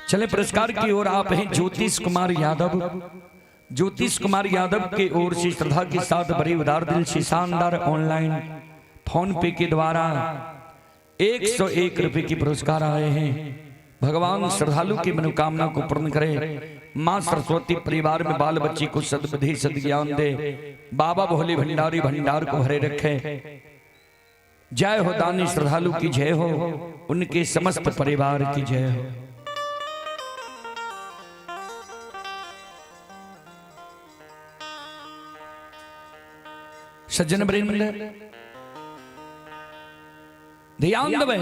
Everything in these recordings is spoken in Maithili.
चले पुरस्कार की ओर आप हैं ज्योतिष कुमार यादव। ज्योतिष कुमार यादव के ओर से श्रद्धा के साथ बड़े उदार दिल से शानदार ऑनलाइन फोन पे के द्वारा 101 रुपए की पुरस्कार आए हैं। भगवान श्रद्धालु की मनोकामना को पूर्ण करे। माँ सरस्वती परिवार में बाल बच्ची को सद्बुद्धि सद्ज्ञान दे। बाबा भोले भंडारी भंडार को भरे रखे। जय हो दानी श्रद्धालु की जय हो, उनके समस्त परिवार की जय हो। सज्जन वृंद ध्यान देबै।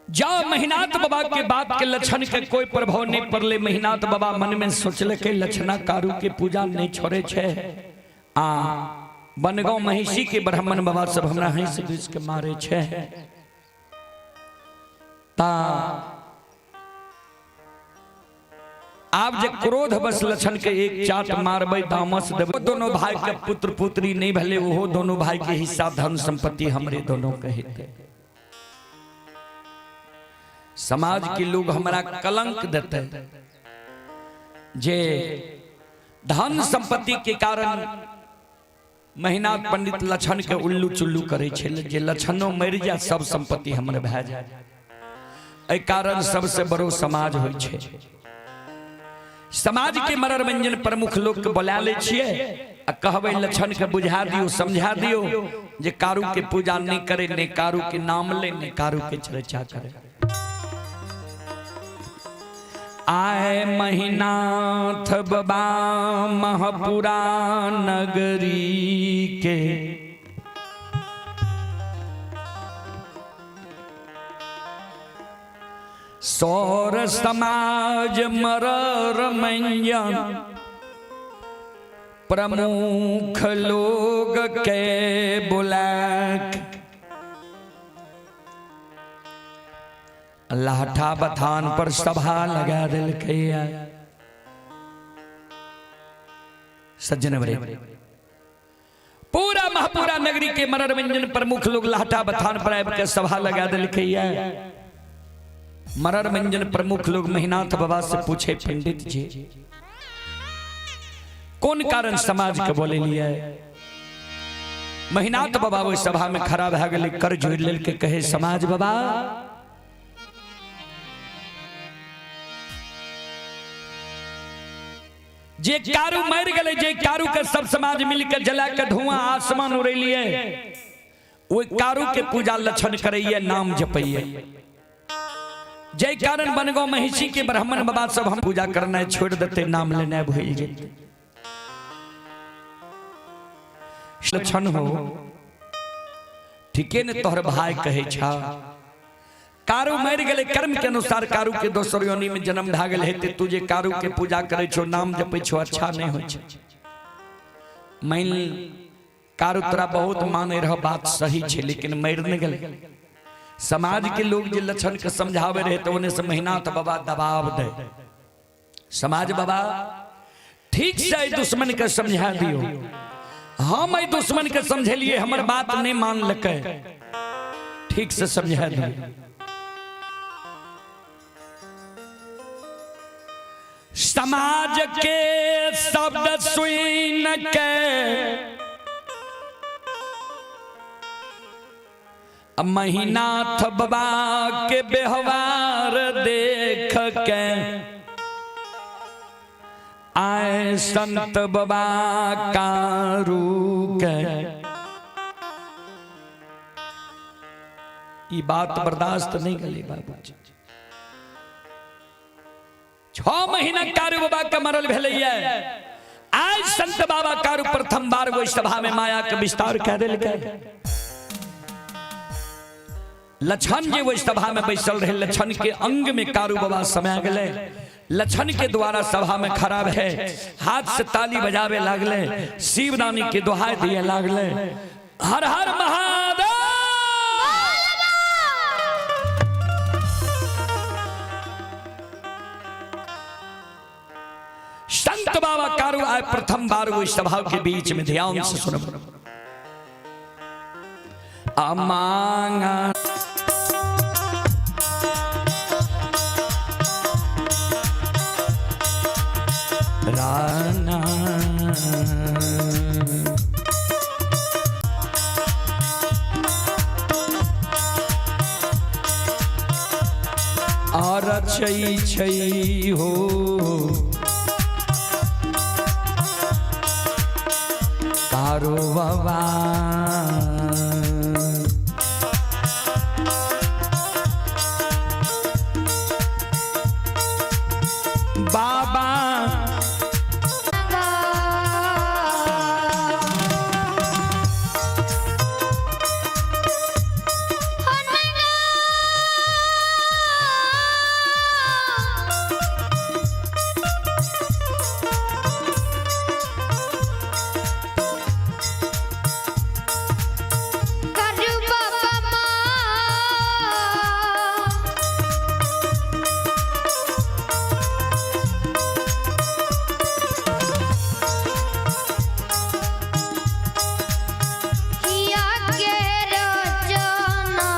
जा महिनाथ बाबा के बात के लक्षण के कोई प्रभाव नहीं पड़ले। महिनाथ बाबा मन में सोचल के लक्षणा कारू के पूजा नहीं छोड़े छे आ बनगांव महिषी के ब्राह्मण बाबा सब हमरा हंस दुस के मारे छे। ता आब जे क्रोध बस लक्षण के एक चाट मारबै दामस देबै। दोनों भाई के पुत्र पुत्री नहीं भले ओहो दोनों भाई के हिस्सा धन संपत्ति हमरे दोनों के हेतै। समाज के लोग हमरा कलंक देते जे धन संपत्ति के कारण महिनाथ पंडित लक्षण के उल्लू चुल्लू करे छे जे लक्षणों मरि जाए सब संपत्ति हमर भए जाए। एहि कारण सबसे बड़ो समाज होइ छे। समाज के मरर व्यंजन प्रमुख लोग के बोला ले छिए आ कहबै लक्षण के बुझा दियो समझा दियो जे कारू के पूजा नहीं करे, नहीं कारू के नाम ले, नहीं कारू के चर्चा करे। आए महिनाथ बाबा महपुरा नगरी के सौर समाज मरर मंजन प्रमुख लोग के बुलाक लाठा बथान पर सभा लगा दिलकै। सज्जन वरे पूरा महापुरा नगरी के मरर व्यंजन प्रमुख लोग लाठा बथान पर आबि के सभा लगा दिलकै। मरर व्यंजन प्रमुख लोग महिनाथ बाबा से पूछे, पंडित जी कौन कारण समाज के बोले लिए? महिनाथ बाबा ओहि सभा में खड़ा भए गेलै, कर जोड़ि लेलकै, कहे समाज बाबा जे कारू मरि गेलै, जे कारू के सब समाज मिलके जला के धुआं आसमान उड़ेलिए, ओहि कारू के पूजा लक्षण करैये, नाम जपैये। जय कारण बनगांव महिषी के ब्राह्मण बाबा सब हम पूजा करना छोड़ देते, नाम लेना भूल जेते। लक्षण हो ठीके ने तोहर भाई कहे छा कारू मरि गेलै, कर्म के अनुसार कारू के दोसर योनि में जन्म भए गेल हेतै। तू जे कारू के पूजा करै छो, नाम जपै छो, अच्छा नहीं होइ छै। मान कारू तोरा बहुत माने रह, बात सही छै, लेकिन मरि नहि गेलै। समाज के लोग जे लक्षण के समझावे रहे तो ओने से महिनाथ बाबा दबाव दे, समाज बाबा ठीक से एहि दुश्मन के समझा दियो, हम एहि दुश्मन के समझेलिए हमर बात नहीं मानलकै, ठीक से समझा दियो। समाज के शब्द सुन के महिनाथ बाबा के व्यवहार देख के आए संत बाबा कारू के ई बात बर्दाश्त नहीं गली बाबूजी। 6 महीना कारू बाबा के मरल भेलैया, आज संत बाबा कारू प्रथम बार ओहि सभा में माया के विस्तार कह देलकै। लक्षण जे ओहि सभा में बैसल रहे, लक्षण के अंग में कारू बाबा समा गेलै। लक्षण के द्वारा सभा में खड़ा है, हाथ से ताली बजावे लागले, शिवदानी के दोहाई दिए लागले, हर हर महादेव। संत बाबा कारू आए प्रथम बार वो सभा के बीच में। ध्यान से सुनो। आ मांगा राना। और छै छै हो कारो बाबा। बाबा करू बाबा माँ। हिया के रचना।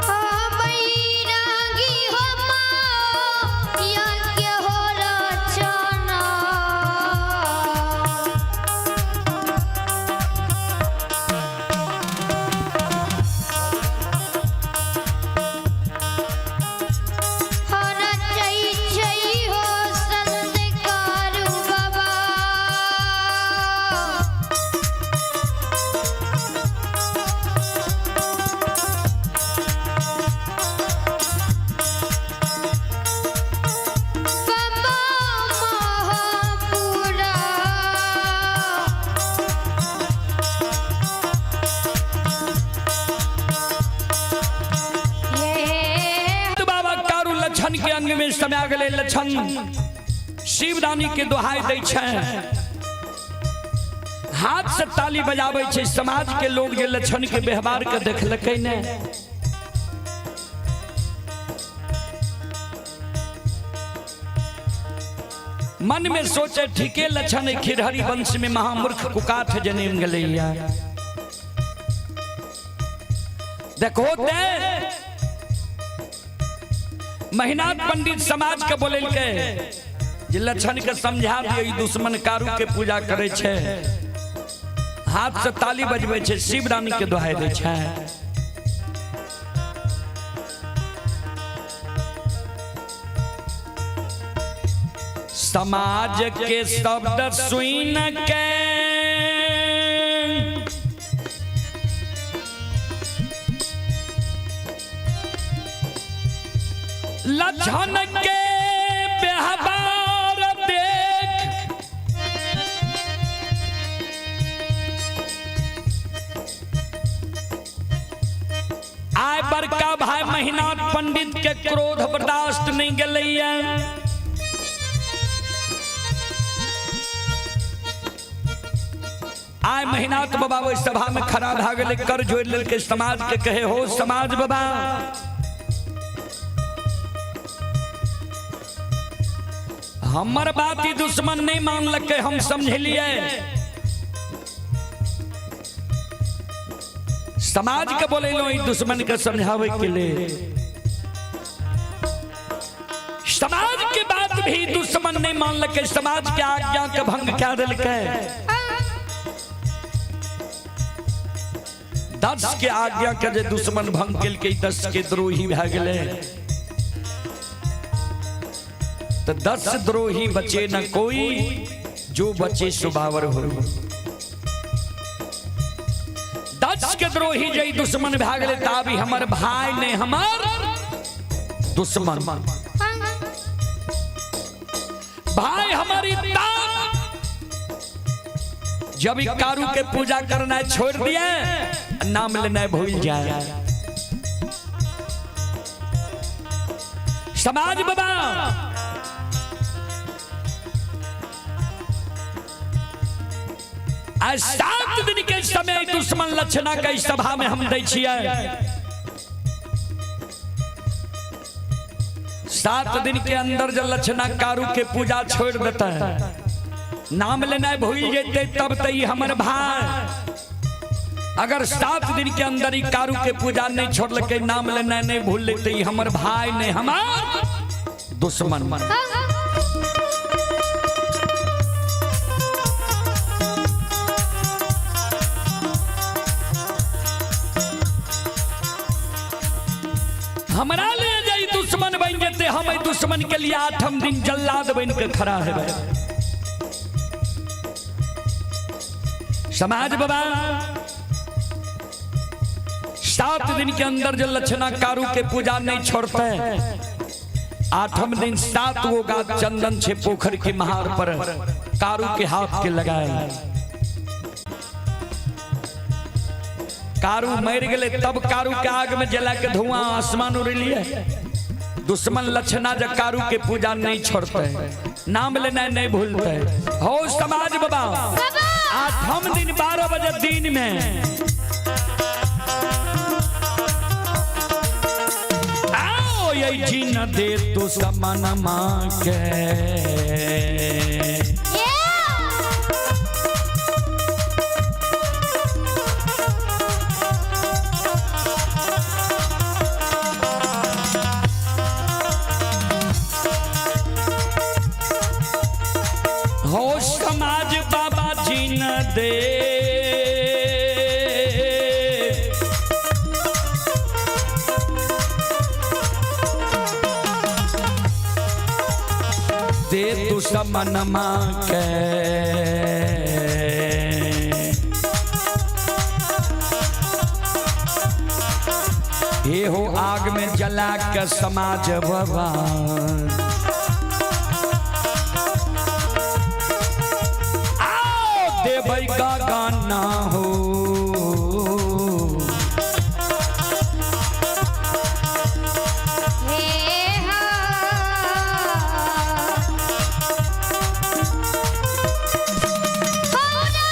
हो बैरागी हो माँ, हिया के हो रचना। हो रचै छै हो संत कारू बाबा। बाबा महापुरा। ये बाबा कारू लक्षण के अंग में समा गेलै। लक्षण शिवदानी के दोहाई दै छै, हाथ से ताली बजाबै छै। समाज के लोग जे लक्षण के व्यवहार के देखलकै ने, मन में सोचे ठीके लक्षण खिरहरी वंश में महामूर्ख कुकाठ जन्म गेलैया। देखो ते महिनाथ पंडित समाज के बोललकै जे लक्षण के समझा दियौ, ई दुश्मन कारू के पूजा करे छै, हाथ से ताली बजबै छै, शिवरानी के दोहाई दै छै। समाज के शब्द सुन के लक्षण के व्यवहार देख आय बड़का भाई महिनाथ पंडित के क्रोध बर्दाश्त नहीं गेलैया। आय महिनाथ बाबा ओहि सभा में खड़ा भए गेलै, कर जोड़ि लेलकै, समाज के कहे हो समाज बाबा, हमर बात ई दुश्मन नहीं मानलकै, हम समझलियै। समाज के बोलेलहुँ ई दुश्मन के समझावे के लिए। समाज के बात भी दुश्मन नहीं मानलकै, समाज के आज्ञा के भंग कए देलकै। 10 के आज्ञा के जे दुश्मन भंग केलकै, 10 के द्रोही भए गेलै। तो 10 द्रोही बचे न कोई, जो बचे सुबावर हो। 10 के द्रोही जे दुश्मन भए गेलै, ताबी हमर भाई ने हमर दुश्मन, भाई हमारी तान। जब ई कारू के पूजा करना छोड़ दिए, नाम लेना भूल जाए। समाज बाबा आज 7 दिन के समय दुश्मन लक्षणा के सभा में हम दै छियै। 7 दिन के अंदर जब लक्षणा कारू के पूजा छोड़ देता है, नाम लेना भूल जेते, तब तो ई हमर भाई। अगर 7 दिन के अंदर ही कारू के पूजा नहीं छोड़लकै, नाम लेना नहीं भूल लेते, ई हमर भाई नहीं, हमार दुश्मन। हमरा ले जाई दुश्मन बन जेते, हम एहि दुश्मन के लिए आठम दिन जल्लाद बन के खड़ा हेबै। समाज बाबा, 7 दिन के अंदर जो लक्षणा कारू के पूजा नहीं छोड़ते, आठम दिन सात गो गाछ चंदन छे पोखर के महार पर कारू के हाथ के लगाए। कारू मर गए, तब कारू के आग में जला के धुआं आसमान उड़लिए। दुश्मन लक्षणा जब कारू के पूजा नहीं छोड़ते, नाम लेना नहीं भूलते हो, समाज बाबा, आठम दिन 12 बजे दिन में आओ ये जिन दे तू समन माँ के। ये। हो समाज बाबा जिन दे दे तू समन माँ के। हे हो आग में जला के समाज बाबा आओ देबै का गाना हो। हे हा। हो ना।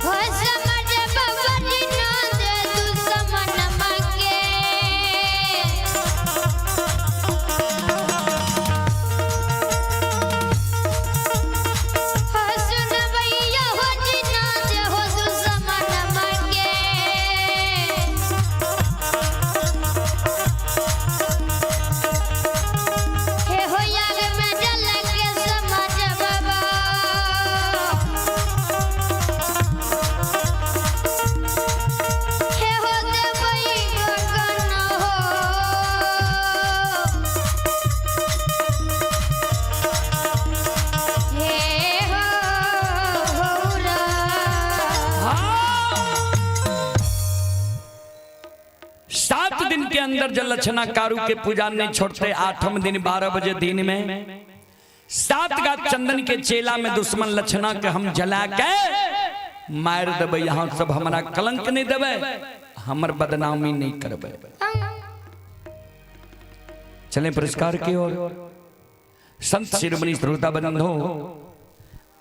हो समाज बाबा जी ना दे दुश्मन मांगे। हो सुन भैया, हो जिना दे हो दुश्मन मांगे। हे हो याग में जल के समाज बाबा। हे हो देवई गगन हो। हे हो हो रा। हाँ। 7 दिन के अंदर जब लक्षणा कारू के पूजा नहीं छोड़ते, आठम दिन 12 बजे दिन में सात का चंदन के चेला में दुश्मन लक्षणा के हम जला के मार देबै। यहाँ सब हमरा कलंक नहीं देबै, हमर बदनामी नहीं करबै। चले पुरस्कार की ओर। संत शिरोमणि श्रोता बंधु,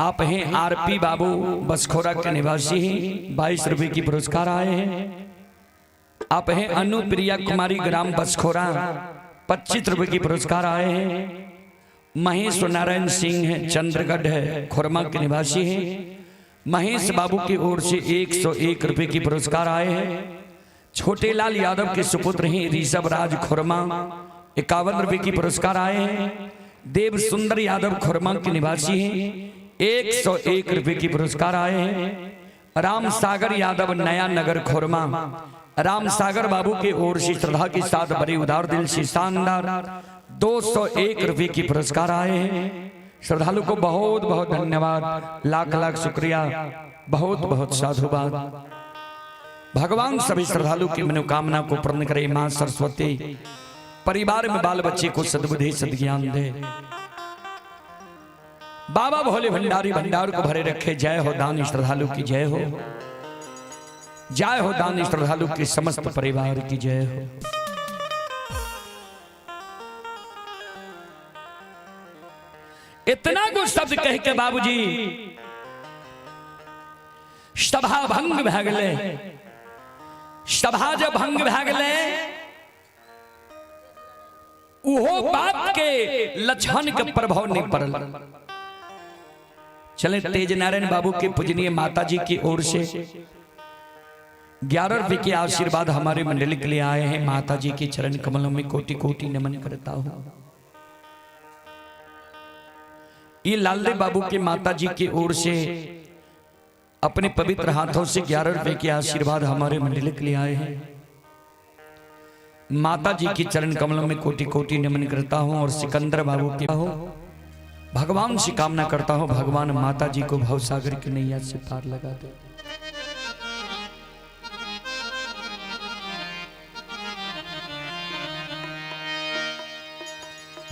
आप हैं आरपी बाबू, बसखोरा के निवासी हैं, 22 रुपए की पुरस्कार आए हैं। आप हैं अनुप्रिया कुमारी, ग्राम बसखोरा, 25 रुपए की पुरस्कार आए हैं। महेश नारायण सिंह है, चंद्रगढ़ है, खुरमा के निवासी हैं। महेश बाबू की ओर से 101 रुपए की पुरस्कार आए हैं। छोटे लाल यादव के सुपुत्र हैं ऋषभ राज खुरमा, 51 रुपए की पुरस्कार आए हैं। देव सुंदर यादव खुरमा के निवासी हैं, 101 रुपए की पुरस्कार आए हैं। राम सागर यादव, नया नगर खुरमा, राम सागर बाबू की ओर से श्रद्धा के साथ बड़े उदार दिल से शानदार 201 रुपए की पुरस्कार आए हैं। श्रद्धालु को बहुत बहुत धन्यवाद, लाख लाख शुक्रिया, बहुत बहुत साधुवाद। भगवान सभी श्रद्धालु की मनोकामना को पूर्ण करे। मां सरस्वती परिवार में बाल बच्चे को सद्बुद्धि सद्ज्ञान दे। बाबा भोले भंडारी भंडार को भरे रखे। जय हो दानी श्रद्धालु की जय हो, जय हो दानी श्रद्धालु के समस्त परिवार की जय हो। इतना कुछ शब्द कह के बाबूजी सभा भंग भए गेलै। सभा जब भंग भए गेलै, उहो बात के लक्षण के प्रभाव नहीं पड़ल। चले तेजनारायण बाबू के पूजनीय माता जी की ओर से 11 रुपये के आशीर्वाद हमारे मंडली के लिए आए हैं। माता जी के चरण कमलों में कोटि कोटि नमन करता हूं। ये लालदेव बाबू के माता जी की ओर से अपने पवित्र हाथों से 11 रुपए के आशीर्वाद हमारे मंडली के लिए आए हैं। माता जी के चरण कमलों में कोटि कोटि नमन करता हूं और सिकंदर बाबू के हो भगवान से कामना करता हूं, भगवान माता जी को भवसागर की नैया से पार लगा दे।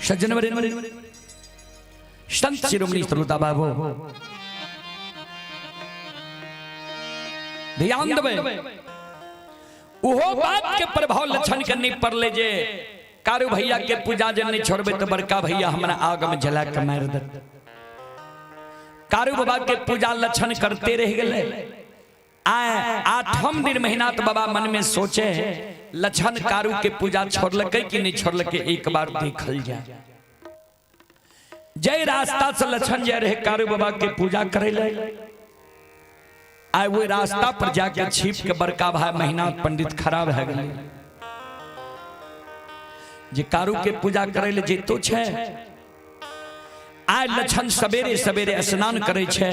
सज्जन संत शिरोमणि श्रोता बाबू ध्यान देबै, उहो बात के प्रभाव लक्षण के नहीं पड़ले जे कारू भैया के पूजा जे नहीं छोड़बे तो बड़का भैया हमरा आग में जला के मार दे। कारू बाबा के पूजा लक्षण करते रह गए। आए 8म दिन महीना तो बाबा मन में सोचे लक्षण कारू के पूजा छोड़लकै कि नहीं छोड़लकै, एक बार देखल जाए। जय रास्ता से लक्षण जाय रहे कारू बाबा के पूजा करे ले, आए वो रास्ता पर जाके छिप के बड़का भाई महीना पंडित खड़ा भए गेलै जे कारू के पूजा करे ले जेतो छै। आए लक्षण सवेरे सवेरे स्नान करे छै,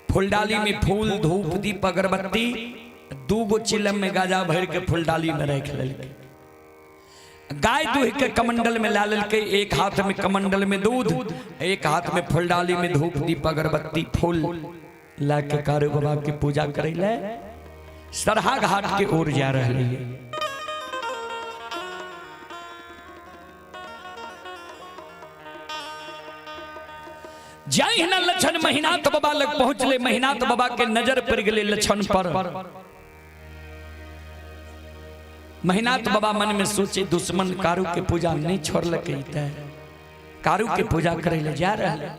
फुलडाली में फूल धूप दीप अगरबत्ती 2 गो चिलम में गाजा भर के फुलडाली में रख लेलकै। गाय दूह के कमंडल में ला लेलकै, एक हाथ में कमंडल में दूध, एक हाथ में फुलडाली में धूप दीप अगरबत्ती फूल ला के कारू बाबा के पूजा करे ले सरहा घाट के ओर जा रहे है। जहिना लक्षण महिनाथ बाबा लग पहुंचले, महिनाथ बाबा के नजर पड़ गए लक्षण पर। महिनाथ बाबा मन में सोचे दुश्मन कारू के पूजा नहीं छोड़लकै, कारू के पूजा करे ले जा रहे।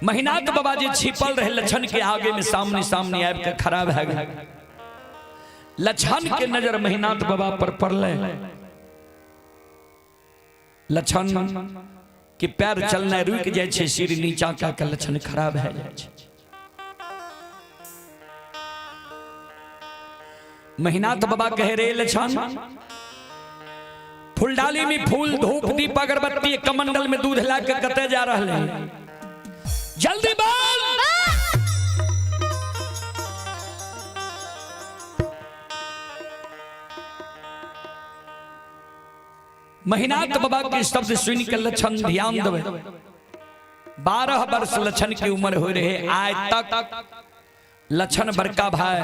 महिनाथ बाबा जी छिपल रहे लक्षण के आगे में सामने सामने आबि के खड़ा भए गेल। लक्षण के नजर महिनाथ बाबा पर पड़ले। लक्षण के पैर चलना रुक जाए छै, सिर नीचा कऽ के लक्षण खड़ा भए जाइ छै। महिनाथ बाबा कहे रे लक्षण, फुलडाली में फूल धूप दीप अगरबत्ती कमंडल में दूध ला के कते जा रहले है, जल्दी बोल। महिनाथ बाबा के शब्द सुन के लक्षण ध्यान देवे। 12 वर्ष लक्षण की उम्र हो रहे, आज तक लक्षण बड़का भाई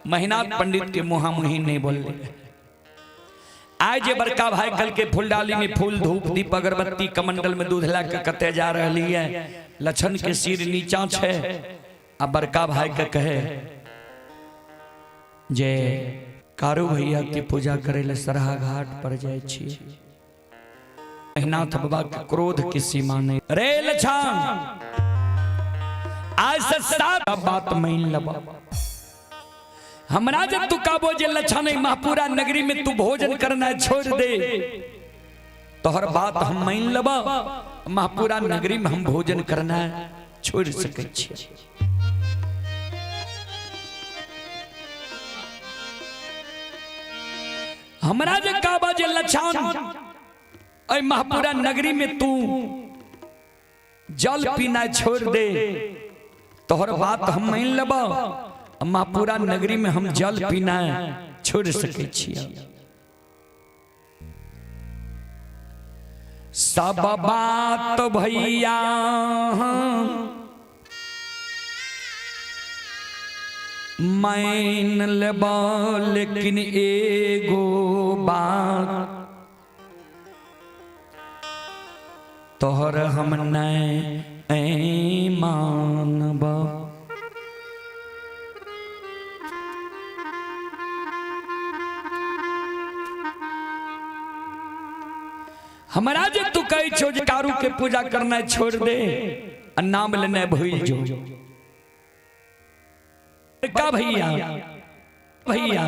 महिनाथ पंडित के मुहामुही नहीं बोले। आज जे बड़का भाई कल के फुलडाली में फूल धूप दीप अगरबत्ती कमंडल में दूध ला के कते जा रही है, लक्षण के सिर नीचा छे। आ बड़का भाई के कहे जे कारू भैया के पूजा करे ले सरहा घाट पर जाय छी। महिनाथ बाबा के क्रोध की सीमा नहीं। रे लक्षण, आज से 7 बात मान लबा हमरा, जब तू काबो जे लक्षण महापुरा नगरी में तू भोजन करना छोड़ दे, तोहर बात हम मान लबा, महापुरा नगरी में हम भोजन करना छोड़ सकै छियै। हमरा जे काबा जे लक्षण महापुरा नगरी में तू जल पीना छोड़ दे, तोहर बात हम मान लेबा, महापुरा नगरी में हम जल पीना छोड़ सकै छियै। सब बात भैया मान लेबा, लेकिन एगो बात तोहर हम नहीं मानबा। हमरा जे तू कहै छो जे कारू के पूजा करना छोड़ दे आ नाम लेना भूल जो, बड़का भैया भैया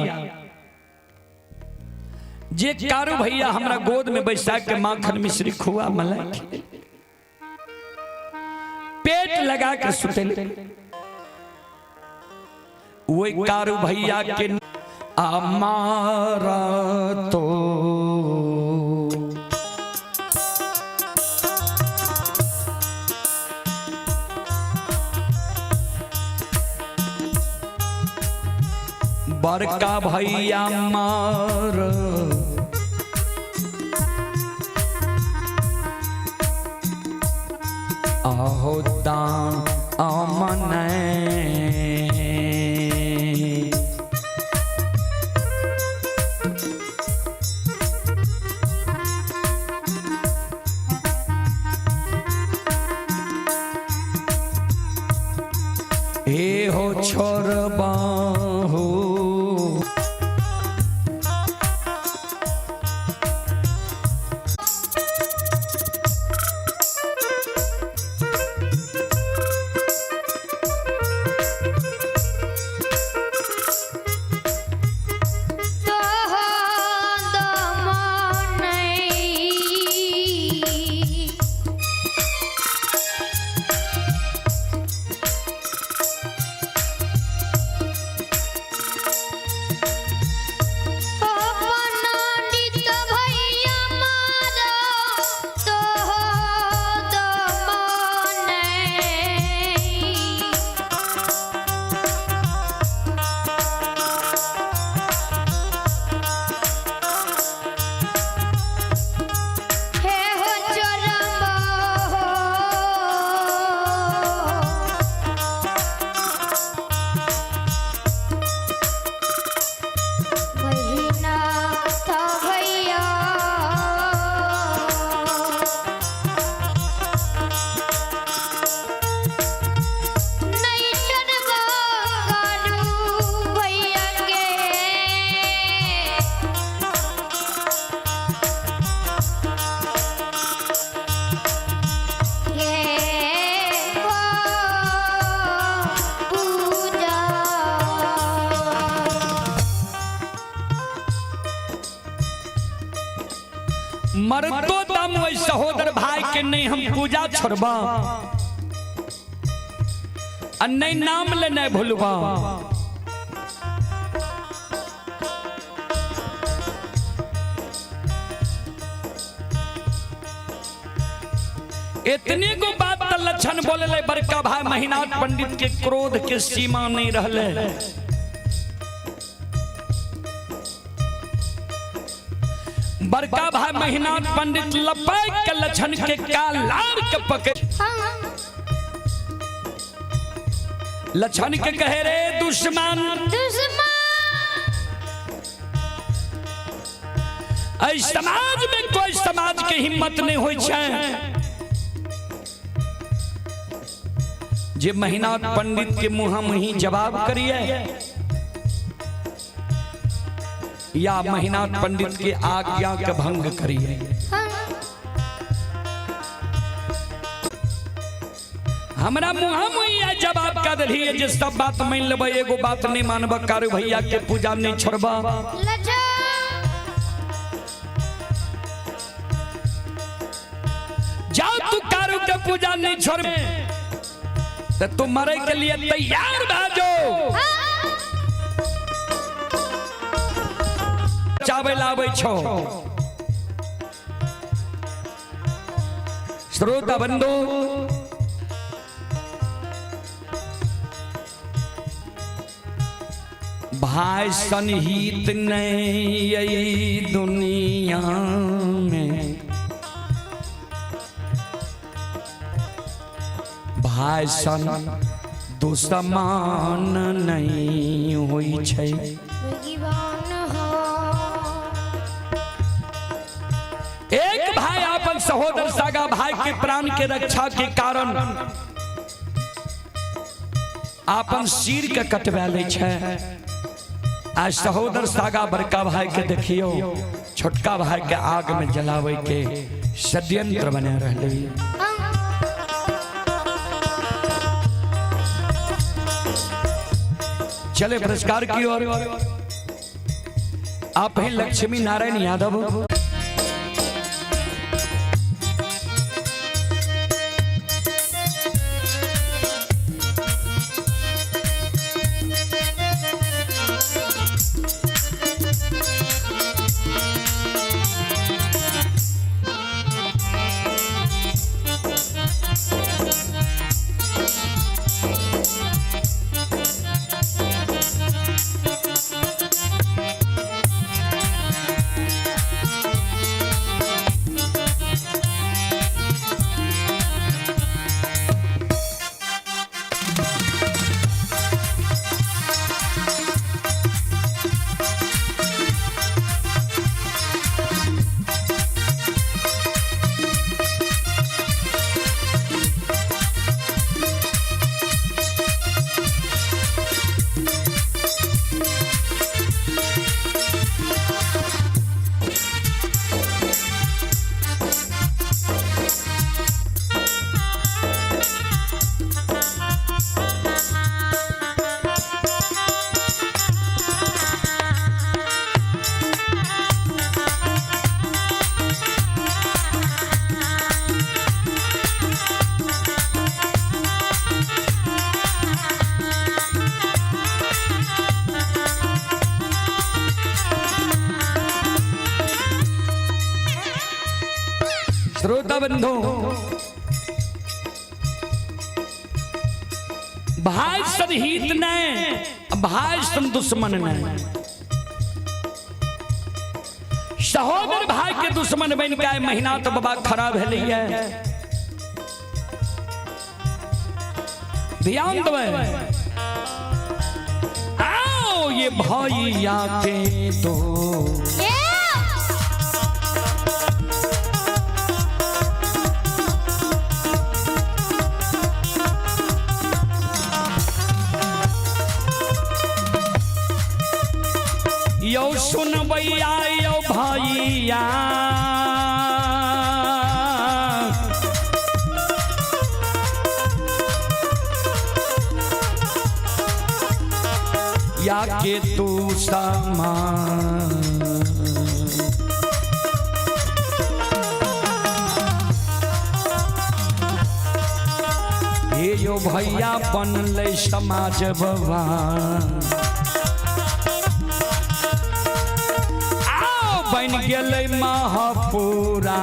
जे कारू भैया हमरा गोद में बैसा के माखन मिश्री खुआ मलाई पेट लगा के सुतेले, वही कारू भैया के अमारा तो बड़का भैया मार आहो दान अमन। हे हो छोरबा हो तो हो दमनई। ओ पंडित भैया मारो तो हो दमनई। हे हो चरम हो महीना था भैया नहीं चरबा कारू भैया के। ये हो पूजा। मरतो दम वही सहोदर भाई के नहीं हम पूजा छोड़बा आ नहीं नाम ले नहीं भूलबा। इतनी गो बात त लक्षण बोले बड़का भाई महिनाथ पंडित के क्रोध के सीमा नहीं रहले। बड़का भाई महिनाथ पंडित लपैक के लक्षण के कालार के पकड़ हाँ लक्षण के कहे रे दुश्मन, दुश्मन एहि समाज में कोई समाज के हिम्मत नहीं होई छै जे महिनाथ पंडित के मुँह मुही जवाब करिए या महिनाथ पंडित के आज्ञा के भंग करिए। हाँ हमरा मुँह मुही आ जवाब का दलिए जे सब बात मान लेबै, एगो बात नहीं मानब, कारू भैया के पूजा नहीं छोड़बा। लजा जाओ तू कारू के पूजा नहीं छोड़बे तो तू मरे के लिए तैयार भा जो चावे लावे छो। श्रोता बंधु, भाई सनहित नहीं यही दुनिया में, भाई सन दुश्मन नहीं होई छै। भगवान हो एक भाई अपन सहोदर सागा भाई के प्राण के रक्षा के कारण अपन सिर के कटवा लै छै। आ सहोदर सागा बड़का भाई के देखियो छोटका भाई के आग में जलावे के षड्यंत्र बना रहले। चले पुरस्कार की ओर। आप हैं लक्ष्मी नारायण यादव। श्रोता बंधु, भाई सन हित ने, भाई सन दुश्मन ने, सहोदर भाई के दुश्मन बन के आए महीना तो बाबा खराब है। ध्यान दो, आओ ये भैया के दो यो सुनबैया यो भैया, या के तू समा हे यो भैया बनलै समाज बाबा, बन गेलै महापुरा।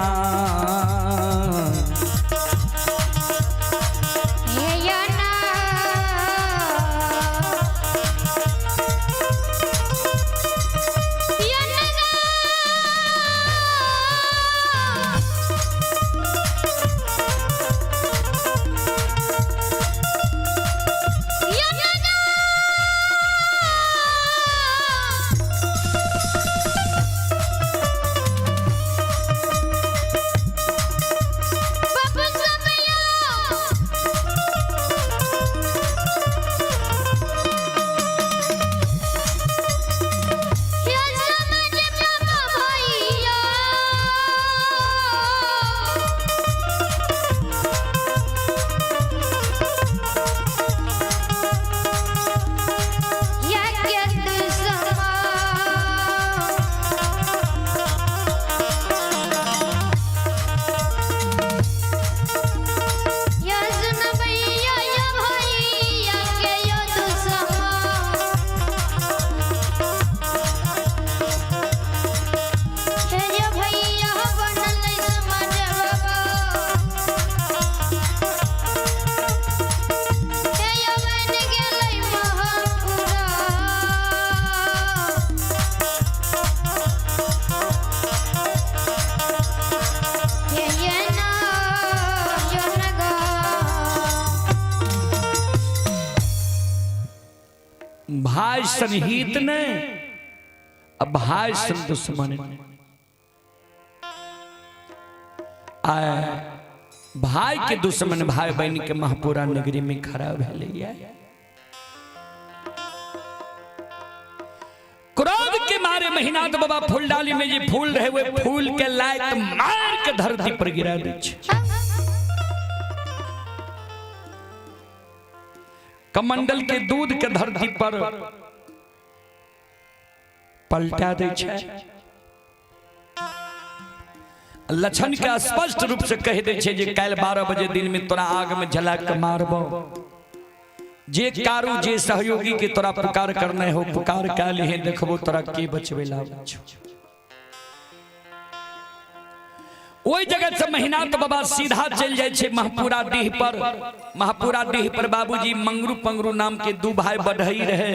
भाई सनहित ने, अब भाई सन दुश्मन ने। आए भाई के दुश्मन भाई बहन के महापुरा नगरी में खड़ा भेलैया। क्रोध के मारे महीना तो बाबा फूलडाली में जे फूल रहे हुए फूल के लायक मार के धरती पर गिरा दै छै। कमंडल के दूध के धरती पर पलटा दै छै। लक्षण के स्पष्ट रूप से कहि दै छै जे काल्हि 12 बजे दिन में तोरा आग में जला के मारबो। जे कारू जे सहयोगी के तोरा पुकार करने हो पुकार कए लिहे, देखबो तोरा के बचबे ला। ओहि जगह से महिनाथ बाबा सीधा चलि जाइ छै महपुरा डीह पर। महपुरा डीह पर बाबूजी मंगरू पंगरू नाम के दू भाई बढ़ई रहे,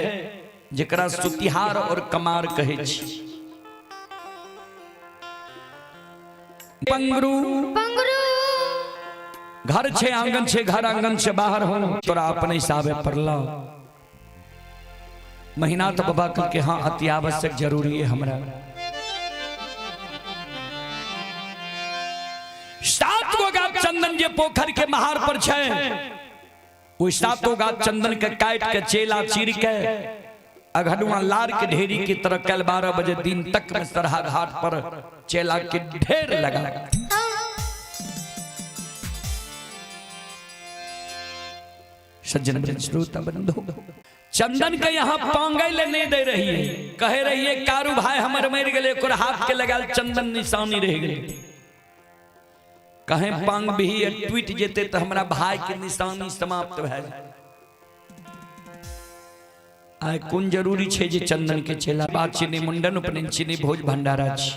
जेकरा सुतिहार और कमार कहै छी। पंगरू पंगरू घर छे आंगन छे, घर आंगन से बाहर हो तोरा अपने हिसाबे पड़ल। महिनाथ बाबा कहलकै हाँ अति आवश्यक जरूरी है हमरा। 7 गो गाछ चंदन जे पोखर के महार पर छै, ओहि 7 गाछ चंदन के काट के चेला चीर के अघनुआ लार के ढेरी की तरह कल 12 बजे दिन तक में सरहा घाट पर चेला के ढेर लगा। सज्जन बन श्रोता बंधु, चंदन के यहाँ पांगै ले नहीं दे रही है, कहे रही है कारू भाई हमर मर गए, ओकर हाथ के लगाल चंदन निशानी रह गए। कहे पांग भी टूट जेते तो हमरा भाई के निशानी समाप्त भए जाए। आइ कोन जरूरी छै जे चंदन के चेला बात छी, नहीं मुंडन उपनयन छी, नहीं भोज भंडारा छी।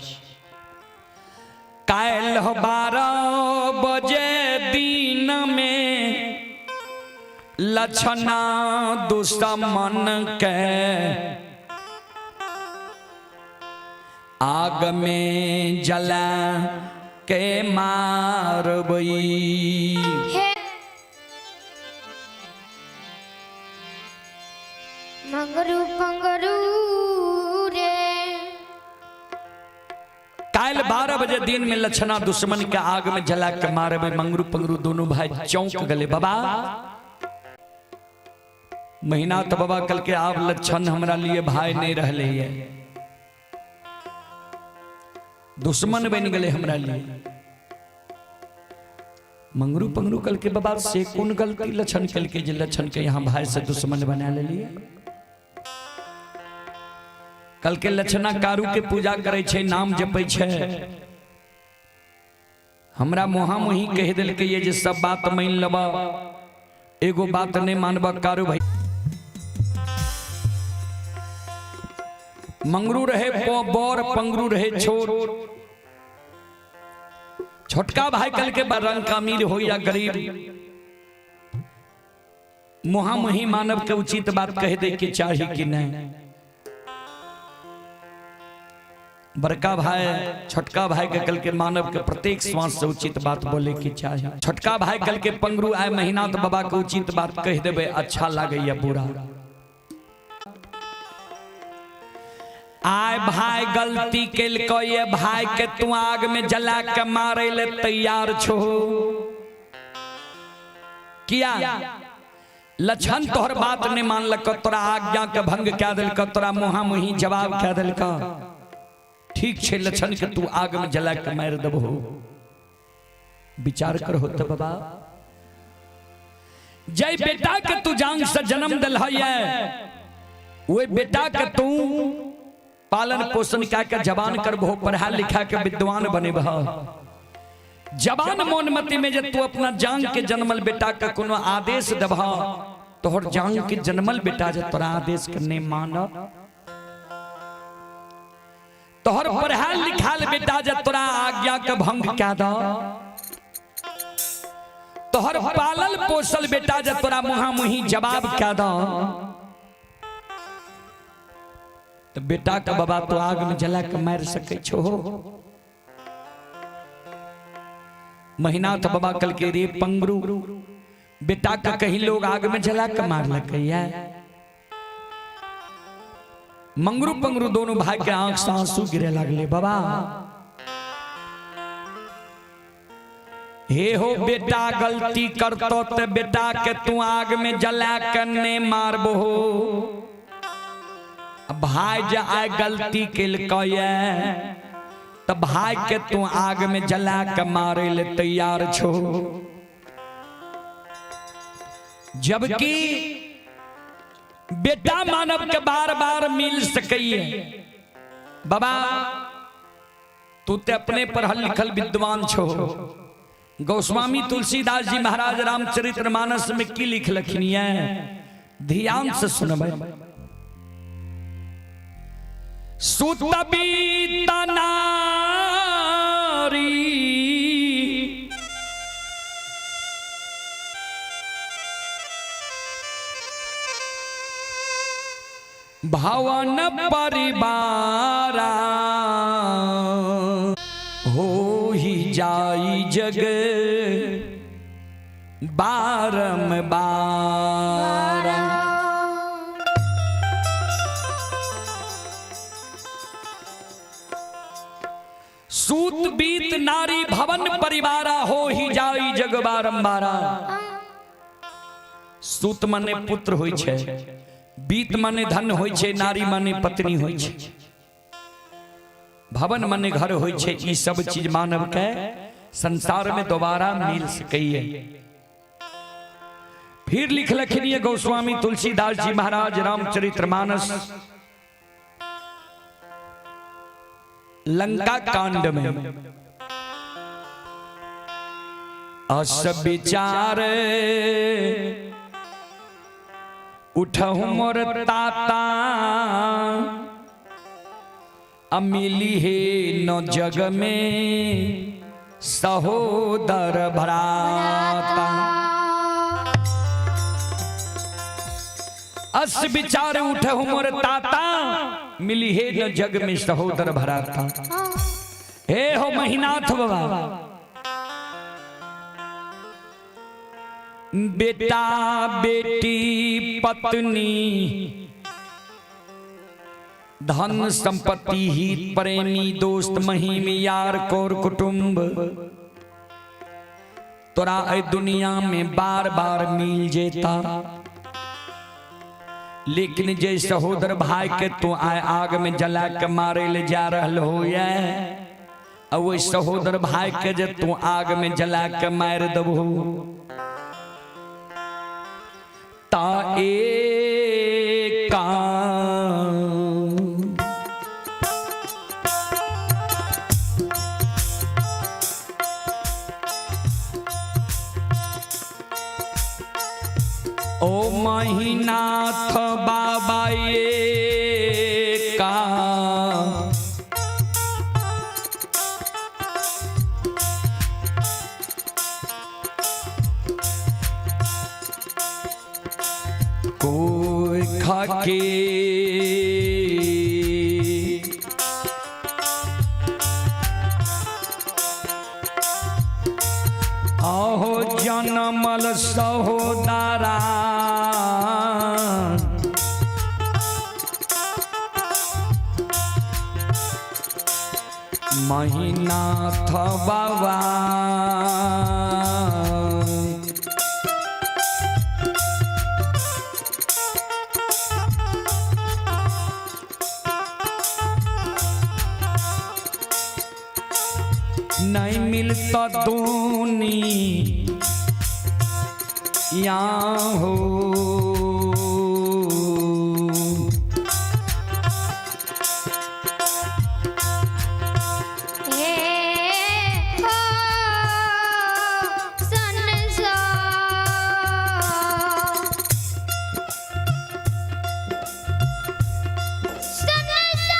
काल्हि 12 बजे दिन में लक्षणा दुश्मन के आग में जला के मारबई। हे मंगरू पंगरू रे। काल्हि 12 बजे दिन में लक्षणा दुश्मन के आग में जला के मारबे। मंगरू पंगरू दोनों भाई चौंक गए। बाबा महीना तो बाबा कल के आब लक्षण हमरा लिए भाई नहीं रहले है, दुश्मन बन गए हमरा लिए। मंगरू पंगरू कल के बाबा से कौन गलती लक्षण कल के जे लक्षण के यहाँ भाई से दुश्मन बना ले लिए। कल के लक्षणा कारू के पूजा करे छे, नाम जपै छे। हमरा मुहा मुही कह दिल के ये जे सब बात मान लेबा, एगो बात नहीं मानबा कारू भाई। मंगरू रहे बौर, पंगरू रहे छोट। छोटका भाई कल के रंग का अमीर हो या गरीब, मुहा मुही मानव के उचित बात कह दे के चाही कि नहीं। बड़का भाई छोटका भाई के कल के मानव के प्रत्येक श्वास से उचित बात बोले के चाही। छोटका भाई कल के पंगरू आए महीना तो बाबा के उचित बात कह देबे, अच्छा लागे या बुरा। आय भाई गलती केलको ये भाई के तू आग में जला के मारे ले तैयार छो किया। लक्षण तोहर बात नहीं मानलक, तोरा आज्ञा के भंग कह दिलक, तोरा मुहा मुही जवाब कह दिलक। ठीक छे लक्षण के तू आग में जला के मार देबहो। विचार कर होते बाबा, जय बेटा के तू जांग से जन्म दिल है, वो बेटा के तू पालन पोषण क्या के जवान करबहो, पढ़ा लिखा के विद्वान बनेबह। जवान मोन मति में जब तू अपना जांग के जन्मल बेटा के कोनो आदेश देबह, तोहर जांग के जन्मल बेटा जे तोरा आदेश के नहीं मानब, तोहर पढ़ाल लिखाल बेटा जे तोरा आज्ञा के भंग कह द, तोहर पालल पोसल बेटा जे तोरा मुहा मुही जवाब कह द, तो बेटा के बाबा तो आग में जला के मार सके छो। महीना तो बाबा कल के रे पंगरू बेटा का कहीं लोग आग में जला के मार लकैया। मंगरू पंगरू दोनों भाई के आंख से आंसू गिरे लगले। बाबा हे हो बेटा गलती करतो ते बेटा के तू आग में जला के ने मारबो। भाई जे आय गलती केलकै त भाई के तू आग में जला के मारे ले तैयार छो। जबकि बेटा मानव के बार बार मिल सकैये, बाबा तू ते अपने पढ़ल लिखल विद्वान छो। गोस्वामी तुलसीदास जी महाराज रामचरित्र मानस में की लिखलखिन है, ध्यान से सुनबै। सुतबी तनारी भवन परिवारा हो ही जाई जग बारम बार। सूत बीत नारी भवन परिवारा हो ही जाई जग बारंबारा। सूत मने पुत्र होइ छै, बीत मने धन होइ छै, नारी मने पत्नी होइ छै, भवन मने घर होइ छै। ई सब चीज मानव के संसार में दोबारा मिल सकैए। फिर लिखलखिन ये गोस्वामी तुलसीदास जी महाराज रामचरित्र मानस लंका कांड में, अस विचार उठहु मोर ताता अमिली हे न जग में सहोदर भ्राता। अस विचार उठहु मोर ताता मिली हे न जग में सहोदर भ्राता। हे हो महिनाथ बाबा, बेटा बेटी पत्नी धन संपत्ति हित प्रेमी दोस्त महिम यार कोर कुटुंब तोरा ए दुनिया में बार बार मिल जेता, लेकिन जे सहोदर भाई के तू आए आग में जला के मारे ले जा रहल हो ये, और वही सहोदर भाई के जे तू आग में जला के मार दबो ता एक ओ महिनाथ बाबा ये का कोई खाके आहो जनमल सहोदरा महिनाथ बाबा नहीं मिलता दूनी या हो। हे हो संसार संसार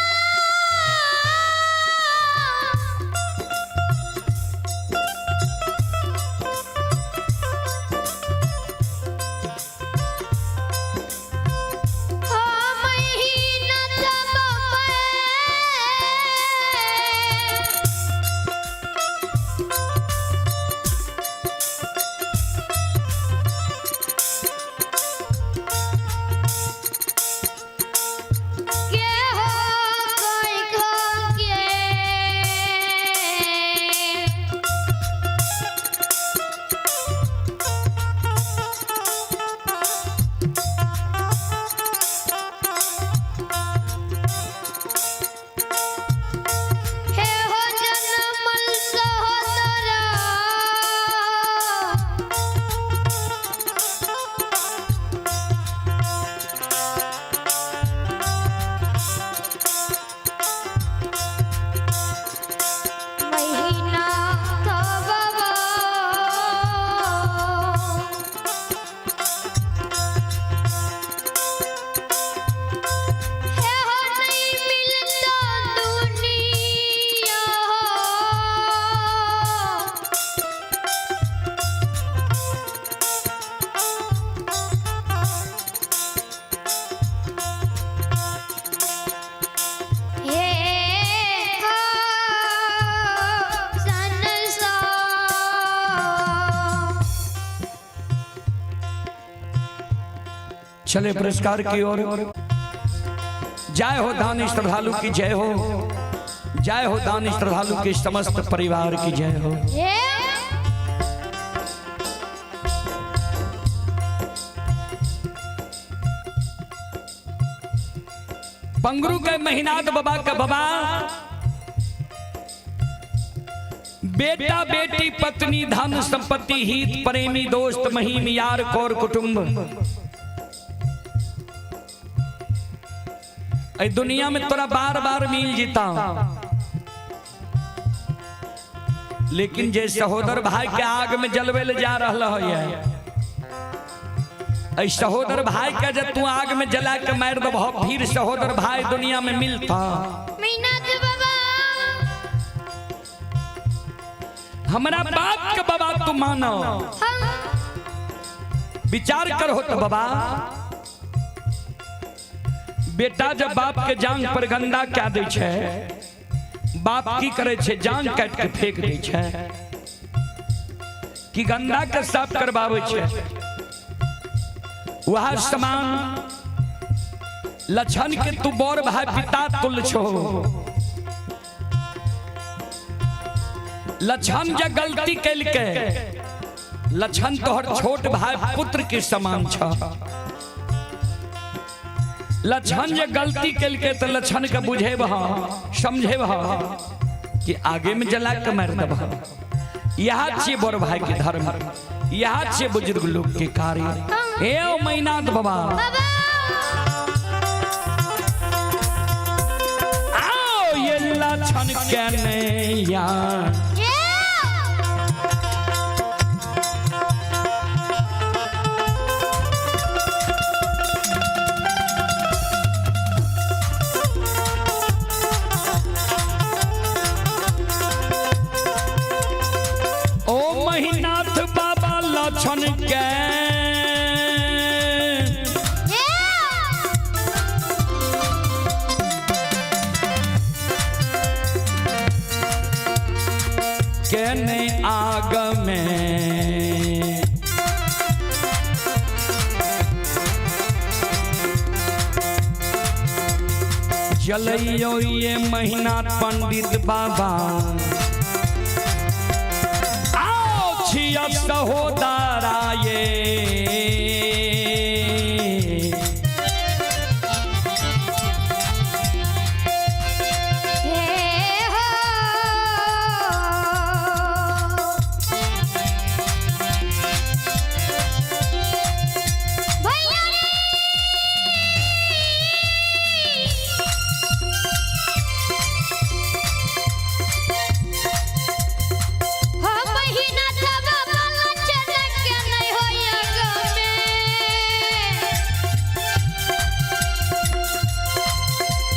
चले पुरस्कार की ओर। जय हो दानी श्रद्धालु की जय हो, जय हो दानी श्रद्धालु के समस्त परिवार की जय हो। हे पंगरू के महिनाथ बाबा का बाबा, बेटा बेटी पत्नी धन संपत्ति हित प्रेमी दोस्त महीम यार कौर कुटुंब, ऐ दुनिया में तोरा बार बार मिल जीता, लेकिन जे सहोदर भाई के आग में जलवे ले जा रहा है, ऐ सहोदर भाई के जब तू आग में जला के मार दबह, फिर सहोदर भाई दुनिया में मिलता। मीनाथ बाबा हमरा बाप के बाबा तू मानो, हम विचार करो तो बाबा, बेटा जब बाप के जांग पर गंदा क्या दै छै, बाप की करे छै, जांग काट के फेंक दै छै कि गंदा के साफ करबाबै छै। वह समान लक्षण के तू बड़ भाई पिता तुल छो, लक्षण जे गलती केलकै, लक्षण तोहर छोट भाई पुत्र के समान छ। लक्षण जे गलती केलकै तो लक्षण के बुझेबह समझेबह कि आगे में जला के मार देबह। यह छियै बड़ भाई के धर्म, यह छियै बुजुर्ग लोग के कार्य। हे ओ मैनाथ बाबा, बाबा आओ ये लक्षण के नैया, ये ओ महिनाथ बाबा लक्षण के ये केने आग में जलइयो ये महीना पंडित बाबा, आओ छिया सहोदरा ये, हे हो भैया रे हो महीना बाबा लक्षण के नहीं होय गमे,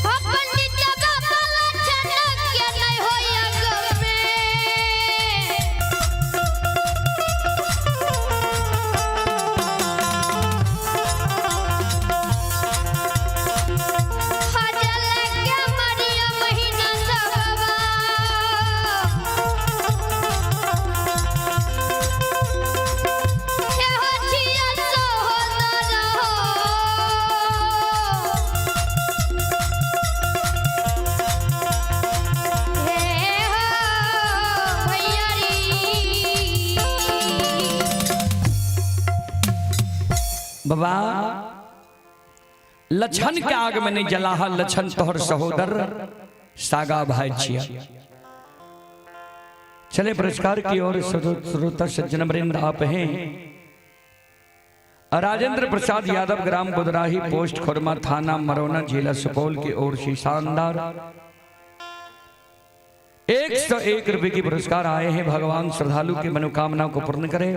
हो पंडित बाबा लक्षण के नहीं होय गमे। हजल के मरिया महीना बाबा एहो छिया सोहदर हो, हे हो भैयारी। बाबा लक्षण के आग में नहीं जला है, लक्षण तोहर सहोदर सागा भाई छिया। चले पुरस्कार की ओर। श्रोता सज्जन वृंद आप हैं राजेंद्र प्रसाद यादव, ग्राम बुदराही, पोस्ट खुरमा, थाना मरौना, जिला सुपौल की ओर से शानदार 101 रुपए की पुरस्कार आए हैं। भगवान श्रद्धालु की मनोकामना को पूर्ण करे,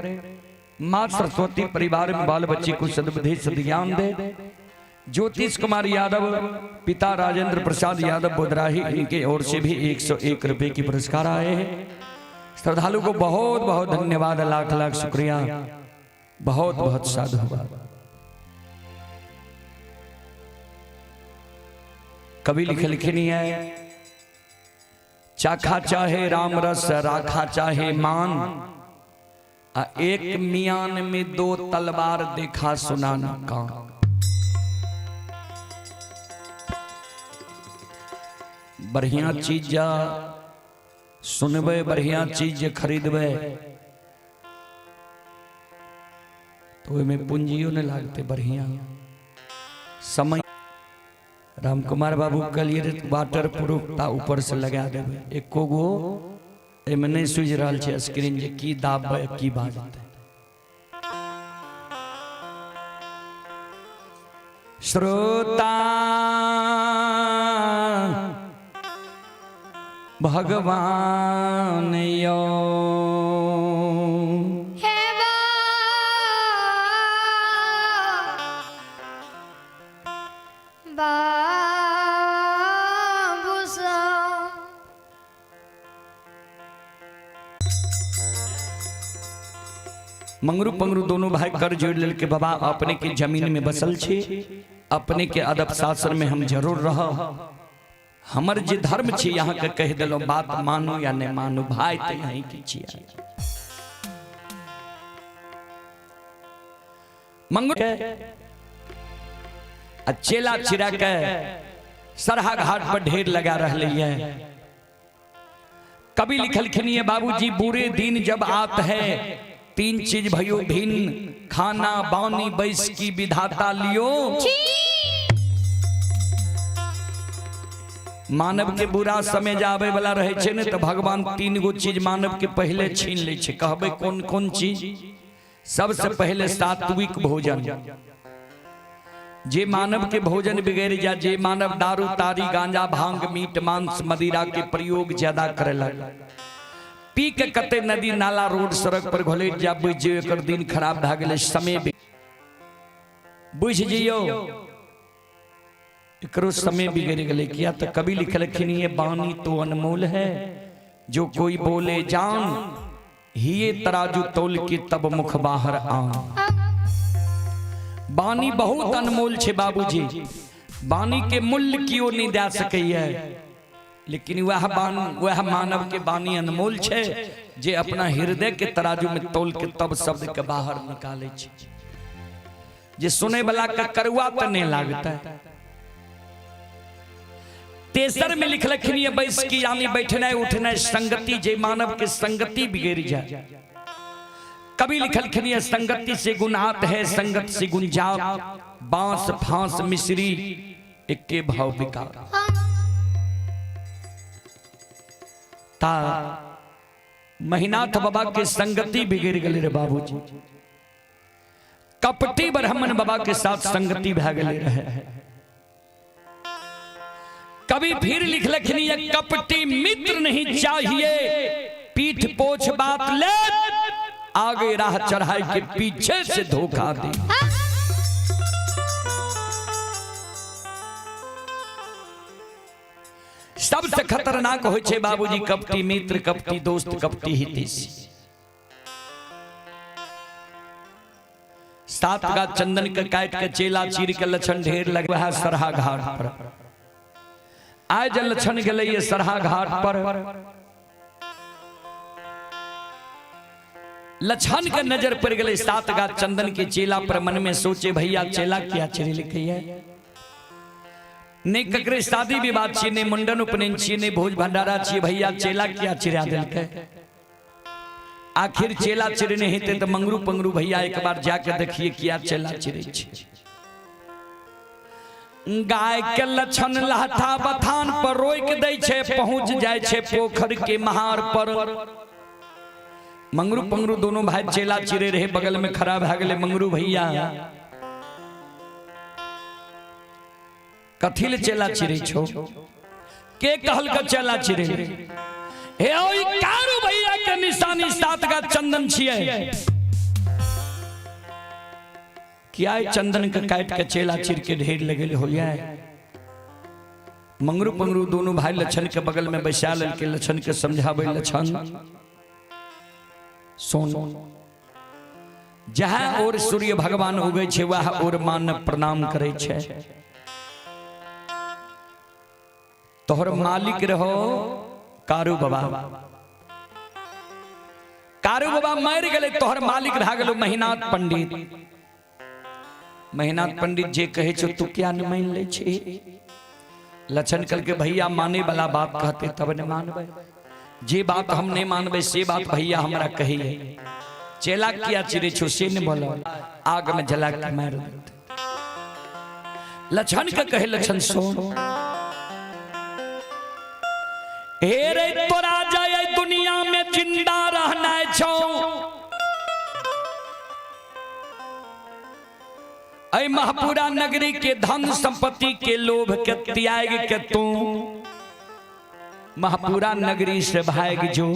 माँ सरस्वती परिवार में बाल बच्चे को सद्बुद्धि सद्ज्ञान दे। ज्योतिष कुमार यादव, पिता राजेंद्र प्रसाद यादव बुदराही, इनके ओर से भी 101 रुपए की पुरस्कार आए हैं। श्रद्धालु को बहुत बहुत धन्यवाद, लाख लाख शुक्रिया, बहुत बहुत साधुवाद। कवि लिखे लिखे नहीं है, चाखा चाहे राम रस राखा चाहे मान, आ एक मियान में दो तलवार देखा सुना न कान। बढ़िया चीज जा सुनबै, बढ़िया चीज जे खरीदबै तऽ ओहिमे पूंजियो नहि लागतै। बढ़िया समय रामकुमार बाबू कहलिए रे वाटर प्रूफ ता ऊपर से लगा देबै, एको गो एहिमे नहि सूझि रहल छै स्क्रीन जे की दाबबै की बाजतै। श्रोता भगवान यो हे बाबू सा। मंगरू पंगरू दोनों भाई कर जोड़ लेलके, बाबा अपने के जमीन में बसल छी, अपने के अदब शासन में हम जरूर रह, हमर जे धर्म छी यहाँ के कह देलो, बात मानू या नहीं मानू, भाई तो यहीं के छियै। मंगरू के आ चेला चिरा के सरहा घाट पर ढेर लगा रहले है। कवि लिखलखिन ये बाबूजी, बुरे दिन जब आत है तीन चीज भयो भिन्न, खाना बानी बैस की विधाता लियो। मानव के बुरा समय जाबे वाला रहे छे ने तो भगवान तीन गो चीज मानव के पहले छीन ले छे। कहबे कौन कौन चीज? सबसे पहले सात्विक भोजन। जे मानव के भोजन बिगड़ जा, जे मानव दारू तारी गांजा भांग मीट मांस मदिरा के प्रयोग ज्यादा करे लग, पी के कते नदी नाला रोड सड़क पर घोलैत जा, बुझ जियो एकर दिन खराब भए गेलै, समय बुझ जियो एकरो समय बिगड़ गेलै। किया तो कवि लिखलखिन ये बानी तो अनमोल है जो कोई बोले जान, हिये तराजू तोल के तब मुख बाहर आन। बानी बहुत अनमोल छे बाबूजी, बानी के मूल्य कियो नहीं दे सकैया, लेकिन वह बान वह मानव के बानी अनमोल छे जे अपना हृदय के तराजू में तोल के तब शब्द के बाहर निकाले छे, जे सुने वाला के करुआ तो नहीं लागता। तेसर में लिखलखिन ये बैस की यानी बैठनाइ उठनाइ संगति, जे मानव के संगति बिगड़ जाए। कवि लिखलखिन ये संगति से गुण आत है संगत से गुण जात, बांस फांस मिश्री एके भाव विकार। ता महिनाथ बाबा के संगति बिगड़ गेलै रे बाबूजी, कपटी ब्राह्मण बाबा के साथ संगति भए गेलै रहे। कभी फिर लिखलखिन ये कपटी मित्र नहीं चाहिए, पीठ पोछ बात ले आगे राह चढ़ाई के पीछे से धोखा दे। सबसे खतरनाक होइ छै बाबूजी कपटी मित्र, कपटी दोस्त, कपटी हितेशी। सात का चंदन के काट के चेला चीर के लक्षण ढेर लगे है सरहा घाट पर। आय जे लक्षण गेलै ये सरहा घाट पर, लक्षण के नजर पड़ गेलै सात गाछ चंदन के चेला पर। मन में सोचे भैया चेला किया चिरेलकै है, नहीं ककरे शादी विवाह छियै, नहीं मुंडन उपनयन छियै, नहीं भोज भंडारा छियै, भैया चेला किया चिरा देलकै। आखिर चेला चिरने हेतै तऽ मंगरू पंगरू भैया एक बार जाके देखिए किया चेला चिरै छै। गाय के लक्षण लहठा बथान पर रोकि दै छै, पहुंच जाइ छै पोखर के महार पर। मंगरू पंगरू दोनों भाई चेला चिरे रहे, बगल में खड़ा भए गेलै मंगरू भैया। कथी ले चेला चिरै छौ? के कहलक चेला चिरै? हे ओई कारू भैया के निशानी सात गा चंदन छियै, किया चंदन के काट के चेला चिर के ढेर लगल हो जाए। मंगरू पंगरू दोनों भाई लक्षण के बगल में बैसा लेलकै, लक्षण के समझाबै, लक्षण सुन, जहाँ और सूर्य भगवान उगै छै वह और मानव प्रणाम करै छै। तोहर मालिक रहो कारू बाबा, कारू बाबा मरि गेलै, तोहर मालिक भए गेलो महिनाथ पंडित। महिनाथ पंडित जे कहै छौ तू किया नहि मानि लै छी? लक्षण कल के भैया माने वाला बात कहते तब ने मानबै। जे बात हम नहीं मानबै से बात भैया हमरा कही है। चेला किया चिरे छो से ने बोलो, आग में जला के मार देते। लक्षण के कहे लक्षण सुन, हे रे तोरा जाय दुनिया में जिंदा रहना छो, ऐ महपुरा नगरी के धन संपत्ति के लोभ के त्याग के तू महपुरा नगरी से भाग जो।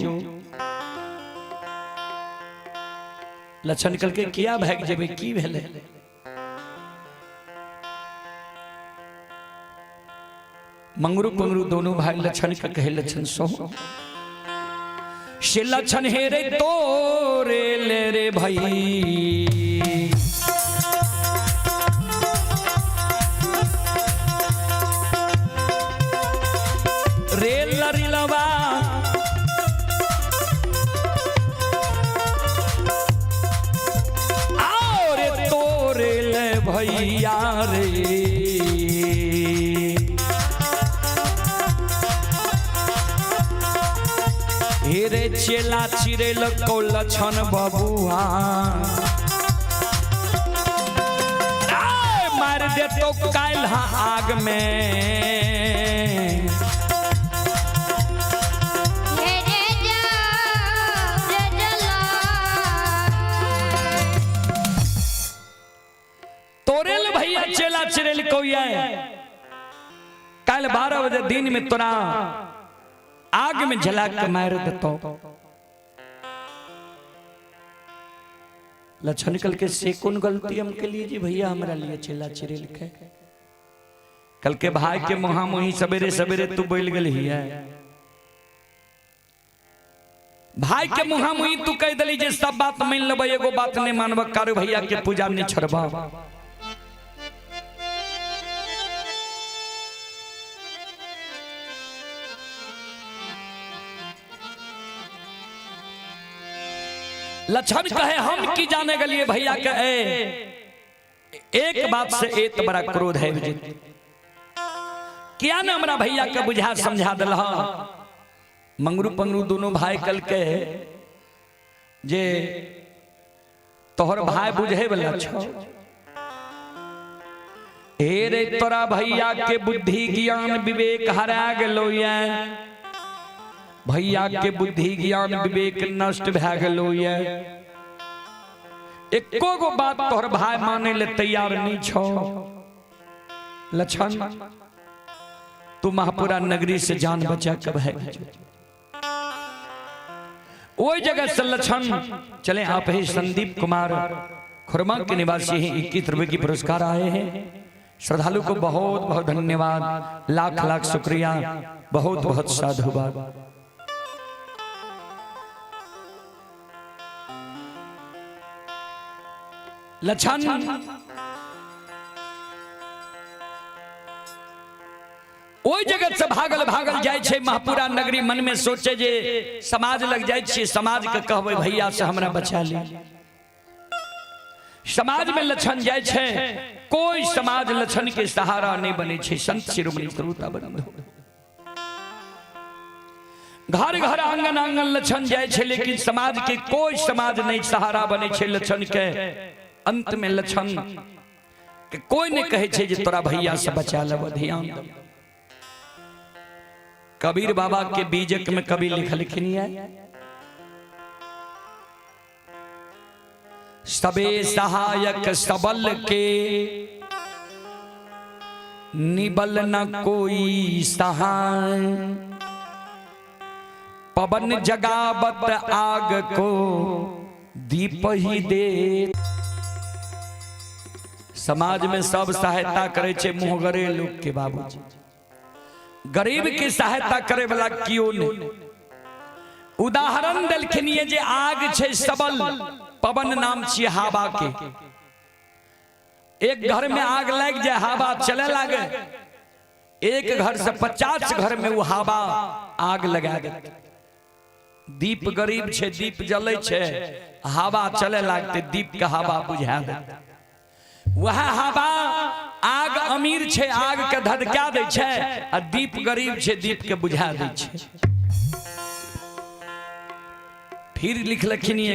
लक्षण कल के किया भाग जेबे, की भेले? मंगरू पंगरू दोनों भाई लक्षण के कहे लक्षण सो से लक्षण हे रे तोरे ले रे भाई, रे लरिलवा आओ रे तोरे ले भैया रे। हे रे चेला चिरेल को लक्षण बबुआ, मार दे तो काल आग में। हे रे जा रे जला। तोरेल भैया चेला चिरेल को कल 12 बजे दिन में तोरा आग में जला के मार देतो। लक्षण कल के से कौन गलती हम के लिए जी भैया हमरा लिए चेला चिरेल के? कल के भाई के मुहा मुही सवेरे सवेरे तू बोल गल ही है, भाई के मुहा मुही तू कह दली जे सब बात मान लेबै, एगो बात नहीं मानब, कारू भैया के पूजा नहीं छोड़ब। लक्षण कहे हम की जाने के लिए भैया के एक बात से एक बड़ा क्रोध है विजित, क्या न हमरा भैया के बुझा समझा दिल। मंगरू पंगरू दोनों भाई कल के जे तोहर भाई बुझे वाला छो, हे रे तोरा भैया के बुद्धि ज्ञान विवेक हरा गेलो ये, भैया के बुद्धि ज्ञान विवेक नष्ट भए गेलो ये, एको गो बात तोहर भाई माने ले तैयार नहीं छो। लक्षण तू महापुरा नगरी से जान बचा के भाग जो। ओई जगह से लक्षण चले। आप ही संदीप कुमार खुरमा के निवासी हैं, 21 रुपए की पुरस्कार आए हैं। श्रद्धालु को बहुत बहुत धन्यवाद, लाख लाख शुक्रिया, बहुत बहुत साधुवाद। लक्षण ओई जगत से भागल भागल जाय छै महपुरा नगरी, मन में सोचे जे समाज लग जाय छी, समाज के कहबै भैया से हमरा बचा ली। समाज में लक्षण जाय छै, कोई समाज लक्षण के सहारा नहीं बने छै। संत शिरोमणि श्रोता बंधु, घर घर आंगन आंगन लक्षण जाय छै, लेकिन समाज के कोई समाज नहीं सहारा बने छै लक्षण के। अंत में लक्षण के कोई नहीं कहे छै जे तोरा भैया से बचा लेब, ध्यान दे। कबीर बाबा के बीजक में कभी लिखलखिन है, सबे सहायक सबल के निबल न कोई सहाय, पवन जगावत आग को दीप ही दे। समाज में सब सहायता करे छे मुहगरे लोग के बाबूजी, गरीब के सहायता करे वाला क्यों नहीं। उदाहरण देलखिन ये जे आग छे सबल, पवन नाम छिए हवा के। एक घर में आग लग जाए हवा चले लागे, एक घर से 50 घर में वो हवा आग लगा दे। दीप गरीब छे, दीप जले छे, हवा चले लागते, दीप का हवा बुझा दे। वह हवा आग अमीर अमीर छै आग के धधका दै छै आ दीप गरीब छै दीप के बुझा दै छै। फिर लिखलखिन ये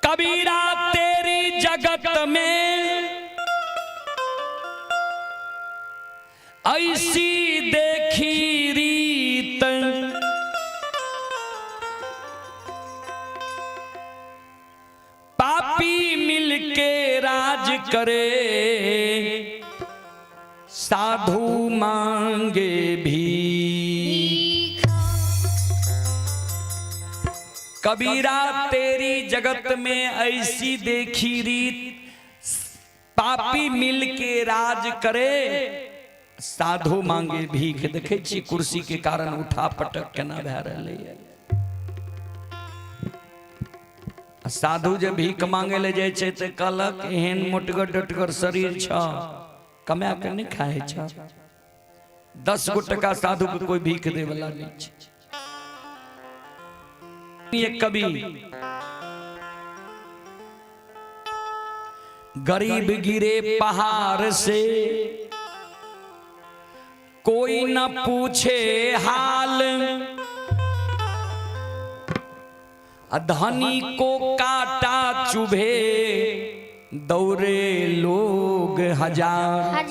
कबीरा तेरी जगत में ऐसी देखी रीत, पापी मिलके राज करे साधु मांगे भी। कबीरा तेरी जगत में ऐसी देखी रीत, पापी मिलके राज करे साधु मांगे भीख। देखे छी कुर्सी के कारण उठा पटक केना भए रहलैए। साधु जे भीख मांगे ले जाइ छै तऽ कहलक एहन मोटगर डोटगर शरीर छ, कमा के नहि खाइ छ। 10 गो टका साधु के कोई भीख दे वाला नहीं छै। एक कवि गरीब गिरे पहाड़ से कोई न पूछे हाल, धनी को काटा चुभे दौड़े लोग हजार।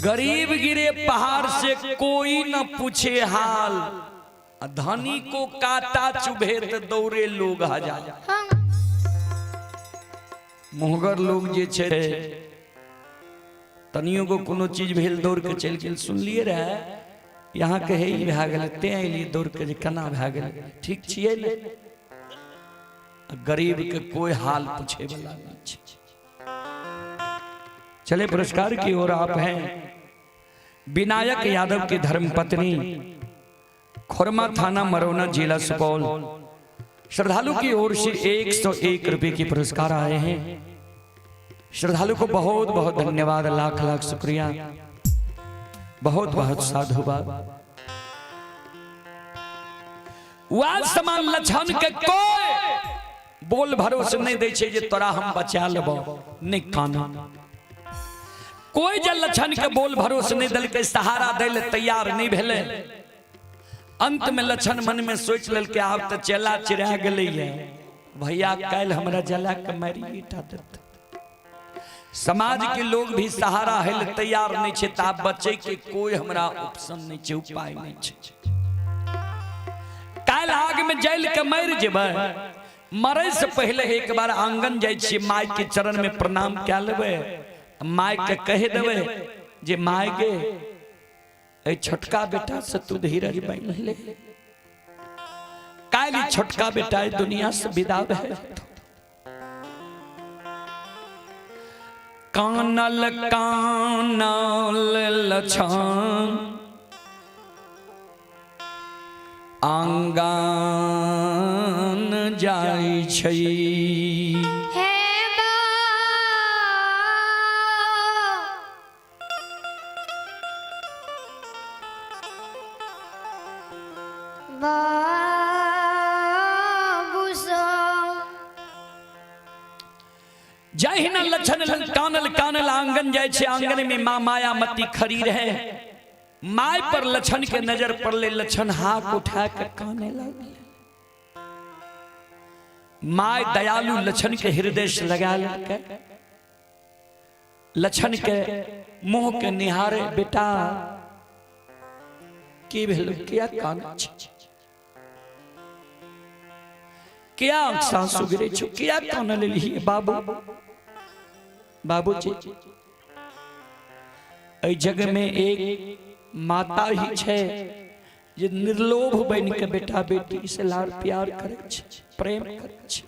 गरीब गिरे पहाड़ से कोई न पूछे हाल, धनी को काटा चुभे तो दौड़े लोग हजार। मुहगर लोग जे छै तनियो को कोनो चीज भेल दौड़ के चलि गेल। सुनलिए रहे यहाँ के हे भए गेलै तें अयलियै दौड़ के जे केना भए गेलै, ठीक छियै ने? गरीब के कोई हाल पूछे वाला नहीं छै। चले पुरस्कार की ओर आप हैं। विनायक यादव की धर्मपत्नी, खोरमा थाना मरौना जिला सुपौल, श्रद्धालु की ओर से 101 रुपए के पुरस्कार आए हैं। श्रद्धालु को बहुत बहुत धन्यवाद, लाख लाख शुक्रिया, बहुत बहुत साधुवाद। वह समान लक्षण के कोई बोल भरोसे नहीं दे छै जे तोरा हम बचा लेबो, नहीं काना। कोई जे लक्षण के बोल भरोसे नहीं देलकै, सहारा दै ले तैयार नहीं भेलै। अंत में लक्षण मन में सोच लेलकै आब तऽ चेला चिरा गेलैये, भैया काल्हि हमरा जला के मारि ईटा देतै। समाज के लोग भी सहारा है ले तैयार नहीं छै, ता बचे के कोई हमरा ऑप्शन नहीं छै, उपाय नहीं छै। काल्हि आग में जल के मरि जेबै, मरे से पहले एक बार आंगन जाइ छियै, माय के चरण में प्रणाम कए लेबै, माय के कहि देबै जे माय गे ए छोटका बेटा से तू धीरज बान्हि ले, काल्हि छोटका बेटा दुनिया से विदा भए जेतौ। कानल कानल लछन आंगन जाइ छै, हे बा बाबू जहिना लक्षण कानल कानल आंगन जाइ छै, आंगन में माँ मायामती खड़ी रहे। My पर लक्षण के नजर पड़ले, लक्षण हाथ उठा के काने लागले। My दयालु लक्षण के हृदय से लगा लेलकै, लक्षण के मुंह के निहारे, बेटा की भेल, किया कानै छी, किया आंसू गिरे छौ, किया कान लेलियै बाबू? बाबूजी एहि जग में एक माता ही छै जे निर्लोभ बन के बेटा बेटी से लाड़ प्यार करै छै, प्रेम करै छै।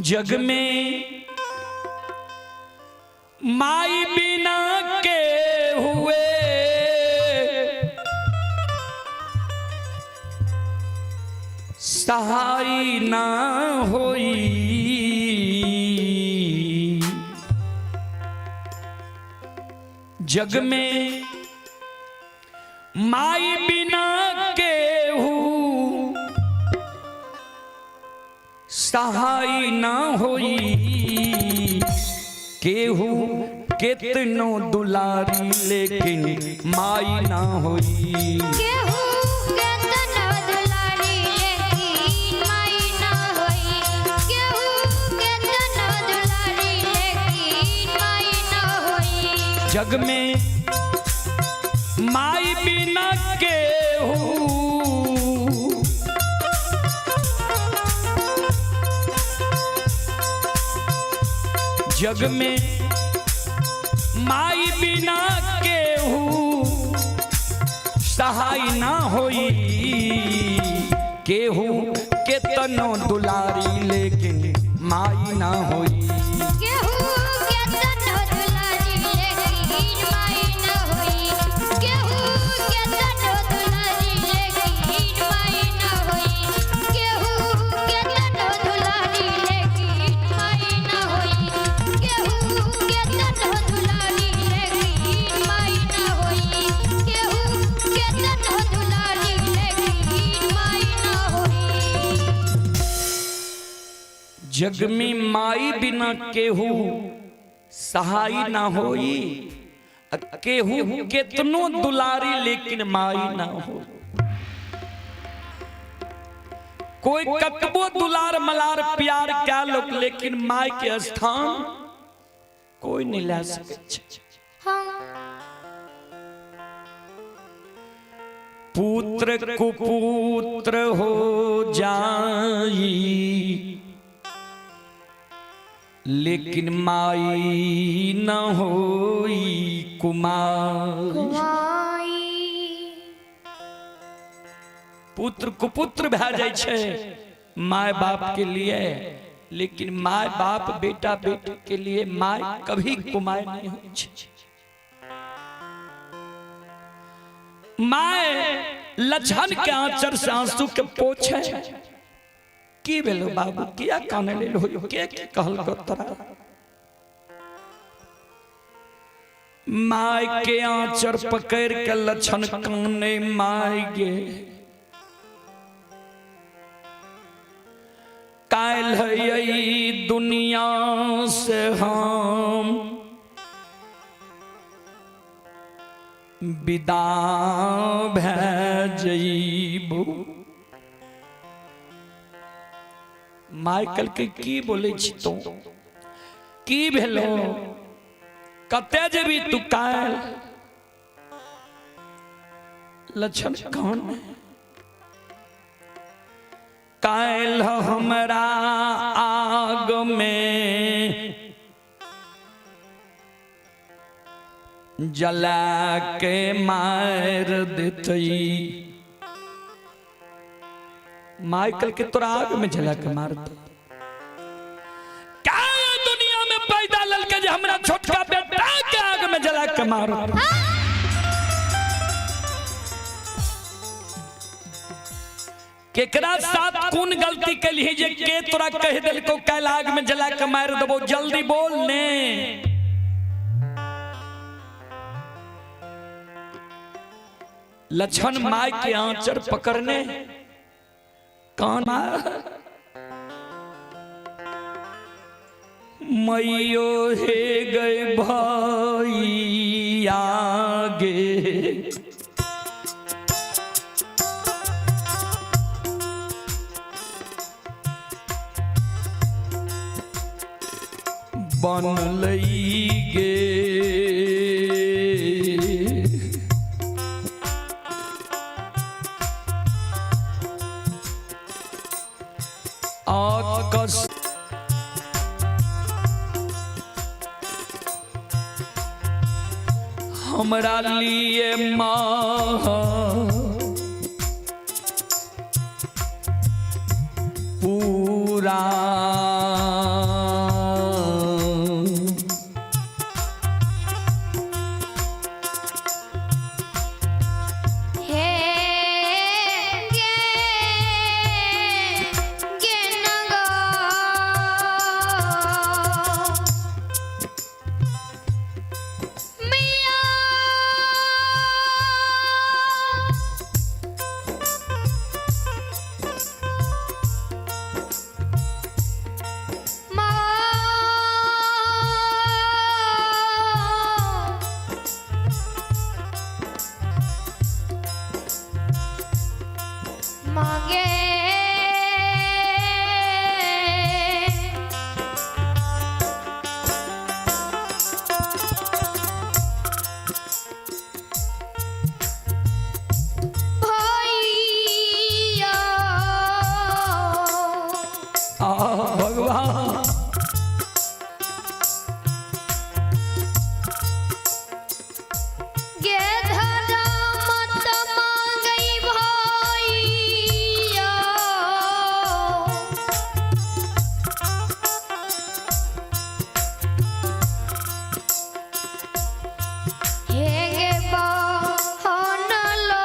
जग में माई बिना के हुए सहाय ना होई, जग में माई बिना के हूँ सहाय ना होई, केहू केतनो दुलारी लेकिन माई ना होई। केहू केतनो दुलारी लेकिन माई ना होई। केहू केतनो दुलारी लेकिन माई ना होई। जग में माई बिना केहू जग में माई बिना केहू सहाय ना होई, केहू केतनो दुलारी लेकिन माई ना होई। केहू केतनो दुलारी लेकिन माई ना होई। केहू केतनो दुलारी लेकिन माई ना होई। केहू केतनो दुलारी लेकिन माई ना होई। केहू केतनो दुलारी लेकिन माई ना होई। केहू केतनो दुलारी लेकिन माई ना होई। जग में माई बिना केहू सहाय ना होई, केहू केतनो दुलारी लेकिन माई ना हो। कोई कतबो दुलार मलार प्यार क्या लोग लेकिन माई के स्थान कोई नहीं ला सके छै। हाँ। पुत्र कुपुत्र हो जाई लेकिन माई न होई कुमार। कुमाई। पुत्र कुपुत्र भए जाइ छै my बाप के लिए, लेकिन my बाप बेटा बेटी के लिए my कभी कुमार नहीं होइ छै। My लछन के आंचर से आंसू के पोछे, की भेलो बाबू किया काने लेल हो, के की कहलको तोरा? My के आंचर पकड़ के लछन काने my गे, काल्हि अई दुनिया से हम विदा भए जइबू। My कहलकै की बोलै छी तू, की भेलो, कते जेबी तू काल्हि? लछन कौन काल्हि हमरा आग में जला के मार देतई। My कहलकै तोरा आग में जला के मार दे। क्या दुनिया में पैदा ललके जे हमरा छोटका बेटा के आग में जला के मार। केकरा साथ कौन गलती कैलही जे के तोरा कह देलको काल्हि आग में जला के मार देबो, जल्दी बोल ने। लछन my के आंचर पकड़ने कान मैयो हे गए भाई आगे, बनलई गे आकस हमरा लिए माँ पूरा हे गे गे नगो मिया आ भगवान। गे धरा मत मांगई भैया, हे गे बहन लो।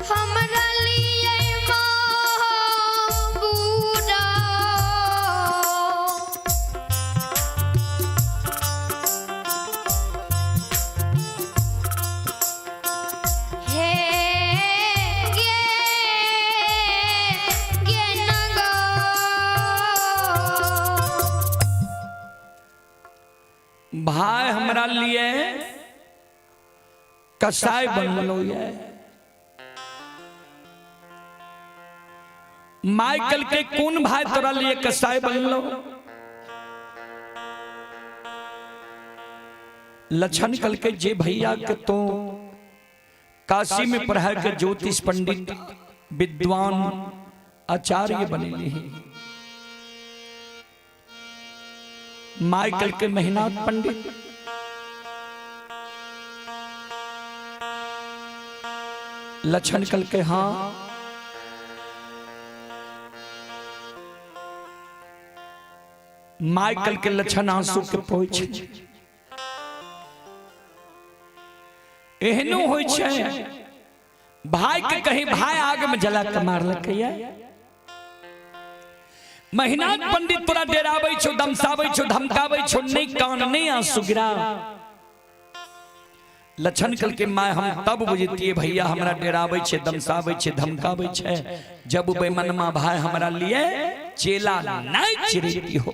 हमरा लिए महबूरा, हे गे गे नगो। भाई हमरा लिए कसाई बनलो ये। माइकल के कौन भाई तोरा लिए कसाई बनलो? लक्षण कल के जे भैया के तो काशी में पढ़ा के ज्योतिष पंडित विद्वान आचार्य बनेले हैं। माइकल के मेहनाथ पंडित लक्षण कल के हाँ माइकल के लक्षण आंसू के पहुंच एहनो होइ छै भाई के कहीं भाई आग में जला के मारलकै ये। महिनाथ पंडित तोरा डेराबै छौ, दमसाबै छौ, धमकाबै छौ, नहीं कान नहीं आंसू गिरा। लक्षण कल के माय हम तब बुझतिए भैया हमरा डेराबै छै, दमसाबै छै, धमकाबै छै, जब बेमनमा भाई हमरा लिए चेला नहीं चिरेती हो।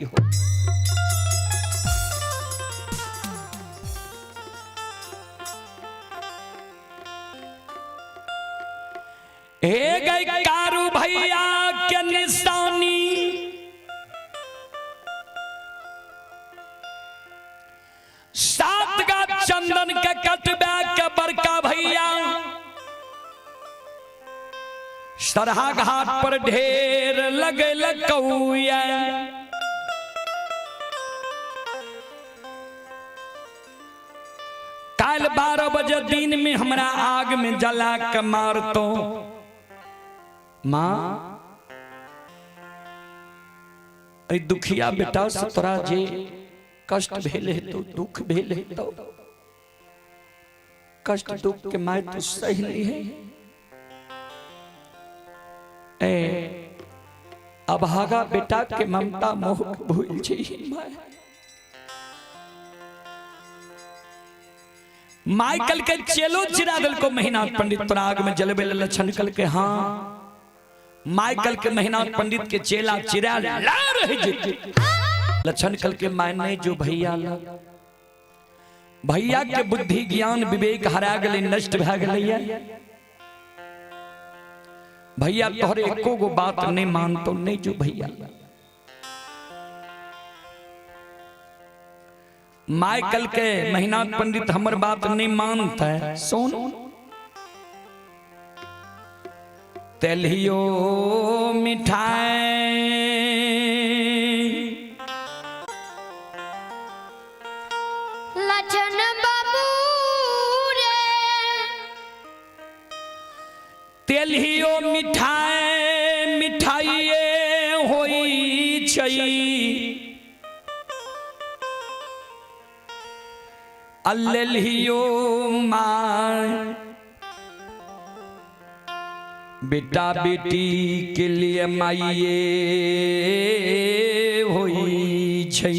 हे गई कारू भैया के निशानी, सात गा चंदन के कटबा के बड़का भैया सरहा घाट पर ढेर लगल कौया। काल 12 बजे दिन में हमरा आग में जला के मारतो। माँ ए दुखिया बेटा से तोरा जे कष्ट भेल हेतौ, दुख भेल हेतौ, कष्ट दुख के my तो सही नहीं है। ए अभागा बेटा के ममता मोह के भूल जाइए my. Michael के चेलो चिरा दिल को महीनाथ पंडित तोरा आग में जलबे लक्षण कल के हाँ माइकल के महीनाथ पंडित के चेला चिरा ला रहे जे। लक्षण कल के मायने जो भैया ला भैया के बुद्धि ज्ञान विवेक हरा गले, नष्ट भा गले। भैया तोहरे एको गो बात नहीं मानतो, नहीं जो भैया ला। माइकल के महीनाथ पंडित हमर बात नहीं मानता है। सुन तेलियो मिठाई लक्षण बाबू रे, तेलियो मिठाई मिठाइए होई छै, अल्लियो my बेटा बेटी के लिए माइये होई छै।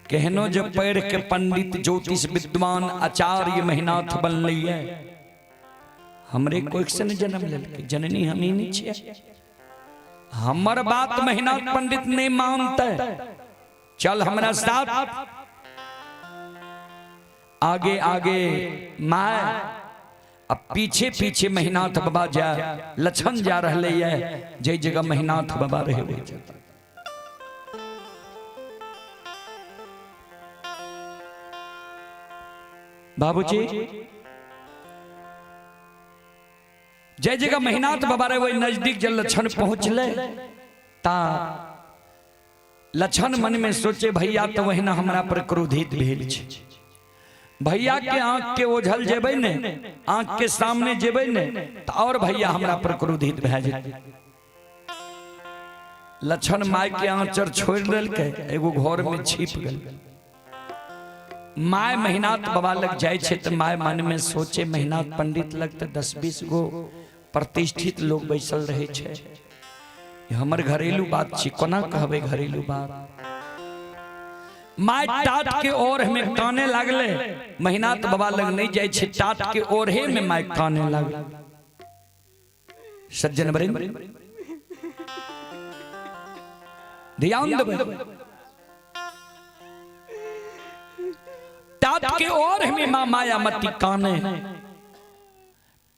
केहनो जब पढ़ के पंडित ज्योतिष विद्वान आचार्य महिनाथ बनलै, हमरे कोख से ने जन्म लेलकै, जननी हम ही नहीं छियै। हमर बात महिनाथ पंडित नहीं मानते, चल हमरा साथ। आगे आगे my, अब पीछे पीछे महिनाथ बाबा जा लछन जा रहले है, जै जगह महिनाथ बाबा रहे वही जगह। बाबूजी जय जगह महिनाथ बाबा रहे वही नजदीक जब लछन पहुंचले ता लछन मन में सोचे भैया तो वही ना हमरा पर क्रोधित भेल छै। भैया के आंख के ओझल जेबै ने, आंख के सामने जेबै ने तो और भैया हमरा पर क्रोधित भए जेतै। लछन my के आंचर छोड़ देलकै, एगो घर में छिप गेल। My महिनाथ बाबा लग जाय छै तो my मन में सोचे महिनाथ पंडित लग तो 10-20 गो प्रतिष्ठित लोग बैसल रहे छै, हमर घरेलू बात छी, कोना कहबै घरेलू बात। My टाट के ओर में काने लागले, महिनाथ बाबा लग नहीं जाय छै, टाट के ओरहे में my काने लागले। सज्जन वृंद ध्यान देबै, टाट के ओर में मां मायामती काने,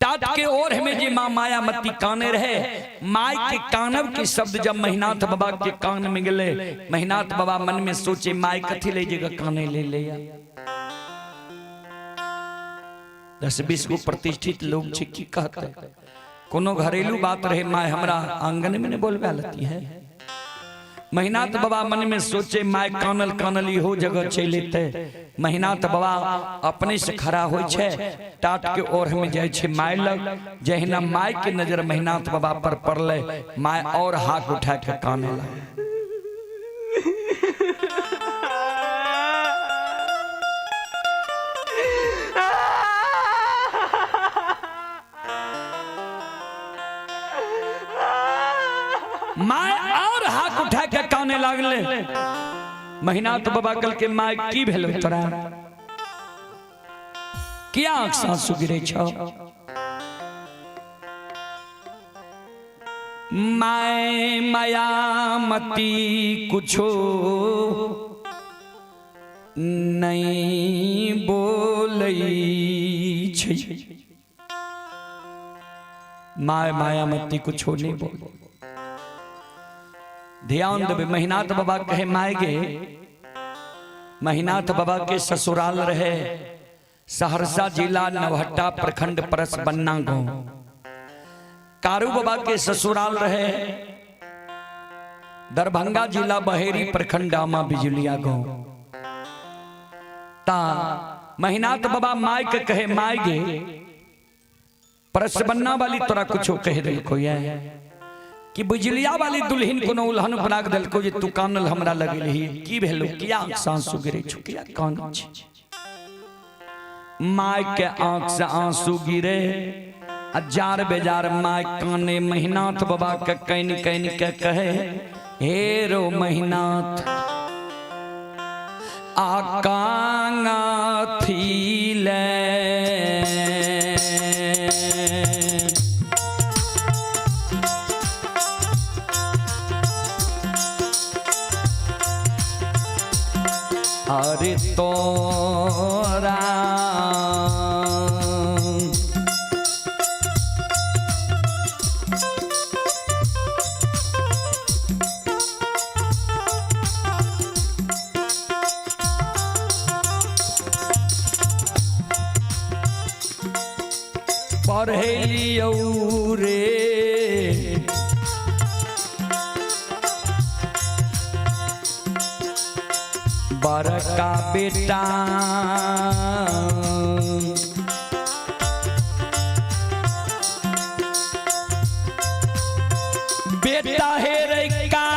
टाट के ओर में जे मां मायामती काने रहे, my के कानब के शब्द जब महिनाथ बाबा के कान में गेले, महिनाथ बाबा मन में सोचे my कथी ले जगह काने ले ले। 10-20 गो प्रतिष्ठित लोग छे की कहते, कोनो घरेलू बात रहे my हमरा आंगन में नहीं बोलबा लेती है। महिनाथ बाबा मन में सोचे my कानल कानल इहो जगह चलि एतै। महिनाथ बाबा अपने से खड़ा होइ छै, टाट के ओर में जाइ छै my लग। जहिना my के नजर महिनाथ बाबा पर पड़लै, my और हाथ उठा के काने लागल। My और हाथ उठा के काने लागले। महिनाथ बाबा कहलकै my की भेलो तोरा, किया आंख से आंसू गिरे छौ? My Mayamati कुछो नहीं बोलै छै। My Mayamati कुछो नहीं बोल। ध्यान देबै, महिनाथ बाबा कहे my गे, महिनाथ बाबा के ससुराल रहे सहरसा जिला नवहट्टा प्रखंड परस बन्ना गांव। कारू बाबा के ससुराल रहे दरभंगा जिला बहेरी प्रखंड आमा बिजुलिया गांव। ता महिनाथ बाबा my के कहे my गे, परस बन्ना वाली तोरा कुछो कह देलको ये कि बिजलिया वाली दुल्हन कोनो उल्हन बना के देलको जे तू कानल हमरा लगेलही, की भेलो, किया आंसू गिरे छौ, किया कान छी? My के आंख से आंसू गिरे, हजार बेजार my काने महिनाथ बाबा के can can के कहे हे रो महिनाथ आ कांगा थीले अरे तोरा पढ़े लियौ रे बड़का बेटा बेटा हे रे का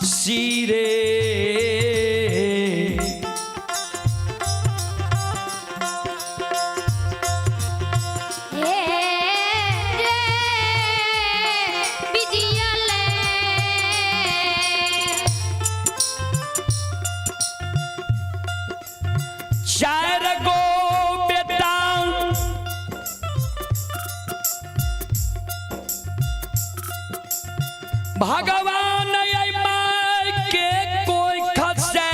सिरे भगवान आई माय के कोई खसे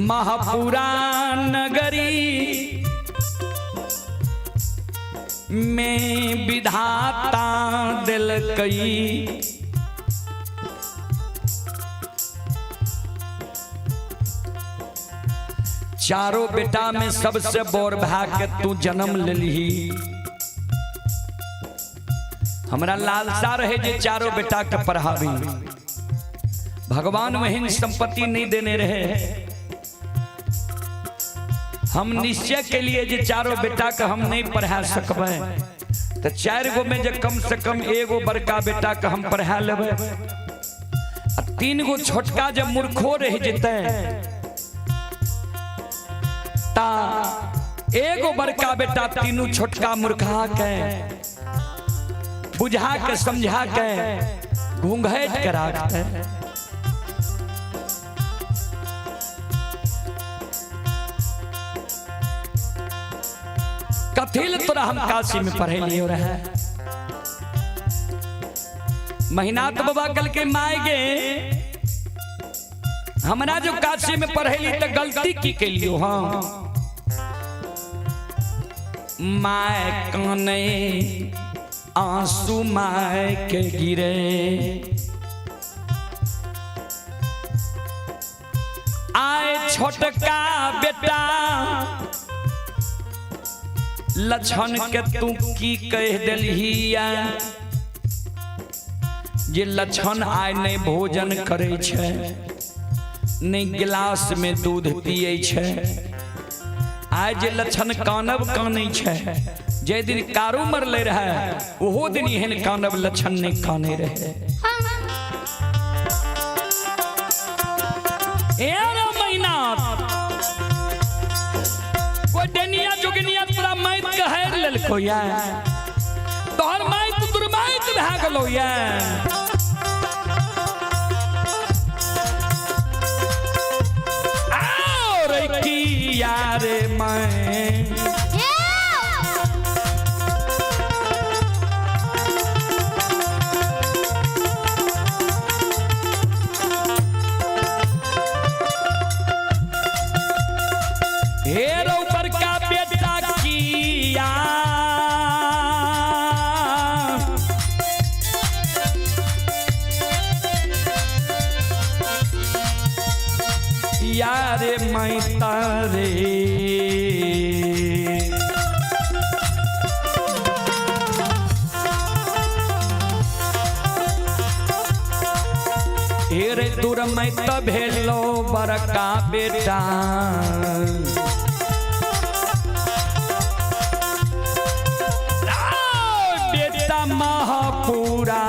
महापुराण नगरी में विधाता दिलकई। चारों बेटा में सबसे बोर भा के तू जन्म लेलही। हमरा लालसा रहे जे चारों बेटा के पढ़ाबी, भगवान वहीन संपत्ति नहीं देने रहे। हम निश्चय के लिए जे चारों बेटा के हम नहीं पढ़ा सकबै तो 4 गो में जे कम से कम एगो बड़का बेटा के हम पढ़ा लेबै, आ 3 गो छोटका जब मूर्खो रह जेतै ता एगो बड़का बेटा तीनू छोटका मूर्खा के बुझा के समझा के घूंघट के राखते। कथिल तोरा हम काशी में पढ़े लियो रहे। महीनाथ बाबा कल के माय गे हमरा जो काशी में पढ़ेली तो गलती की के लियो। हाँ my काने आंसू my के गिरे, आए छोटका बेटा लक्षण के तू की कह देलहिया जे लक्षण आय नहीं भोजन करे छै, नहीं गिलास में दूध पिए छै। आय जे लक्षण कानब कानै छै, जे दिन कारू मरले रहे ओहो दिन एहन कानब लक्षण नहीं काने रहे। एरा महीना कोई डनिया जोगनिया तोरा माइत कहर लेलको या तोहर माइत दुर्माइत भए गेलो या। आओ रे की यार मैं हेरो बड़का बेटा किया यारे मैं तारे हेरे दूर मैं त भेलो बड़का बेटा। बेटा महापुरा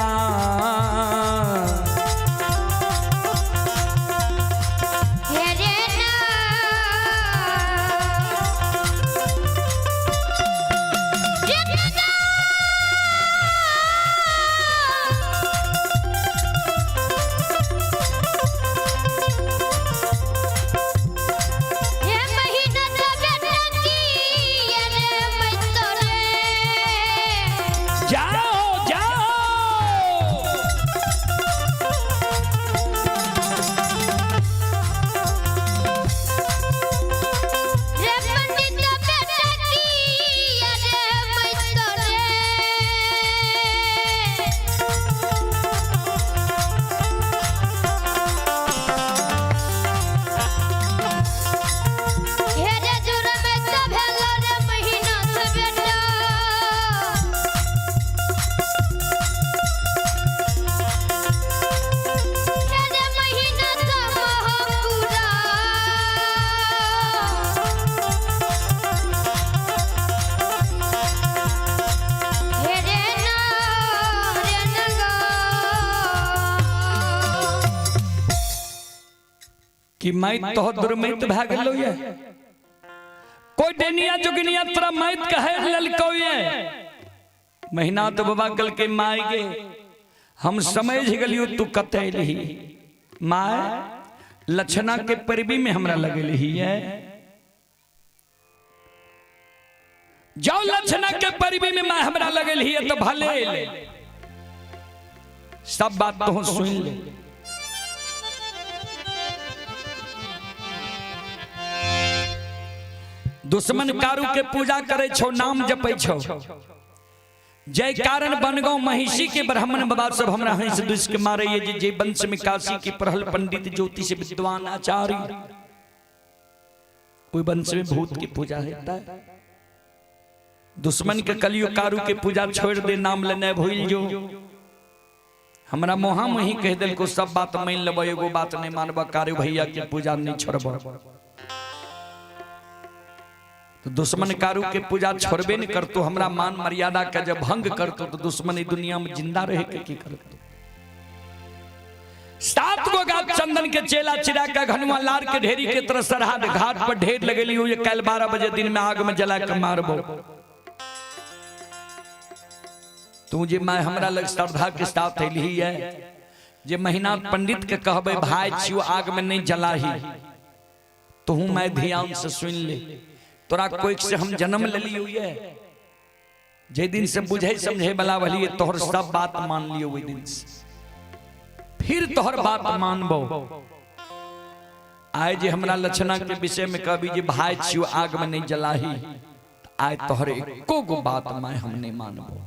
जाओ जाओ। कि माइत तो दुर्मित भए गेलो ये कोई डेनिया जोगिनिया तोरा माइत कहे ललको ये। महीना तो बाबा कल के my गे हम समझ गेलियो तू कते एलही। My लक्षणा के परबी में हमरा लगेलही ये। जाओ लक्षणा के परिवी में मैं हमरा लगल ही तो भले ले। सब बात तो सुन ले। दुश्मन कारू के पूजा करे छो, नाम जपै छो, जय कारण बनगांव महिषी के ब्राह्मण बाबा सब हमरा हंस दुस के मारे ये जे वंश में काशी के प्रहल पंडित ज्योतिष विद्वान आचार्य, कोई वंश में भूत की पूजा होता है। दुश्मन के कलियुग कारू के पूजा छोड़ दे, नाम लेने भूल जो। हमरा मोहा मोही कह दिल को सब बात मान लेब, एगो बात नहीं मानब, कारू भैया के पूजा नहीं छोड़ब। तो दुश्मन कारू के पूजा छोड़बे नहीं करतो, हमरा मान मर्यादा के जब भंग करतो तो दुश्मन दुनिया में जिंदा रहे के की करतो। 7 गो गाछ चंदन के चेला चिरा के घनुआ लार के ढेरी के तरह सरहद घाट पर ढेर लगेली हो, ये कल 12 बजे दिन में आग में जला के मारबो। तू जे मैं हमरा लग श्रद्धा के साथ अली है, जे महीना पंडित के कहबे भाई छियो आग में नहीं जलाही, तू मैं ध्यान से सुन ले, तोरा कोई से हम जन्म ले लियो है, जे दिन से बुझे समझे वाला भलिए तोहर सब बात मान लियो ओहि दिन से, फिर तोहर बात मानबो। आए जे हमरा लक्षणा के विषय में कहबी जे भाई छियो आग में नहीं जलाही, आए तोहर एको गो बात मैं हम नहीं मानबो।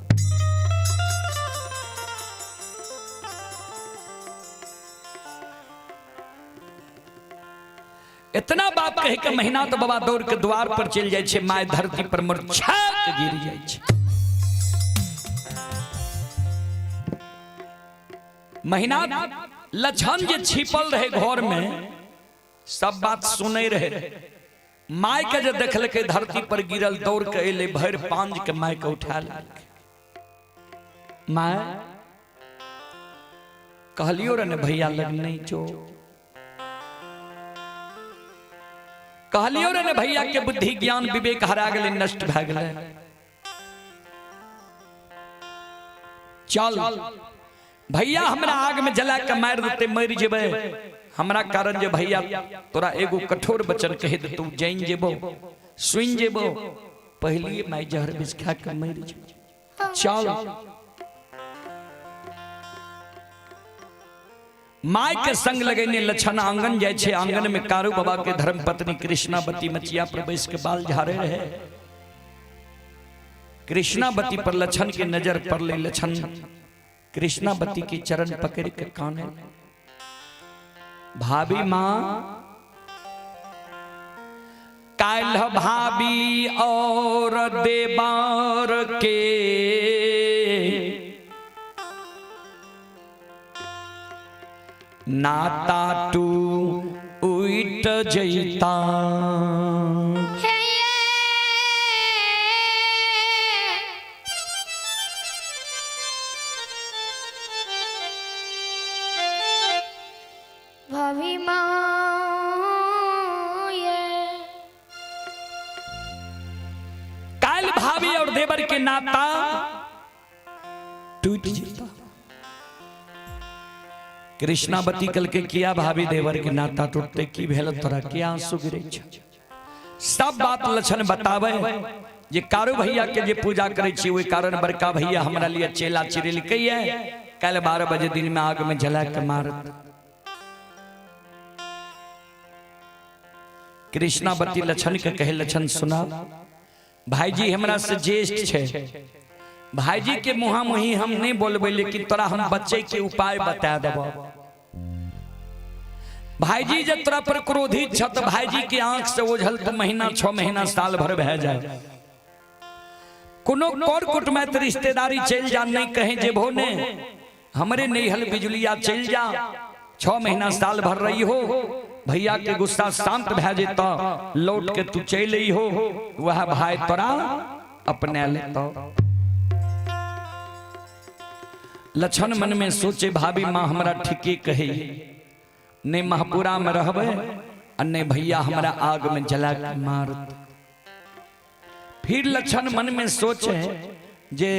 इतना बात कह के महीना तो बाबा दौड़ के द्वार पर चल जाए छे, my धरती पर मूर्छा के गिर जाए छे। महीना लक्षण जे छिपल रहे घर में सब बात सुने रहे, my के जे देखलकै धरती पर गिरल दौड़ के एले, भरि पांज के my के उठा लेलकै। My कहलियो रे ने भैया लग नहीं जो, कहलियो रे ने भैया के बुद्धि ज्ञान विवेक हरा गेलै, नष्ट भए गेलै। चल भैया हमरा आग में जला के मारि देते, मरि जेबै, हमरा कारण जे भैया तोरा एगो कठोर वचन कह देतौ, जानि जेबो सुनि जेबो, पहलिए माय जहर विष खा के मरि जेबो। चल my के संग लगेने लक्षण आंगन जाय छे, आंगन में कारू बाबा के धर्म पत्नी कृष्णावती मचिया पर बैस के बाल झाड़े रहे। कृष्णावती पर लक्षण के नजर पड़ले, लक्षण कृष्णावती के चरण पकड़ के काने, भाभी मां काल्ह भाभी और देवार के नाता टू उठ जैता। भाभी माँ काल भाभी और देवर के नाता टूट जेता। कृष्णावती कल के किया भाभी देवर के नाता टूटते, की भेल तोरा, किया आंसू गिरे छ? सब बात लक्षण बतावे जे कारू भैया के जे पूजा करे छी ओहि कारण बड़का भैया हमरा लिए चेला चिरेलकै है, कल 12 बजे दिन में आग में जला के मारत। कृष्णावती लक्षण के कहे, लक्षण सुना भाईजी हमरा से ज्येष्ठ छे, भाईजी के मुहा मुही हम नहीं बोलबे, लेकिन तोरा हम बच्चे के उपाय बता देबो। भाईजी जब तोरा पर क्रोधित छ तो भाईजी के आंख से ओझल तो महीना 6 महीना साल भर भए जाए, कोनो कर कुटमैत रिश्तेदारी चल जा, नहीं कहे जेबो ने हमरे नैहल बिजुलिया चल जा, 6 महीना साल भर रही हो, भैया के गुस्सा शांत भए जेता, लौट के तू चल आई हो, वह भाई तोरा अपने लेता। लक्षण मन में सोचे भाभी माँ हमरा ठीके कहे, ने महपुरा में रहबे आ ने भैया हमरा आग में जला के मारत। फिर लक्षण मन में सोचे जे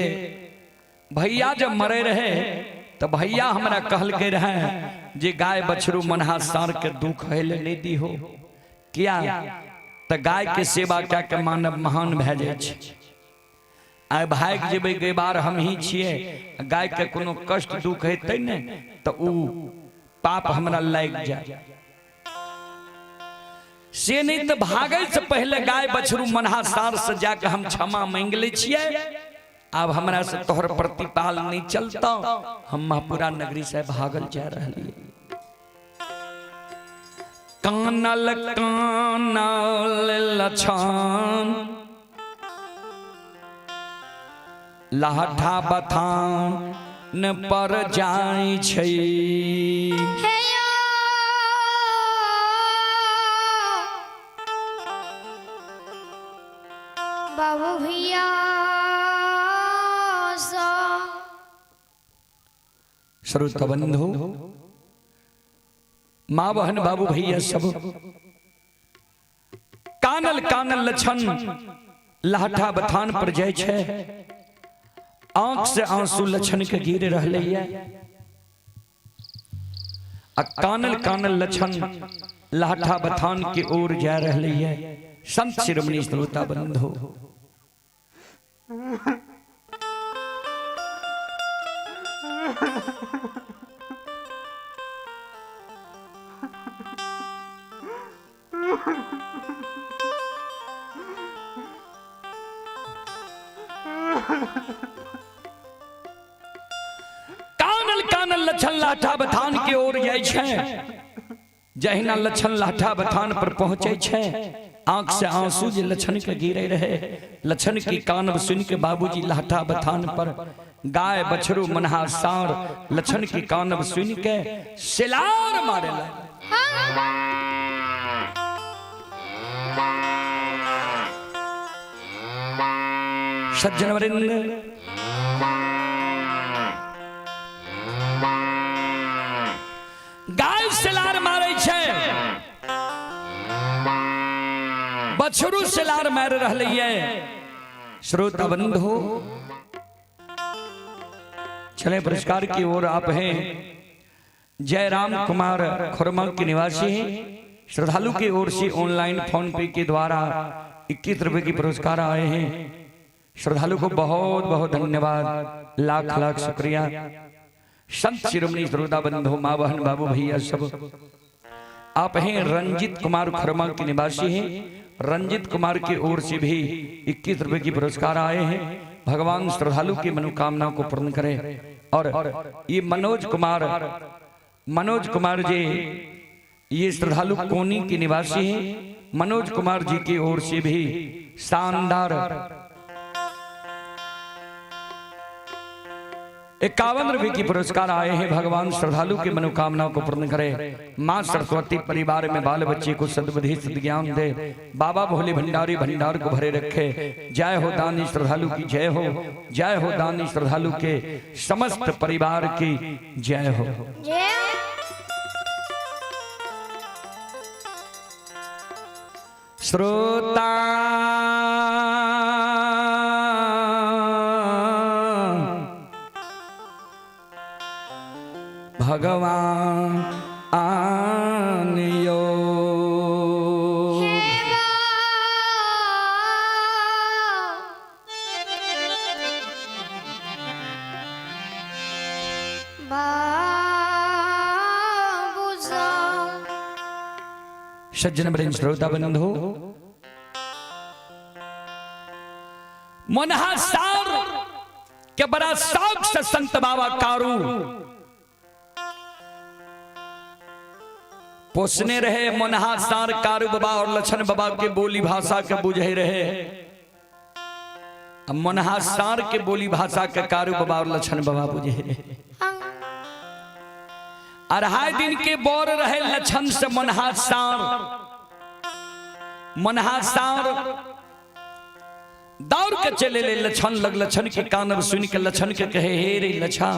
भैया जब मरे रहे तो भैया हमरा कहल के रहे जे गाय बछरू मनहा सार के दुख हेले नहीं दी हो, किया तो गाय के सेवा क्या के मानव महान भए जाय छै। आइ भागि जेबै, गैबार हमही छियै, गायके कोनो कष्ट दुख हेतै ने तऽ उ पाप हमरा लागि जाय। से नहीं तो भागै से पहले गाय बछरू मनहा सार से जाके हम क्षमा मांगि लै छियै। आब हमरा से तोहर प्रतिपाल नहीं चलता, हम महापुरा नगरी से भागल जा रहलियै। कानल कानल लछन लाठा बथान पर जाइ छै। हे यो बाबू भैया सब। श्रोता बंधु, माँ बहन बाबू भैया सब, कानल कानल लछन लाठा बथान पर जाइ छै। आंख से आंसू लछन के गिर रहले ये आ कानल कानल लछन लाठा बथान के ओर जा रहले ये। संत शिरोमणि श्रोता बंधु, कानल कानल लछन लाठा बथान के ओर जाइ छै। जहिना लछन लाठा बथान पर पहुंचे छै, आंख से आंसू जे लछन के गिरे रहे, लछन की कानब सुन के बाबूजी लाठा बथान पर गाय बछरू मनहा सार लछन की कानब सुन के सिलार मारे लगे। सज्जन वरिंद, गाय सिलार मारे छै, बछरू सिलार मार रहले ये। श्रोता बंधु, चले पुरस्कार की ओर। आप हैं जयराम कुमार खुरमा के निवासी हैं। श्रद्धालु की ओर से ऑनलाइन फोन पे के द्वारा 21 रुपए की पुरस्कार आए हैं। श्रद्धालु को बहुत बहुत धन्यवाद, लाख लाख शुक्रिया। संत शिरोमणि श्रोता बंधु, माँ बहन बाबू भैया सब, आप हैं रंजित कुमार खुरमा के निवासी हैं। रंजित कुमार की ओर से भी 21 रुपए की पुरस्कार आए हैं। भगवान श्रद्धालु की मनोकामना को पूर्ण करे। और ये मनोज कुमार जी, ये श्रद्धालु कोनी के निवासी हैं। मनोज कुमार जी की ओर से भी शानदार 51 रुपए की पुरस्कार आए हैं। भगवान श्रद्धालु की मनोकामना को पूर्ण करे। माँ सरस्वती परिवार में बाल बच्चे को सद्बुद्धि सद्ज्ञान दे। बाबा भोले भंडारी भंडार को भरे रखे। जय हो दानी श्रद्धालु की जय हो, जय हो दानी श्रद्धालु के समस्त परिवार की जय हो। जय। श्रोता भगवान आनियो हे बा। बाबू साहब। सज्जन वृंद श्रोता बंधु, मनहा सार के बड़ा शौक से संत बाबा कारू पोसने रहे। मनहा सार कारू बाबा और लछन बाबा के बोली भाषा के बुझे रहे। अब मनहा सार के बोली भाषा के कारू बाबा और लछन बाबा बुझे रहे। 2.5 दिन के बोर रहे लछन से मनहा सार। मनहा सार दौड़ के चले ले लछन लग। लछन के कानब सुन के लछन के कहे, हे रे लछा,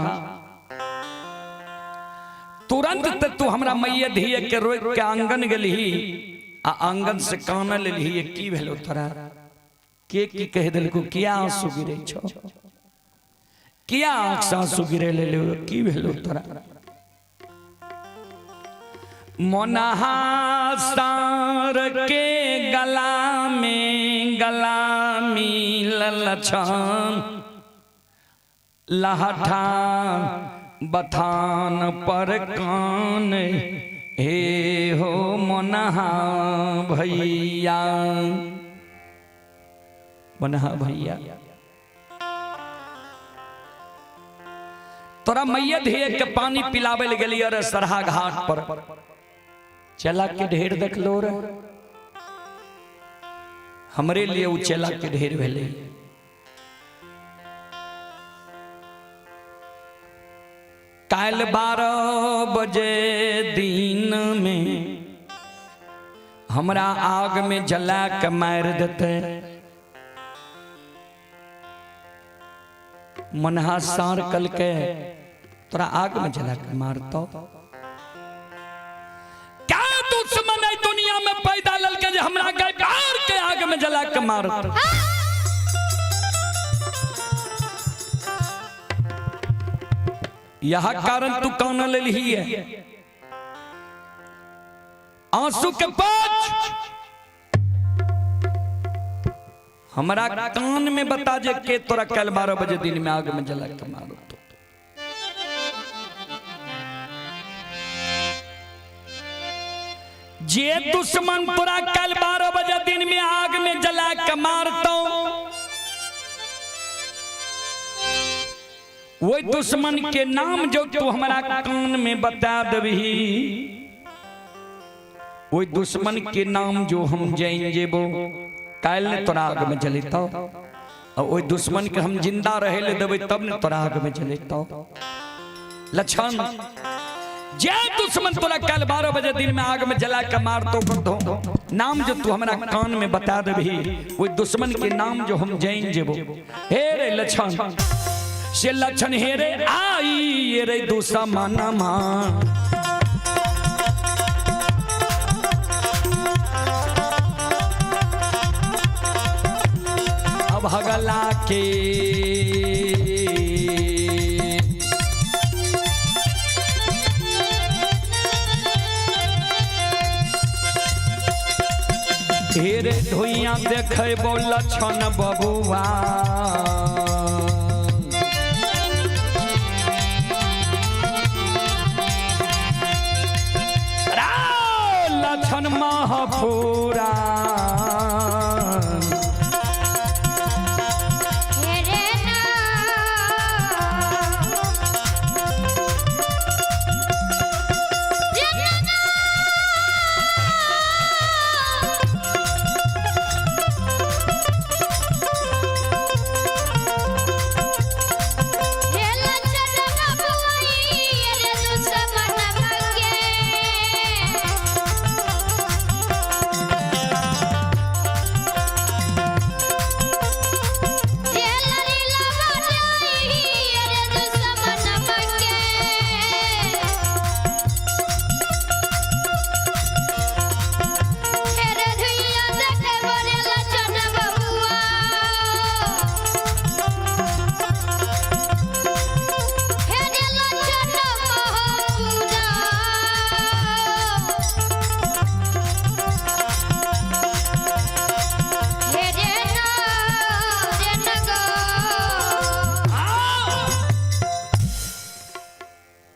तुरंत त तू हमरा मैया धिया के रोक के आंगन गेलही आ आंगन से कान लेलही, की भेलो तोरा? के की कह देलको? किया आंसू गिरे छो? किया आंख से आंसू गिरे ले ले? की भेलो तोरा? मोनहा सार के गला में गला मिलल लछन लहठा बथान पर कान हे हो मनहा भैया, मनहा भैया। तोरा मैया धीए के पानी पिलावे ले गेलियै रे सरहा घाट पर, चला के ढेर देखलो रे, हमरे लिए उ चला के ढेर भेलै। काल्हि 12 बजे दिन में हमरा आग में जला के मारि देते। मनहा सार कल के तोरा आग में जला के मारतो। क्या दुश्मन है दुनिया में पैदा ललके जे हमरा गाय बार के आग में जला के मारतो। यह कारण तू कान लेलही है, आंसू के पाँच हमरा कान में बता जे के तोरा कल 12 बजे दिन में आग में जला के मारो। जे दुश्मन तोरा कल 12 बजे दिन में आग में जला के मारतो, वही दुश्मन के नाम जो तू हमरा कान में बता देबही, वही दुश्मन के नाम जो हम जान जेबो काल्हि ने तोरा आग में जलेतो, और वही दुश्मन के हम जिंदा रहे ले देबै तब ने तोरा आग में जलेतो। लक्षण जे दुश्मन तोरा कल 12 बजे दिन में आग में जला के मारतो दो नाम जो तू हमरा कान में बता देबही, वही दुश्मन के नाम जो हम जान जेबो। हे रे लक्षण से लक्षण हे रे आई रे दुश्मन मां, अब हगला के हे रे धुइया देखेबो लक्षण बबुआ, लक्षण महफूरा।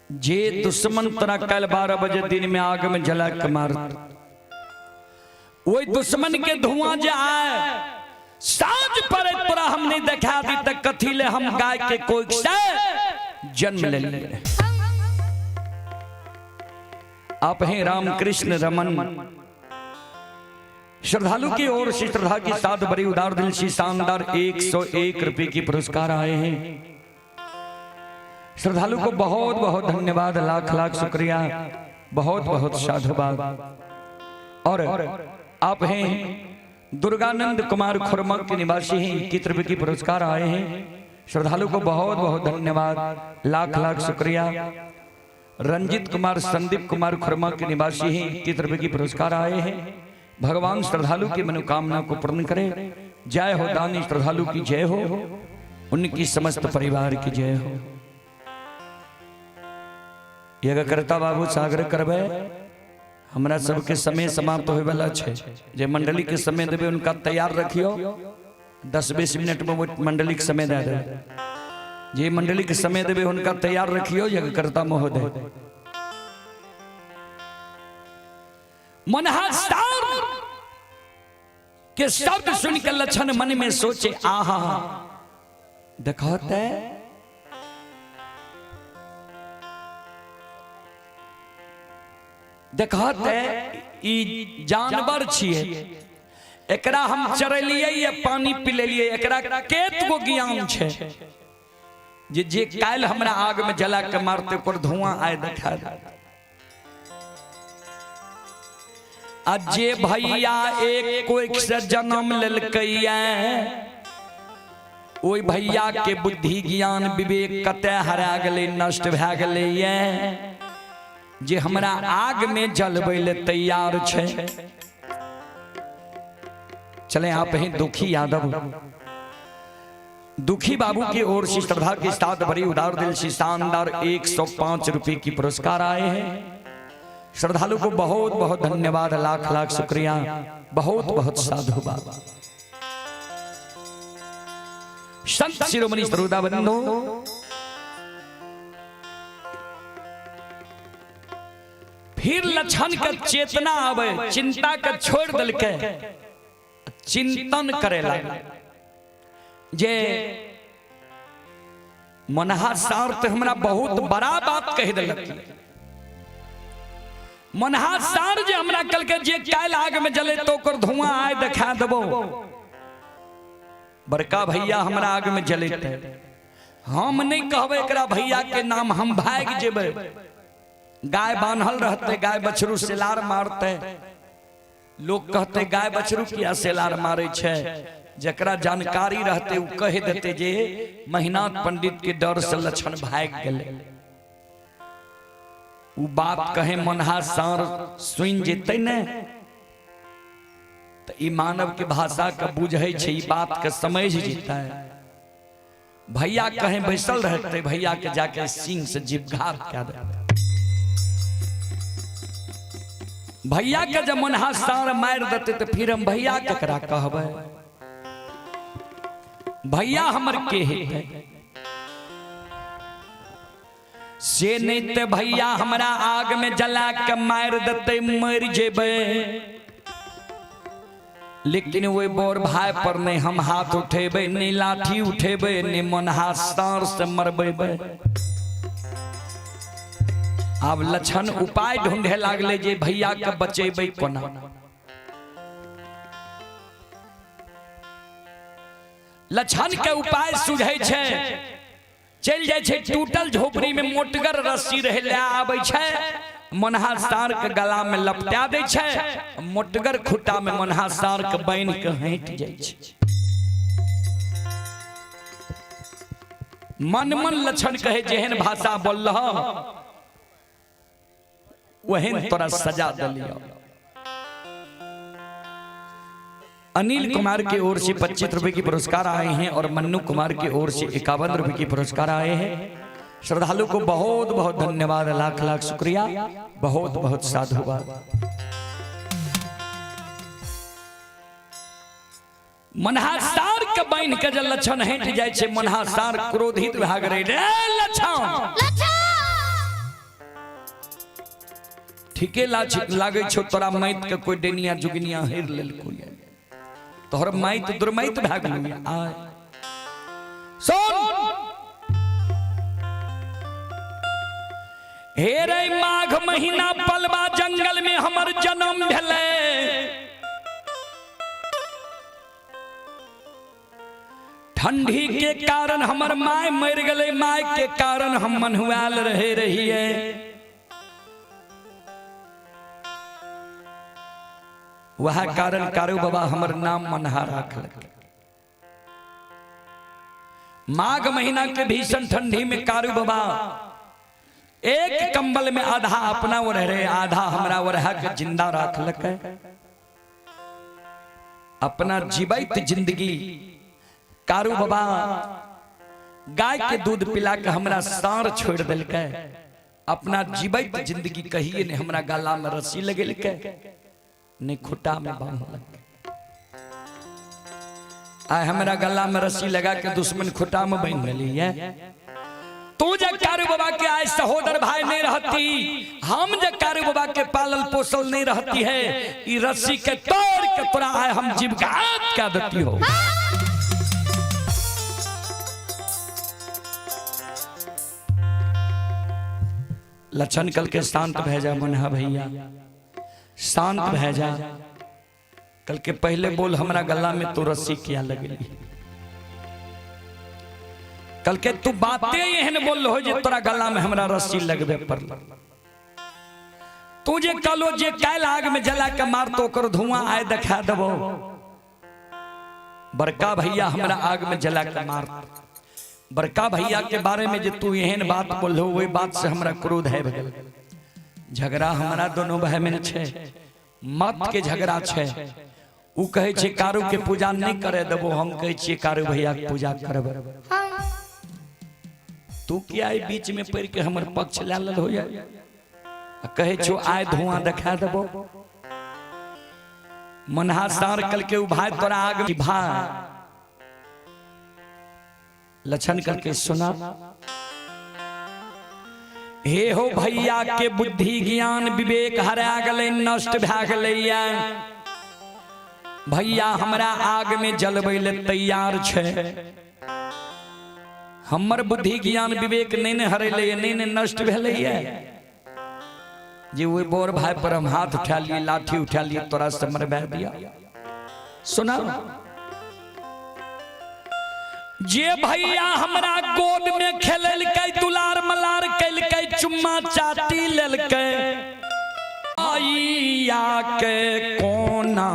जे दुश्मन तोरा कल 12 बजे दिन में आग में जला के मार, वही दुश्मन के धुआं जे आए साँझ पड़े तोरा हम नहीं देखा दी तक कथी ले हम गाय के कोई से जन्म ले ले। आप हैं रामकृष्ण रमन। श्रद्धालु की ओर से श्रद्धा की साथ बड़ी उदार दिल से शानदार 101 रुपए की पुरस्कार आए हैं। श्रद्धालु को बहुत बहुत धन्यवाद, लाख लाख शुक्रिया, बहुत बहुत साधुवाद। और आप हैं दुर्गानंद कुमार खुरमा के निवासी हैं, 21 रुपए की पुरस्कार आए हैं। श्रद्धालु को बहुत बहुत धन्यवाद, लाख लाख शुक्रिया। रंजित कुमार संदीप कुमार खुरमा के निवासी हैं, 21 रुपए की पुरस्कार आए हैं। भगवान श्रद्धालु की मनोकामना को पूर्ण करे। जय हो दानी श्रद्धालु की जय हो, उनकी समस्त परिवार की जय हो। यज्ञकर्ता बाबू सागर करबे, हमरा सबके समय समाप्त होए वाला छै, जे मंडली के समय देबे उनका तैयार रखियो, 10-20 मिनट में मंडली के समय दे देबै। जे मंडली के समय देबै हुनका तैयार रखियो यज्ञकर्ता महोदय। मनहा सार के शब्द सुन के लक्षण मन में सोचे, आहा देखो ते देखो ते ई जानवर छिए, एकरा हम चरेलिए या पानी पिलेलिए, एकरा केत गो ज्ञान छे जे जे काल्हि हमरा आग में जला के मारते ओकर धुआं आय देखा दे। आ जे भैया एक कोइक से जन्म लेलकैया ओहि भैया के बुद्धि ज्ञान विवेक कते हरा गेलै, नष्ट भए गेलैया जे हमरा आग में जलबै ले तैयार छै। चले आप हैं दुखी यादव, दुखी बाबू की ओर से श्रद्धा के साथ भरी उदार दिल से शानदार 105 रुपए की पुरस्कार आए हैं। श्रद्धालु को बहुत बहुत धन्यवाद, लाख लाख शुक्रिया, बहुत बहुत साधुवाद। संत शिरोमणि श्रोता बंधु, फिर लक्षण के चेतना आवे, चिंता के छोड़ दिल के चिंतन करे लगे जे मनहा सार तो हमरा बहुत बड़ा बात कह दिलक। मनहा सार जे हमरा कल के जे काल्हि आग में जले तो ओकर धुआं आय देखा देबो, बड़का भैया हमरा आग में जलेते, हम नहीं कहबै एकरा भैया के नाम, हम भागि जेबै। गाय बान्हल रहते, गाय बछरू सेलार मारते, लोग कहते गाय बछरू किया सेलार मारे छै, जकरा जानकारी रहते उ कह देते जे महिनाथ पंडित के डर से लक्षण भागि गेलै। उ बात कहे मनहा सार सुनि जेतै ने तऽ ई मानव के भाषा के बुझै छै, ई बात के समझ जेतै। भैया कहे बैसल रहते, भैया के जाके सिंह से जीवघात कए देते। भैया के जब मनहा सार मारि देते तो फिर हम भैया केकरा कहबै, भैया हमर के हेतै? से नहीं ते भैया हमरा आग में जला के मारि देते, मरि जेबै, लेकिन ओहि बड़ भाई पर नहीं हम हाथ उठेबै, नहीं लाठी उठेबै, नहीं मनहा सार से मरबेबै। आब लक्षण उपाय ढूंढे लागले जे भैया के बचेबै कोना। लक्षण के उपाय सुझै छै, चलि जाइ छै टूटल झोपड़ी में मोटगर रस्सी रहे ले आबै छै, मनहा सार के गला में लपटा दै छै, मोटगर खुट्टा में मनहा सार के बान्हि के हटि जाइ छै। मन मन लक्षण कहे जेहन भाषा बोलह ओहन तोरा सजा दिलियो। अनिल कुमार की ओर से 25 रुपए की पुरस्कार आए हैं और मन्नू कुमार की ओर से 51 रुपए की पुरस्कार आए हैं। श्रद्धालु को बहुत बहुत धन्यवाद, लाख लाख शुक्रिया, बहुत बहुत साधुवाद। मनहासार के बान्हि के जे लक्षण हटि जाइ छै, मनहासार क्रोधित भए गेलै, रे लक्षण ठीके लागै छौ तोरा माइत के कोई डेनिया जुगनिया हेर लेलको ये, तोहर माइत दुर्माइत भए गेलौ। आय सुन, हे रे माघ महीना पलवा जंगल में हमर जन्म भेलै, ठंडी के कारण हमर my मर गेलै, my के कारण हम मन्हुआल रहे रहिए। वह कारण कारू बाबा हमर नाम मनहा राखलक। माघ महीना के भीषण ठंडी में कारू बाबा एक कंबल में आधा अपना ओढ़ रहे, आधा हमरा ओढ़ा के जिंदा राखलक। अपना जीवित जिंदगी कारू बाबा गाय के दूध पिला के हमरा सार छोड़ दिलकै। अपना जीवित जिंदगी कहिए ने हमरा गला में रस्सी लगेलकै, ने खुटा में बांधलक। आइ हमरा गला में रस्सी लगा के दुश्मन खुटा में बांधि देली है। तू जे कारू बाबा के आय सहोदर भाई नहीं रहती, हम जे कारू बाबा के पालल पोसल नहीं रहती है, ई रस्सी के तोड़ के तोरा आय हम जीवघात कर देती हो। लक्षण कल के शांत भै जा मनहा भैया, शांत भै जा। कल के पहले बोल हमरा गला में तो रस्सी किया लगली। कल के तू बातें एहन बोल हो जे तोरा गला में हमरा रस्सी लगबे पड़ल। तू जे कहलो जे काल्हि आग में जला के मारतो ओकर धुआं आय देखा देबो। बड़का भैया हमरा आग में जला के मार, बड़का भैया के बारे में जे तू एहन बात बोलहो वही बात से हमरा क्रोध है गेल। झगड़ा हमरा दोनों भाई में छै, मत के झगड़ा छै। उ कहै छै कारू के पूजा नहीं करे देबो, हम कहै छियै कारू भैया के पूजा करबै। तू किया एहि बीच में पड़ि के हमर पक्ष लए लेल हो जाए? कहै छौ आय धुआं देखा देबो। मनहा सार कल के उ भाई तोरा आग भाई लक्षण करके सुना। हे हो भैया के बुद्धि ज्ञान विवेक हरा गलै, नष्ट भए गेलैया। भैया हमरा आग में जलबै ले तैयार छै। हमर बुद्धि ज्ञान विवेक नहीं ने हरेलै, नहीं ने नष्ट भेलैया जे ओहि बोर भाई पर हम हाथ उठा लिए, लाठी उठा लिए, तोरा से मरबा दिया। सुना जे भैया हमरा गोद में खेललकै, दुलार मलार कैलकै, चुम्मा चाटी लेलकै, आइया के कोना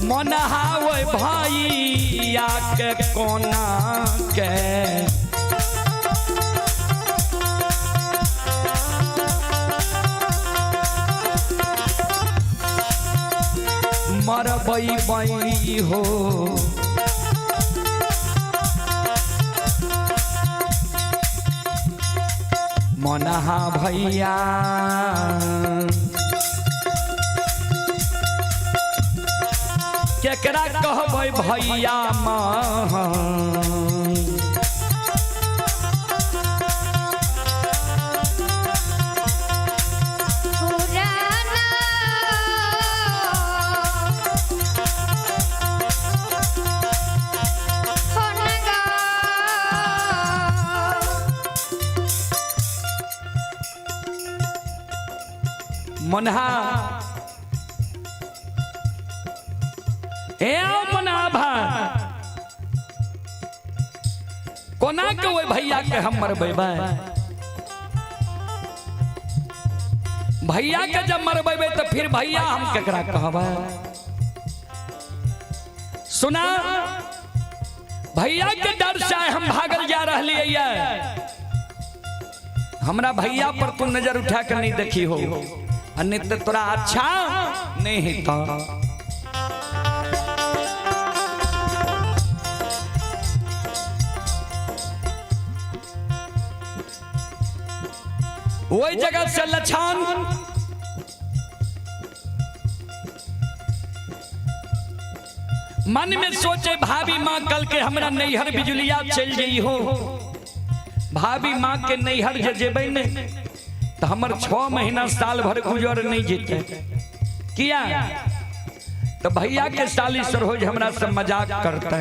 मनहावे भैया के कोना के। मरबै बई हो मनहा भैया। केकरा कहबै भैया माँ? मनहा हे आओ मनहा भाई, कोना के ओहि भैया के हम मरबै? भैया के जब मरबै तो फिर भैया हम केकरा कहबै? सुना भैया के डर से हम भागल जा रहलियै। हमरा भैया पर तू नजर उठा के नहीं देखी हो, नहीं तो तोरा अच्छा नहीं हेता। वही जगह से लछन मन में सोचे भाभी माँ कल के हमरा नैहर बिजुलिया चल गई हो। भाभी माँ के नैहर जे जेबै ने तो हमर 6 महीना साल भर गुजर नहीं जेतै। किया तो भैया के साली सरोज हमरा से मजाक करते।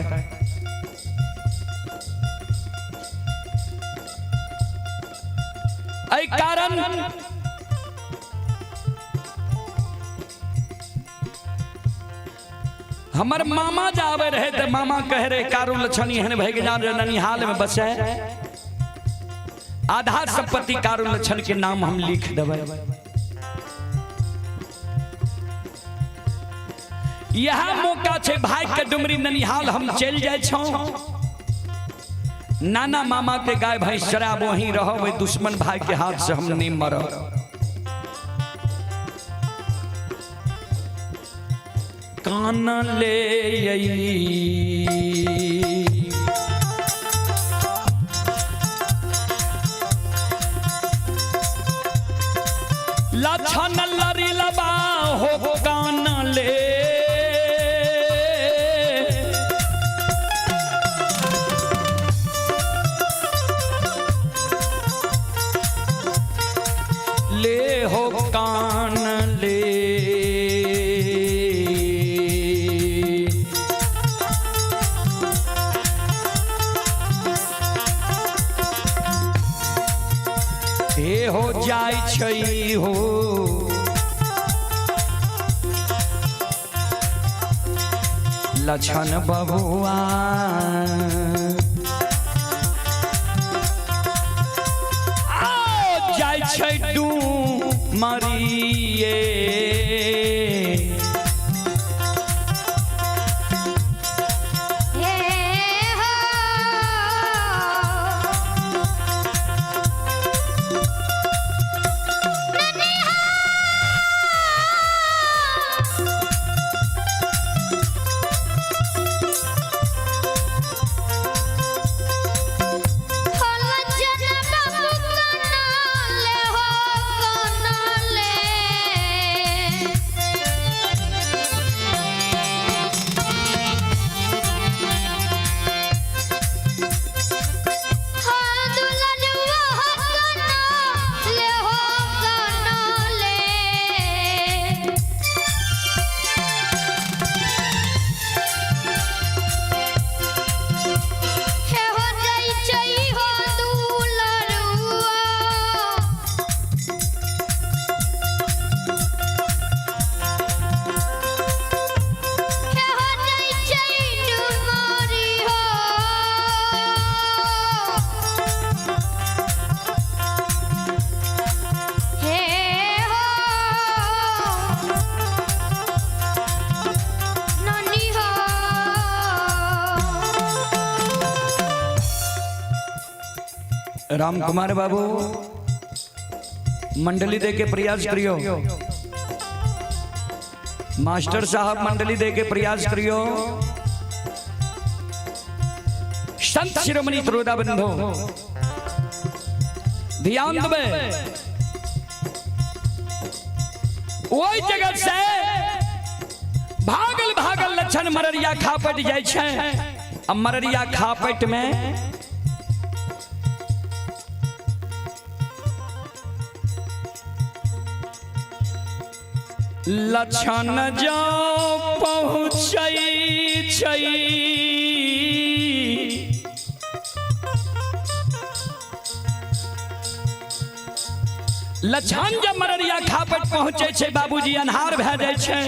एहि कारण हमर मामा जावे रहे तो मामा कह रहे कारू लक्षण एहन भए गेल जे ननिहाल में बसे, आधा संपत्ति कारू लक्षण के नाम हम लिख देबै। यह मौका छै भाई के डुमरी ननिहाल हम चलि जाइ छौं, नाना मामा के गाय भैंस चराब, वहीं रहब, दुश्मन भाई के हाथ से हम नहीं मरब। कान ले जाइ छै हो। लछन बबुआ आ जाइ छै डूमरिए। हे हो। हो लज्जन बाबू कनाले हो कनाले। हाँ दुलरुआ हो कनाले हो कनाले। हे हो जाइ छै हो दुलरुआ। हे हो जाइ छै डुमरी हो। हे हो नानी हो। राम कुमार बाबू मंडली दे के प्रयास करियो, मास्टर साहब मंडली दे के प्रयास करियो। संत शिरोमणि त्रोदा बंधो ध्यान देवे, ओहि जगह से भागल भागल लक्षण मररिया खापट जाइ छै। आ मररिया खापट में लक्षण जो पहुँचै छै लक्षण जब मररिया खापट पहुँचै छै बाबूजी अन्हार भए जाइ छै,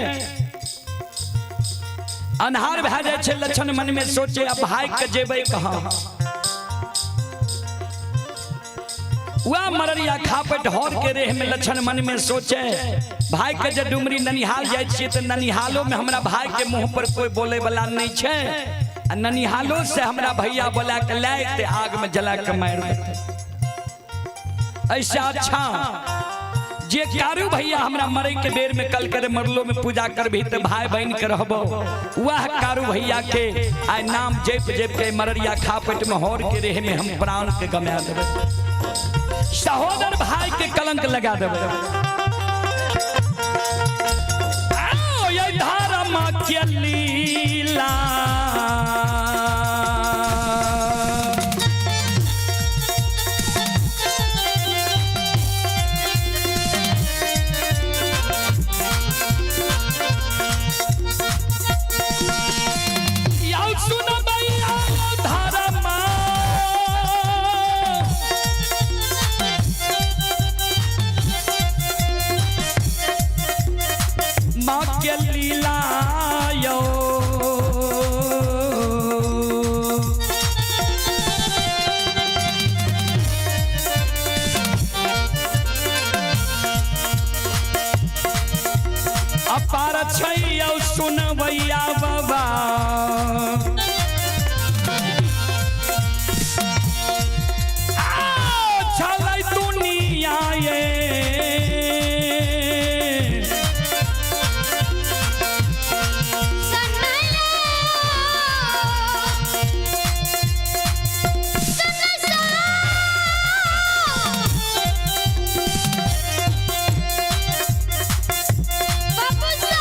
अन्हार भए जाइ छै। लक्षण मन में सोचे अब भागि के जेबै कहाँ। वह मररिया खापट हर के रेह में लक्षण मन में सोचे भाई के जे डुमरी ननिहाल जाइ छियै तऽ ननिहालो में हमरा भाई के मुंह पर कोई बोले वाला नहीं छै, आ ननिहालो से हमरा भैया बोला के लाए ते आग में जला के मारि देतै। ऐसा अच्छा जे कारू भैया हमरा मरे के बेर में कल करे मरलो में पूजा करबी तऽ भाई बहन के रहबो, वह कारू भैया के आइ नाम जप जप के मररिया खापट में हर के रेह में हम प्राण के गमा देबै, सहोदर भाई के कलंक लगा देबै। आओ ये धर्म के लीला यौ सुनबै धर्म माँ के लीला यौ। अपार छै यौ सुनबैया बाबा, आ, छलै दुनिया ये। बाबू।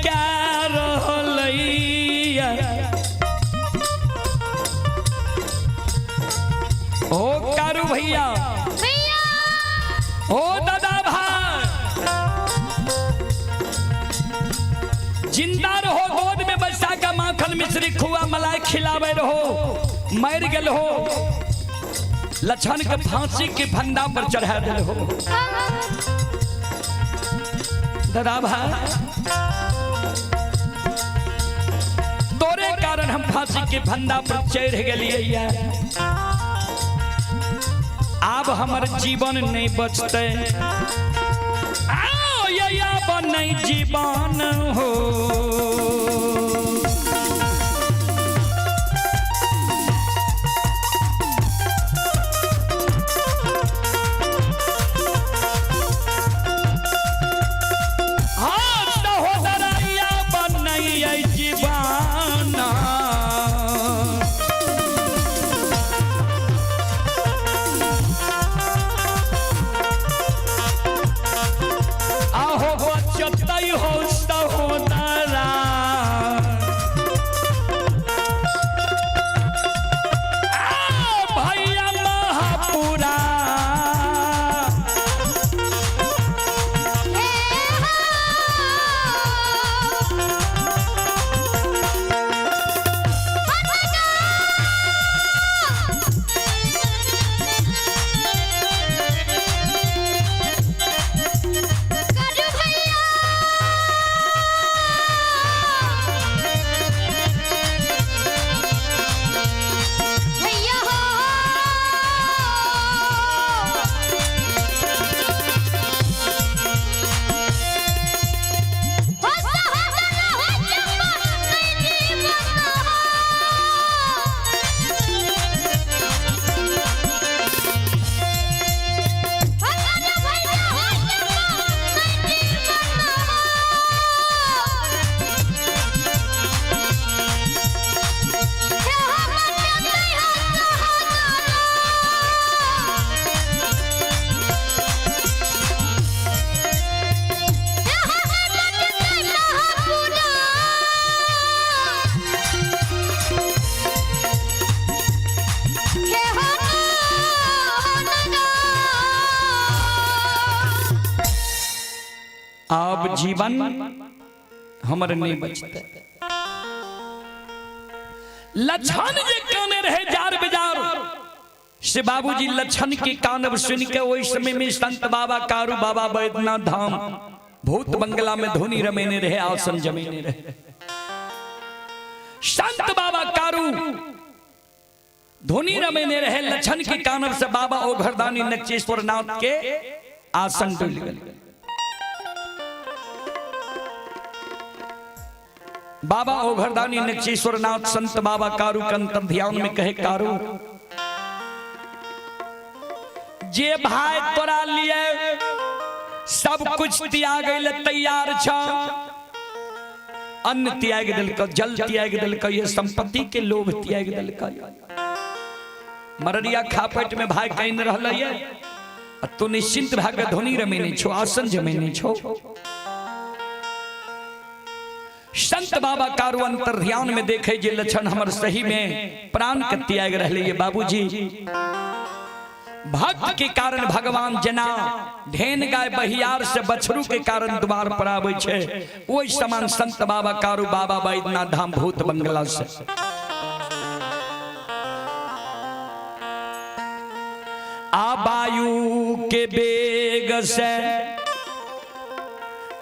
क्या रहलैया। ओ कारू भैया, भैया, ओ दादा भाई, जिंदा रहो, गोद में बैसा का माखन मिश्री खुआ मलाई खिलावे रहो, मर गेल हो लछन के फांसी के फंदा पर चढ़ा दिल हो। दादा भाई, तोरे कारण हम फांसी के फंदा पर चढ़ गेलिए, आब हमर जीवन नहीं बचते, आओ ये अब नहीं जीवन हो। हाँ सहोदरैया बनैया जीवन। आहो बचतै हो सहोदरा, आ भैया महापुरा। हे हो। करू भैया, भैया हो। हो सहोदरा हो चंपा नहीं जीवन हो। हो करू भैया हो चंपा नहीं जीवन हो। हे हो बचतै हो सहोदरा। अब जीवन हमर नहीं बचते। लछन जे काने रहे जार बेजार से बाबूजी लछन के कानब सुन के ओहि समय में संत बाबा कारू बाबा बैद्यनाथ धाम भूत बंगला में धुनी रमेने रहे, आसन जमेने रहे। संत बाबा कारू धुनी रमेने रहे, लछन के कानब से बाबा ओघरदानी नचेश्वर नाथ के आसन डुल गए। बाबा ओघरदानी नक्षेश्वर नाथ संत बाबा कारू कंतर ध्यान में कहे, कारू जे भाई तोरा लिए सब कुछ त्याग ले तैयार छ, अन्न त्याग दिलक, जल त्याग दिलक, ये संपत्ति के लोभ त्याग दिलक, मररिया खापट में भाई कहीं रहल ये, आ तू निश्चिंत भाग धोनी रमेने छो, आसन जमेने छो। संत बाबा कारू अंतर ध्यान में देखे जे लक्षण हमर सही में प्राण के त्याग रहले ये बाबूजी। भक्त के कारण भगवान जना ढेन गाय बहियार से बछरू के कारण द्वार पर आवे छे, ओहि समान संत बाबा कारू बाबा बैद्यनाथ धाम भूत बंगला से आ वायु के बेग से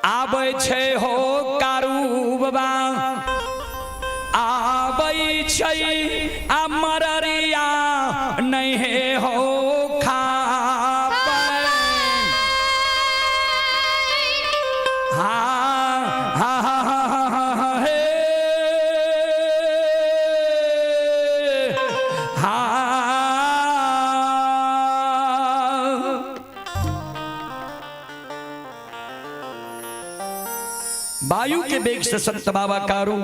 आबै छै हो कारू बाबा, आबै छै आ मररिया नहीं हे हो खापै। हा हा हा हा हा हा हा हे हा। वायु के वेग से संत बाबा कारू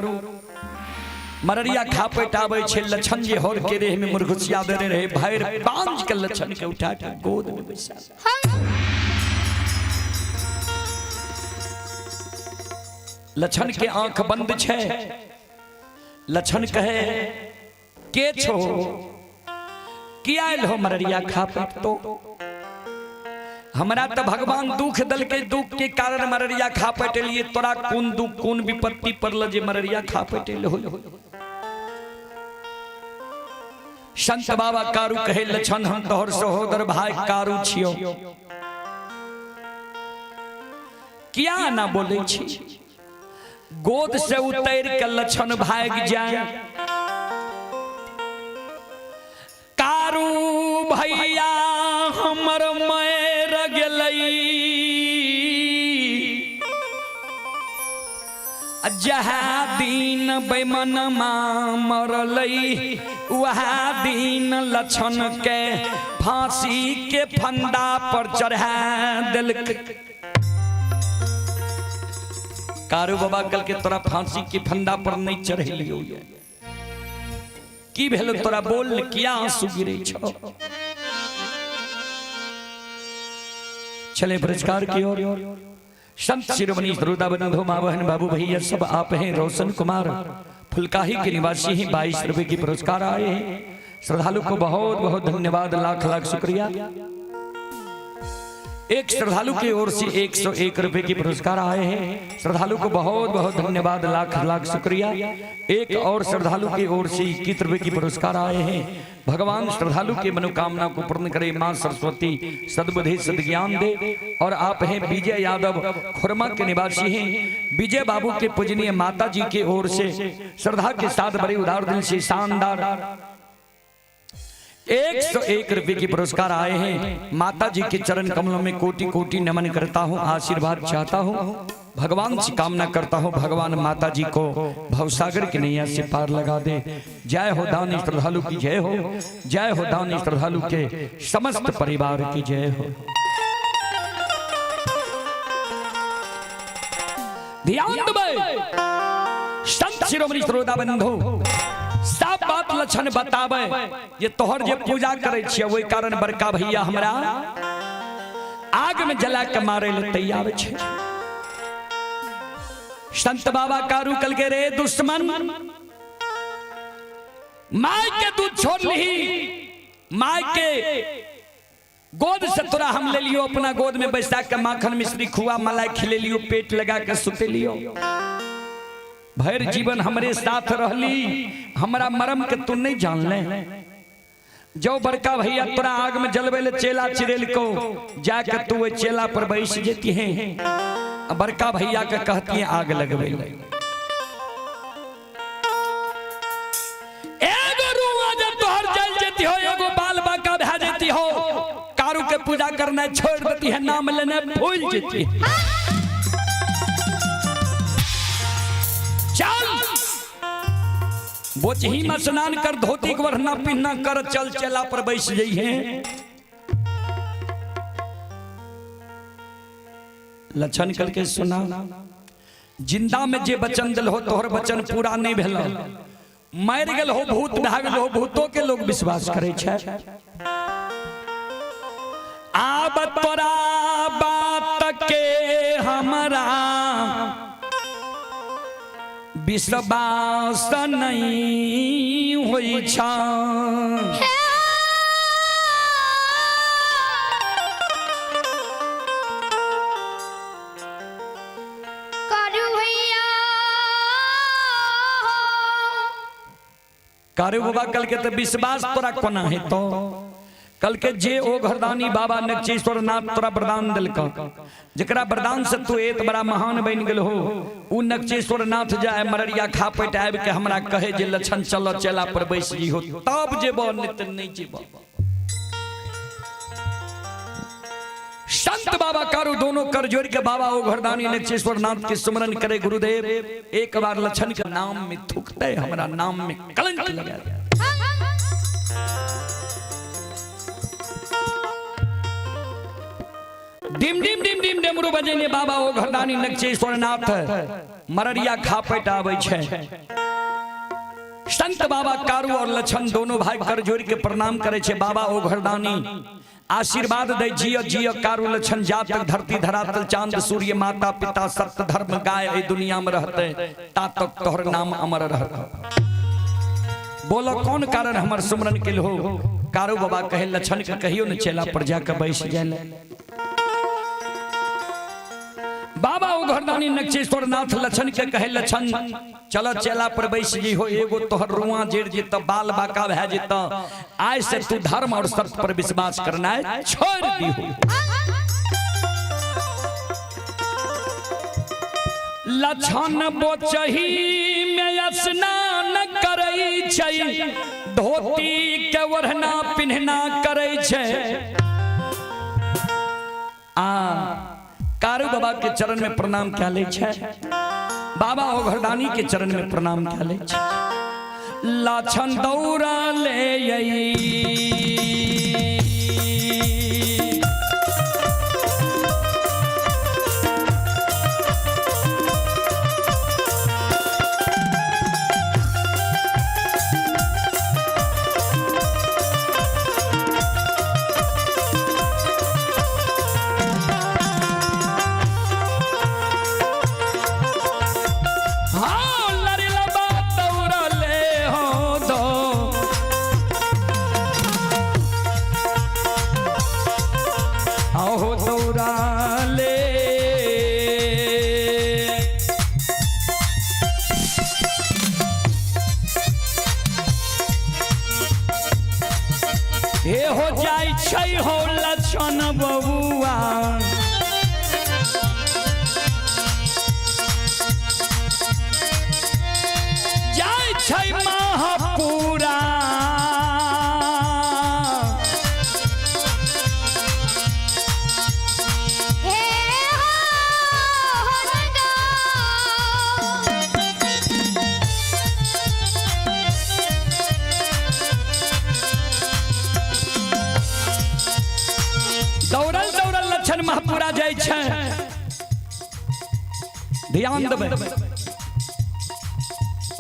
मररिया खापेट आबै छै, लछन जे होर के रेह में मुरघुसिया देने रहे, भैर बांझ के लछन के उठा के गोद में बैसा। लछन के आंख बंद छै। लछन कहे के छो, किया आयल हो मररिया खा पेट? तो हमरा तो भगवान दुख दल के, दुख के कारण मररिया खा पेटेलिए। तोरा कोन दुख कोन विपत्ति पड़ल जे मररिया खा पेटेल हो? संत बाबा कारू कहे लछन, हम तोहर सहोदर भाई कारू छियो, किया ना बोले छी? गोद से उतर के लछन भाग जाए। कारू भैया हमर मर गेलै जहाँ दिन बेमनमा मरलै, वहाँ दिन लछन के फांसी के फंदा पर चढ़ा देलक। कारू बाबा कल के तोरा फांसी के फंदा पर नहीं चढ़ेलियो, की भेल तोरा? बोल, किया आंसू गिरे छो? चले पुरस्कार की ओर। संत शिरोमणि श्रोता बंधु, माँ बहन, बाबू भैया सब आप हैं। रोशन कुमार फुलकाही के निवासी हैं, 22 रुपए की पुरस्कार आए हैं। श्रद्धालु को बहुत बहुत धन्यवाद, लाख लाख शुक्रिया। एक श्रद्धालु की ओर से 101 रुपए की पुरस्कार आए हैं। श्रद्धालु को बहुत बहुत धन्यवाद, लाख लाख शुक्रिया। एक और श्रद्धालु की ओर से 21 रुपए की पुरस्कार आए हैं। भगवान श्रद्धालु की मनोकामना को पूर्ण करे, माँ सरस्वती सद्बुद्धि सद्ज्ञान दे। और आप हैं विजय यादव, खुरमा के निवासी हैं। विजय बाबू के पूजनीय माता जी की ओर से श्रद्धा के साथ बड़े उदार दिल से शानदार 101 रुपए की पुरस्कार आए हैं। माता जी के चरण कमलों में कोटि कोटि नमन करता हूँ, आशीर्वाद चाहता हूँ, भगवान से कामना करता हूँ, भगवान माता जी को भवसागर की नैया से पार लगा दे। जय हो दानी श्रद्धालु की जय हो, जय हो दानी श्रद्धालु के समस्त परिवार की जय हो। ध्यान देबै संत शिरोमणि श्रोता बंधु, सब बात लक्षण बताबै जे तोहर जे पूजा करै छियै, ओहि कारण बड़का भैया हमरा आग में जला के मारे ले तैयार छै। संत बाबा कारू कल के रे दुश्मन, माय के दूध छोड़ ली, माय के गोद से तोरा हम ले लियो, अपना गोद में बैसा के माखन मिश्री खुआ मलाई खिले लियो, पेट लगा के सुते लियो, भर जीवन हमरे साथ रहली, हमरा मरम के तू नहीं जान ले। जो बड़का भैया तोरा आग में जलवे ले चेला चिरेल को, जाके तू वो चेला पर बैस जेती है, बड़का भैया के कहती है आग लगवे ले। एगो रुआ जब तोहर जल जेती हो, एगो बाल बाका भा जेती हो, कारू के पूजा करना छोड़ देती है, नाम लेने भूल जेती है। चल बोचही में स्नान कर, धोती के वरना पिन्ना कर, चल चेला पर बैस जई है। लक्षण करके सुना, जिंदा में जे वचन दिल हो तोहर वचन पूरा नहीं भेल, मर गेल हो, भूत भाग हो, भूतों के लोग विश्वास करे छै। आब तोरा बात के हमरा विश्वास नहीं होई छा। करू भैया, कारू बाबा कल के तो विश्वास तोरा कोना है? तो कल के जे ओ घरदानी बाबा नक्षेश्वर नाथ तोरा वरदान दिलक, जकरा वरदान से तू एत बड़ा महान बन गेल हो, उ नक्षेश्वर नाथ जाए मररिया खा पेट आबि के हमरा कहे जे लक्षण चल चेला पर बैस जी हो, तब जेबो, नहीं तऽ नहीं जेबो। संत बाबा कारू दोनों कर जोड़ के बाबा ओ घरदानी नक्षेश्वर नाथ के सुमरन करे, गुरुदेव एक बार लक्षण के नाम में थूकते हमरा नाम में कलंक लगा दे। डिम डिम डिम डिम डमरू बजेने बाबा ओ घरदानी नक्षेश्वर नाथ मररिया खा पेट आबै छै। संत बाबा कारू और लक्षण दोनों भाई कर जोड़ के प्रणाम करे छे, बाबा ओ घरदानी आशीर्वाद दे जिय जिय कारू लक्षण जा तक धरती धरातल चांद सूर्य माता पिता सत्य धर्म गाय ए दुनिया में रहते ता तक तोहर नाम अमर रहत। बोलो कौन कारण हमर सुमरन के हो? कारू बाबा कहे लक्षण के कहियो न चेला पर जाके बैस जाए। बाबा उघरदानी नक्षेश्वर नाथ लक्षण के कहे लक्षण चल चेला पर बैस जी हो, एगो तोहर रुआ जेड़ जेत बाल बाका भए जेत, आय से तू धर्म और सत्य पर विश्वास करना है छोड़ दी हो। लक्षण बोचही में स्नान करै छै, धोती के ओढ़ना पिन्हना करै छै। आ कारू बाबा के चरण में प्रणाम क्या ले छै, बाबा ओघरदानी के चरण में प्रणाम क्या ले छै। लक्षण दौड़ा ले आई हाँ लड़िलबा दौड़ा ले हो दो आहो दौड़ा ले। हे हो जाइ छै हो लक्षण बबुआ, जाइ छै महापुरा। हे हो गंगा। दौड़ल दौड़ल लक्षण महापुरा जाइ छै। ध्यान देबै,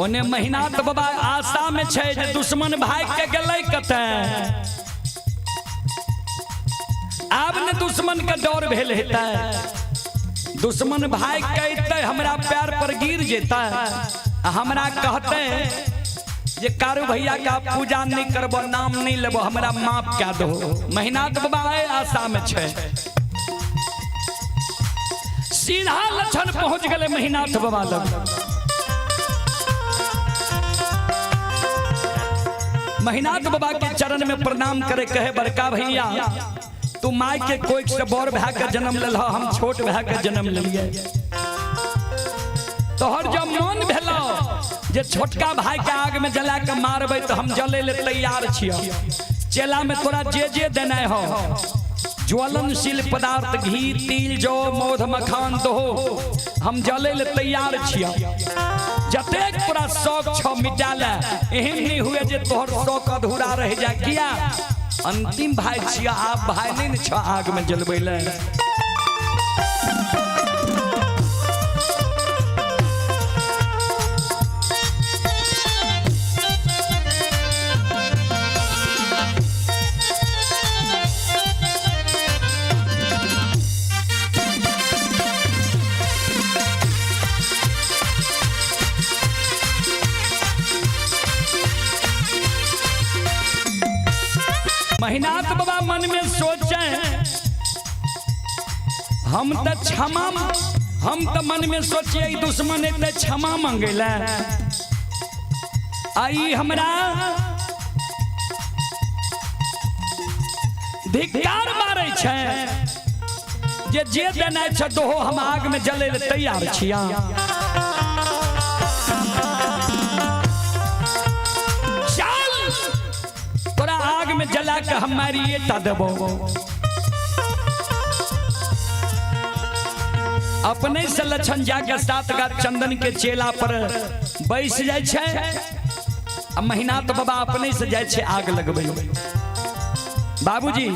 ओने महिनाथ बाबा आशा में छै जे दुश्मन भाग के गेलै कतऽ, आब ने दुश्मन के डर भेल हेतै, दुश्मन भाग के अयतै हमरा पैर पर गिर जेतै आ हमरा कहतै जे कारू भैया का पूजा नहीं करबो, नाम नहीं लेबो, हमरा माफ कए दो। महिनाथ बाबा एहि आशा में छै। सीधा लक्षण पहुंच गेलै महिनाथ बाबा लग। महिनाथ बाबा के चरण में प्रणाम करे, कहे बड़का भैया तू माय के कोख से बड़ भए के जन्म लेल, हम छोट भए के जन्म लेलिए। तोहर जब मन भेलो जे छोटका भाई के आग में जला के मारबै तो हम जले ले तैयार छियो। चेला में तोरा जे जे देना हो, ज्वलनशील पदार्थ घी तिल जौ मौध मखान दहो, हम जले ले तैयार छियो। जतेक तोरा शौक छौ मिटा ले, एहन नहीं हुए जे तोहर शौक अधूरा रह जाए। किया अंतिम भाई छियो, आप भाई नहीं ने छो आग में जलबै ले। महिनाथ बाबा मन में सोचे हम तो क्षमा, हम तो मन में सोचे दुश्मन एते क्षमा मंगेला, आई हमरा धिक्कार मारे छै जे जे देनाइ छै दोहो हम आग में जले ले तैयार छिया। चल तोरा आग में जला के हम मारिए ता देबो। अपने से लक्षण जाके सात गाछ चंदन के चेला पर बैस जाइ छै आ महिनाथ बाबा अपने से जाइ छै आग लगबै। बाबूजी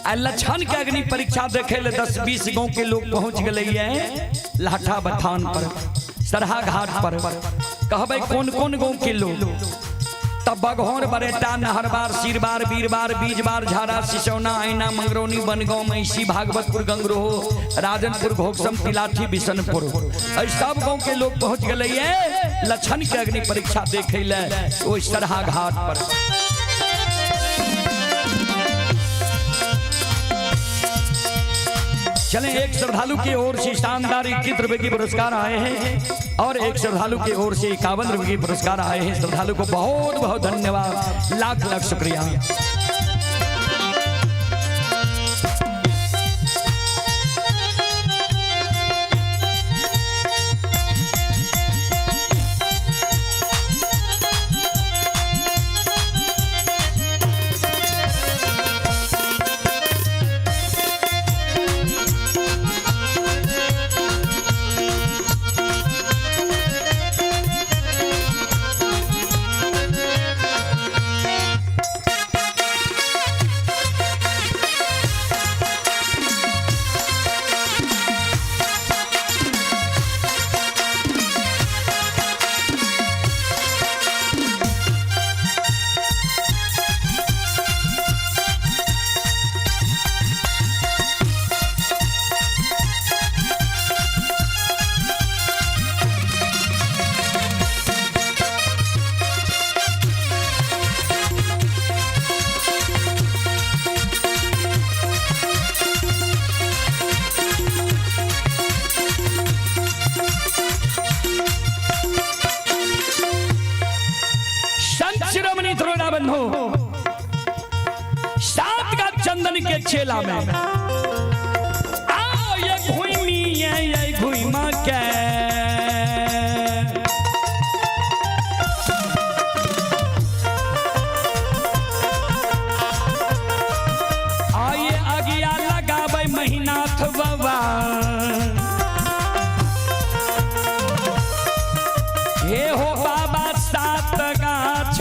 आ लक्षण के अग्नि परीक्षा देखे ले 10-20 गांव के लोग पहुंच गए लाठा बथान पर, सरहा घाट पर। कहबै कौन कौन गांव के लोग? तब बघौर, बरेटा, नहरबार, सिरबार, बीरबार, बीजबार, झाड़ा, सिसौना, आईना, मंगरौनी, बनगांव, महिषी, भागवतपुर, गंगरोह, राजनपुर, घोकसम, तिलाठी, बिशनपुर, एहि सब गांव के लोग पहुंच गए ये लक्षण के अग्नि परीक्षा देखे ले ओहि सरहा घाट पर। चलें, एक श्रद्धालु की ओर से शानदार 21 रुपए की पुरस्कार आए हैं और एक श्रद्धालु की ओर से 51 रुपए की पुरस्कार आए हैं। श्रद्धालु को बहुत बहुत धन्यवाद, लाख लाख शुक्रिया। संत शिरोमणि त्रोड़ा बंधु, सात का चंदन के चेला में आओ ये घुमी ये घुमा के आइए अगिया लगाबै महिनाथ बाबा, हे हो बाबा सात गाछ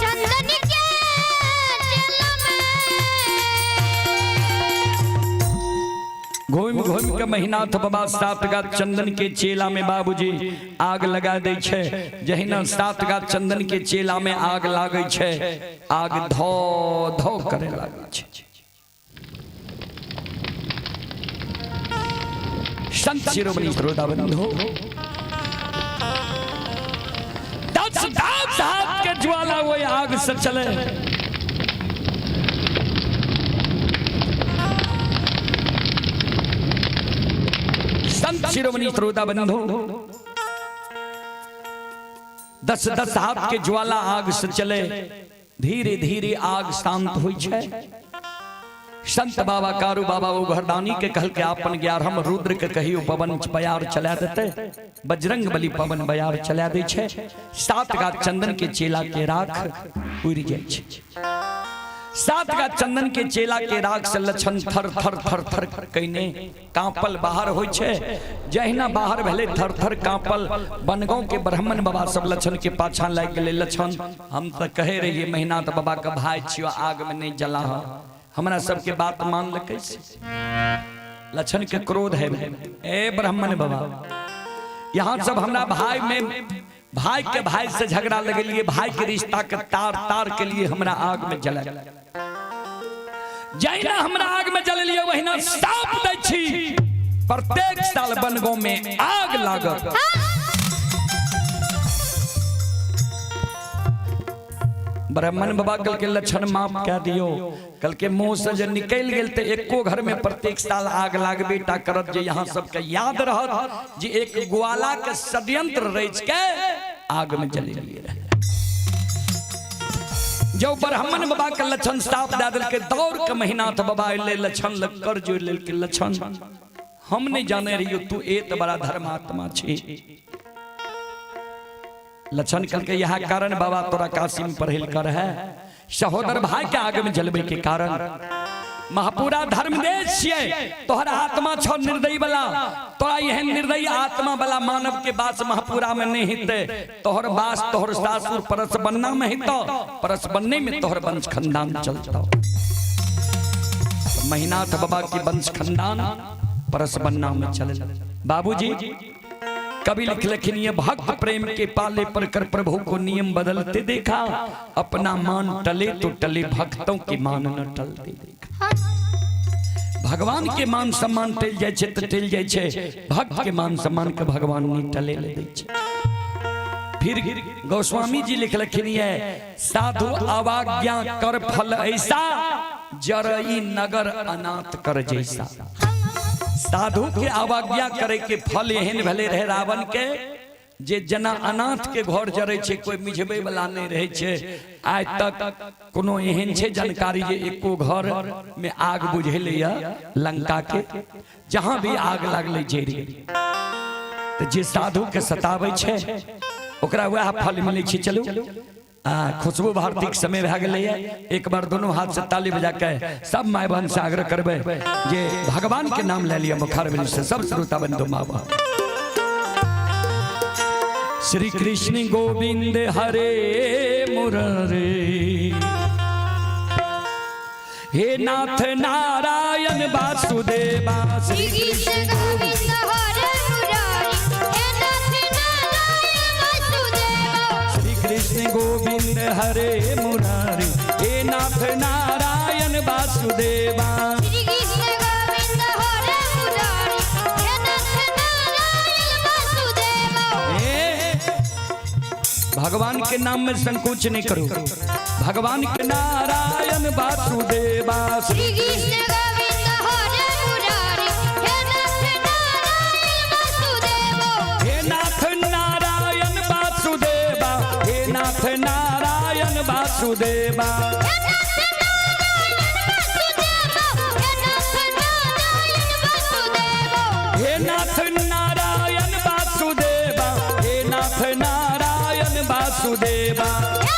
चंदन के चेला में। घूमि घूमि के महिनाथ बाबा सात गाछ चंदन के चेला में बाबूजी आग लगा दै छै। जहिना सात गाछ चंदन के चेला में आग लागै छै, आग धो धो करे लागै छै। संत शिरोमणि श्रोता बंधु, 10 10 हाथ के ज्वाला वही आग से चले। संत शिरोमणि श्रोता बंधु, 10 10 हाथ के ज्वाला आग से चले, धीरे धीरे आग शांत हुई छै। संत बाबा कारू बाबा वो घरदानी के कहल के आपन 11 रुद्र के कहियो पवन बयार चला देते, बजरंग बली पवन बयार चला दे छै। सात गाछ चंदन के चेला के राख उड़ जाय छै। सात गाछ चंदन के चेला के राख से लक्षण थर थर थर थर कइने कांपल बाहर होइ छै। जहिना बाहर भेलै थर थर कांपल, बनगांव के ब्राह्मण बाबा सब लक्षण के पाछा लागि गेलै। लक्षण हम तऽ कहे रहियै महिनाथ बाबा के भाई छियो, आग में नहीं जला, हमरा सबके बात मान लकै। लक्षण के क्रोध है, ए ब्राह्मण बाबा यहाँ सब हमरा भाई में भाई के भाई से झगड़ा लगेलिए, भाई के रिश्ता के तार तार के लिए हमरा आग में जला, जहिना हमरा आग में जलेलिए वहिना साप दै छी, प्रत्येक साल बनगांव में आग लागत। ब्राह्मण बाबा कल के लक्षण माफ कह दियो, कल के मुंह से जे निकल गेल ते एको घर में प्रत्येक साल आग लागबे टा करत, जे यहाँ सबके याद रहत जे एक ग्वाला के षड्यंत्र रच के आग में जलेलिए रहे। जो ब्राह्मण बाबा के लक्षण साफ दे देलकै, दौड़ के महिनाथ बाबा अयलै लक्षण लग कर जोड़ लेलकै। लक्षण हम नहीं जाने रहियो तू एत बड़ा धर्मात्मा छी। लक्षण कहलकै यह कारण बाबा तोरा काशी में पढ़ेल कर है, सहोदर भाई के आग में जलबे के कारण। महापूरा धर्मदेश छियै, तोहर आत्मा छौ निर्दयी वाला, तोरा एहन निर्दयी आत्मा वाला मानव के वास महापूरा में नहीं हेतै। तोहर वास तोहर सासुर परस बनना में हेतौ, परस बनने में तोहर वंश खानदान चलतौ। महिनाथ बाबा के वंश खानदान परस बनना में चले। बाबूजी कवि लिखलखिन ये भक्त प्रेम के पाले पर कर प्रभु को नियम बदलते देखा, अपना मान टले तो टले, भक्तों के मान न टलते देखा। भगवान के मान सम्मान टल जाय छै तऽ टल जाय छै, भक्त के मान सम्मान के भगवान नहीं टले ले दै छै। फिर गोस्वामी जी लिखलखिन ये साधु अवाज्ञा कर फल ऐसा, जरई नगर अनाथ कर जैसा। साधु के अवज्ञा करे के फल एहन भेले रहे रावण के जे जना अनाथ के घर जरै छै, कोई मिझबै वाला नहीं रहे छै। आइ तक कोनो एहन छै जानकारी जे एको घर में आग बुझेले या लंका के जहां भी आग लागले जरि गेलै। तऽ जे साधु के सताबै छै ओकरा वएह फल मिलै छै। चलू आ खुशबू भारती के समय भए गेलैए, एक बार दोनों हाथ से ताली बजा के सब माय बहन से आग्रह करबै जे भगवान के नाम ले लिअ मुखारबिंद से सब श्रोता बंधु माँ बाप। श्री कृष्ण गोविंद हरे मुरारे, हे नाथ नारायण वासुदेवा। श्री कृष्ण गोविंद हरे मुरारी, हे नाथ नारायण वासुदेवा। श्री कृष्ण गोविंद हरे मुरारी, हे नाथ नारायण वासुदेवा। श्री कृष्ण गोविंद हरे मुरारी, हे नाथ नारायण वासुदेवा। हे भगवान के नाम में संकोच नहीं करो, भगवान के नारायण वासुदेवा। श्री कृष्ण गोविंद हरे मुरारी, हे नाथ नारायण वासुदेवा। हे नाथ नारायण वासुदेवा, हे नाथ नारायण वासुदेवा। हे नाथ नारायण वासुदेवा, हे नाथ नारायण वासुदेवा। हे नाथ नारायण वासुदेवा, हे नाथ नारायण वासुदेवा। हे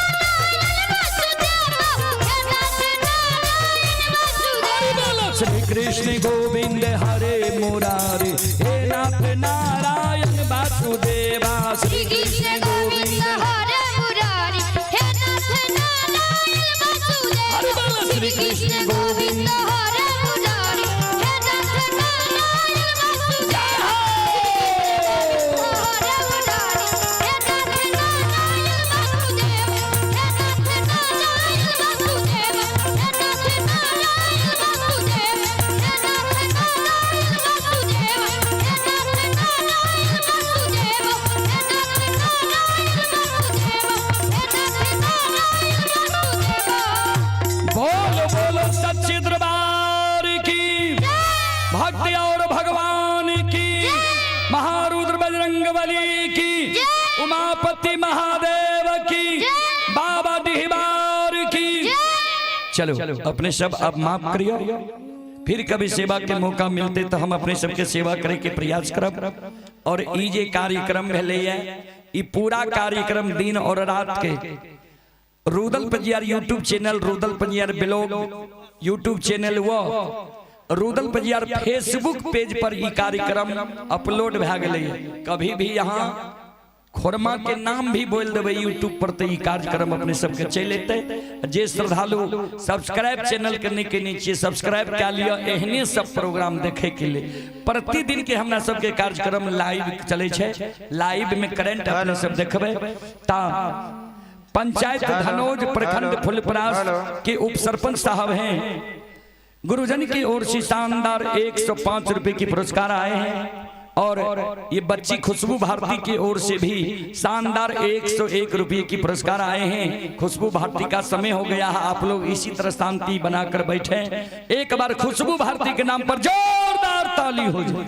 नाथ नारायण वासुदेवा, हे नाथ नारायण वासुदेवा। श्री कृष्ण गोविंद हरे मुरारी, हे नाथ नारायण वासुदेवा। श्री कृष्ण गोविंद हरे मुरारी, हे नाथ नारायण वासुदेवा। श्री कृष्ण गोविंद हरे मुरारी, हे नाथ नारायण वासुदेवा। हरे मुरारी, हे नाथ नारायण वासुदेव, हे नाथ नारायण वासुदेव, हे नाथ नारायण वासुदेव, हे नाथ नारायण वासुदेव, हे नाथ नारायण वासुदेव, हे नाथ नारायण वासुदेव, हे नाथ नारायण वासुदेव। बोलो बोलो सच्चे दरबार की, भक्ति और भगवान की, महारुद्र बजरंग बली की, उमापति महादेव की, बाबा डिहबार की। चलो अपने सब अब माफ करियो, फिर कभी सेवा के मौका मिलते तो हम अपने सबके सेवा करे के प्रयास करब। और ई जे कार्यक्रम भेलैए, ई पूरा कार्यक्रम दिन और रात के Rudal Panjiyar YouTube channel, Rudal Panjiyar blog YouTube channel व रुदल पंजियार फेसबुक पेज पर ई कार्यक्रम अपलोड भए गेलै। कभी भी यहाँ खोरमा के नाम भी बोल देबै यूट्यूब पर तो ई कार्यक्रम अपने सबके चलि एतै। जे श्रद्धालु सब्सक्राइब चैनल के नहि केने छियै, सब्सक्राइब कए लिअ एहने सब प्रोग्राम देखे के लिए। प्रतिदिन के हमरा सबके कार्यक्रम लाइव चलै छै, लाइव में करेंट अपने सब देखबै। ता पंचायत धनोज प्रखंड फुलपरास के उप सरपंच साहब हैं, गुरुजन की ओर से शानदार 105 रुपए की पुरस्कार आए हैं और ये बच्ची खुशबू भारती की ओर से भी शानदार 101 रुपए की पुरस्कार आए हैं। खुशबू भारती का समय हो गया है, आप लोग इसी तरह शांति बनाकर बैठे। एक बार खुशबू भारती के नाम पर जोरदार ताली हो जाए।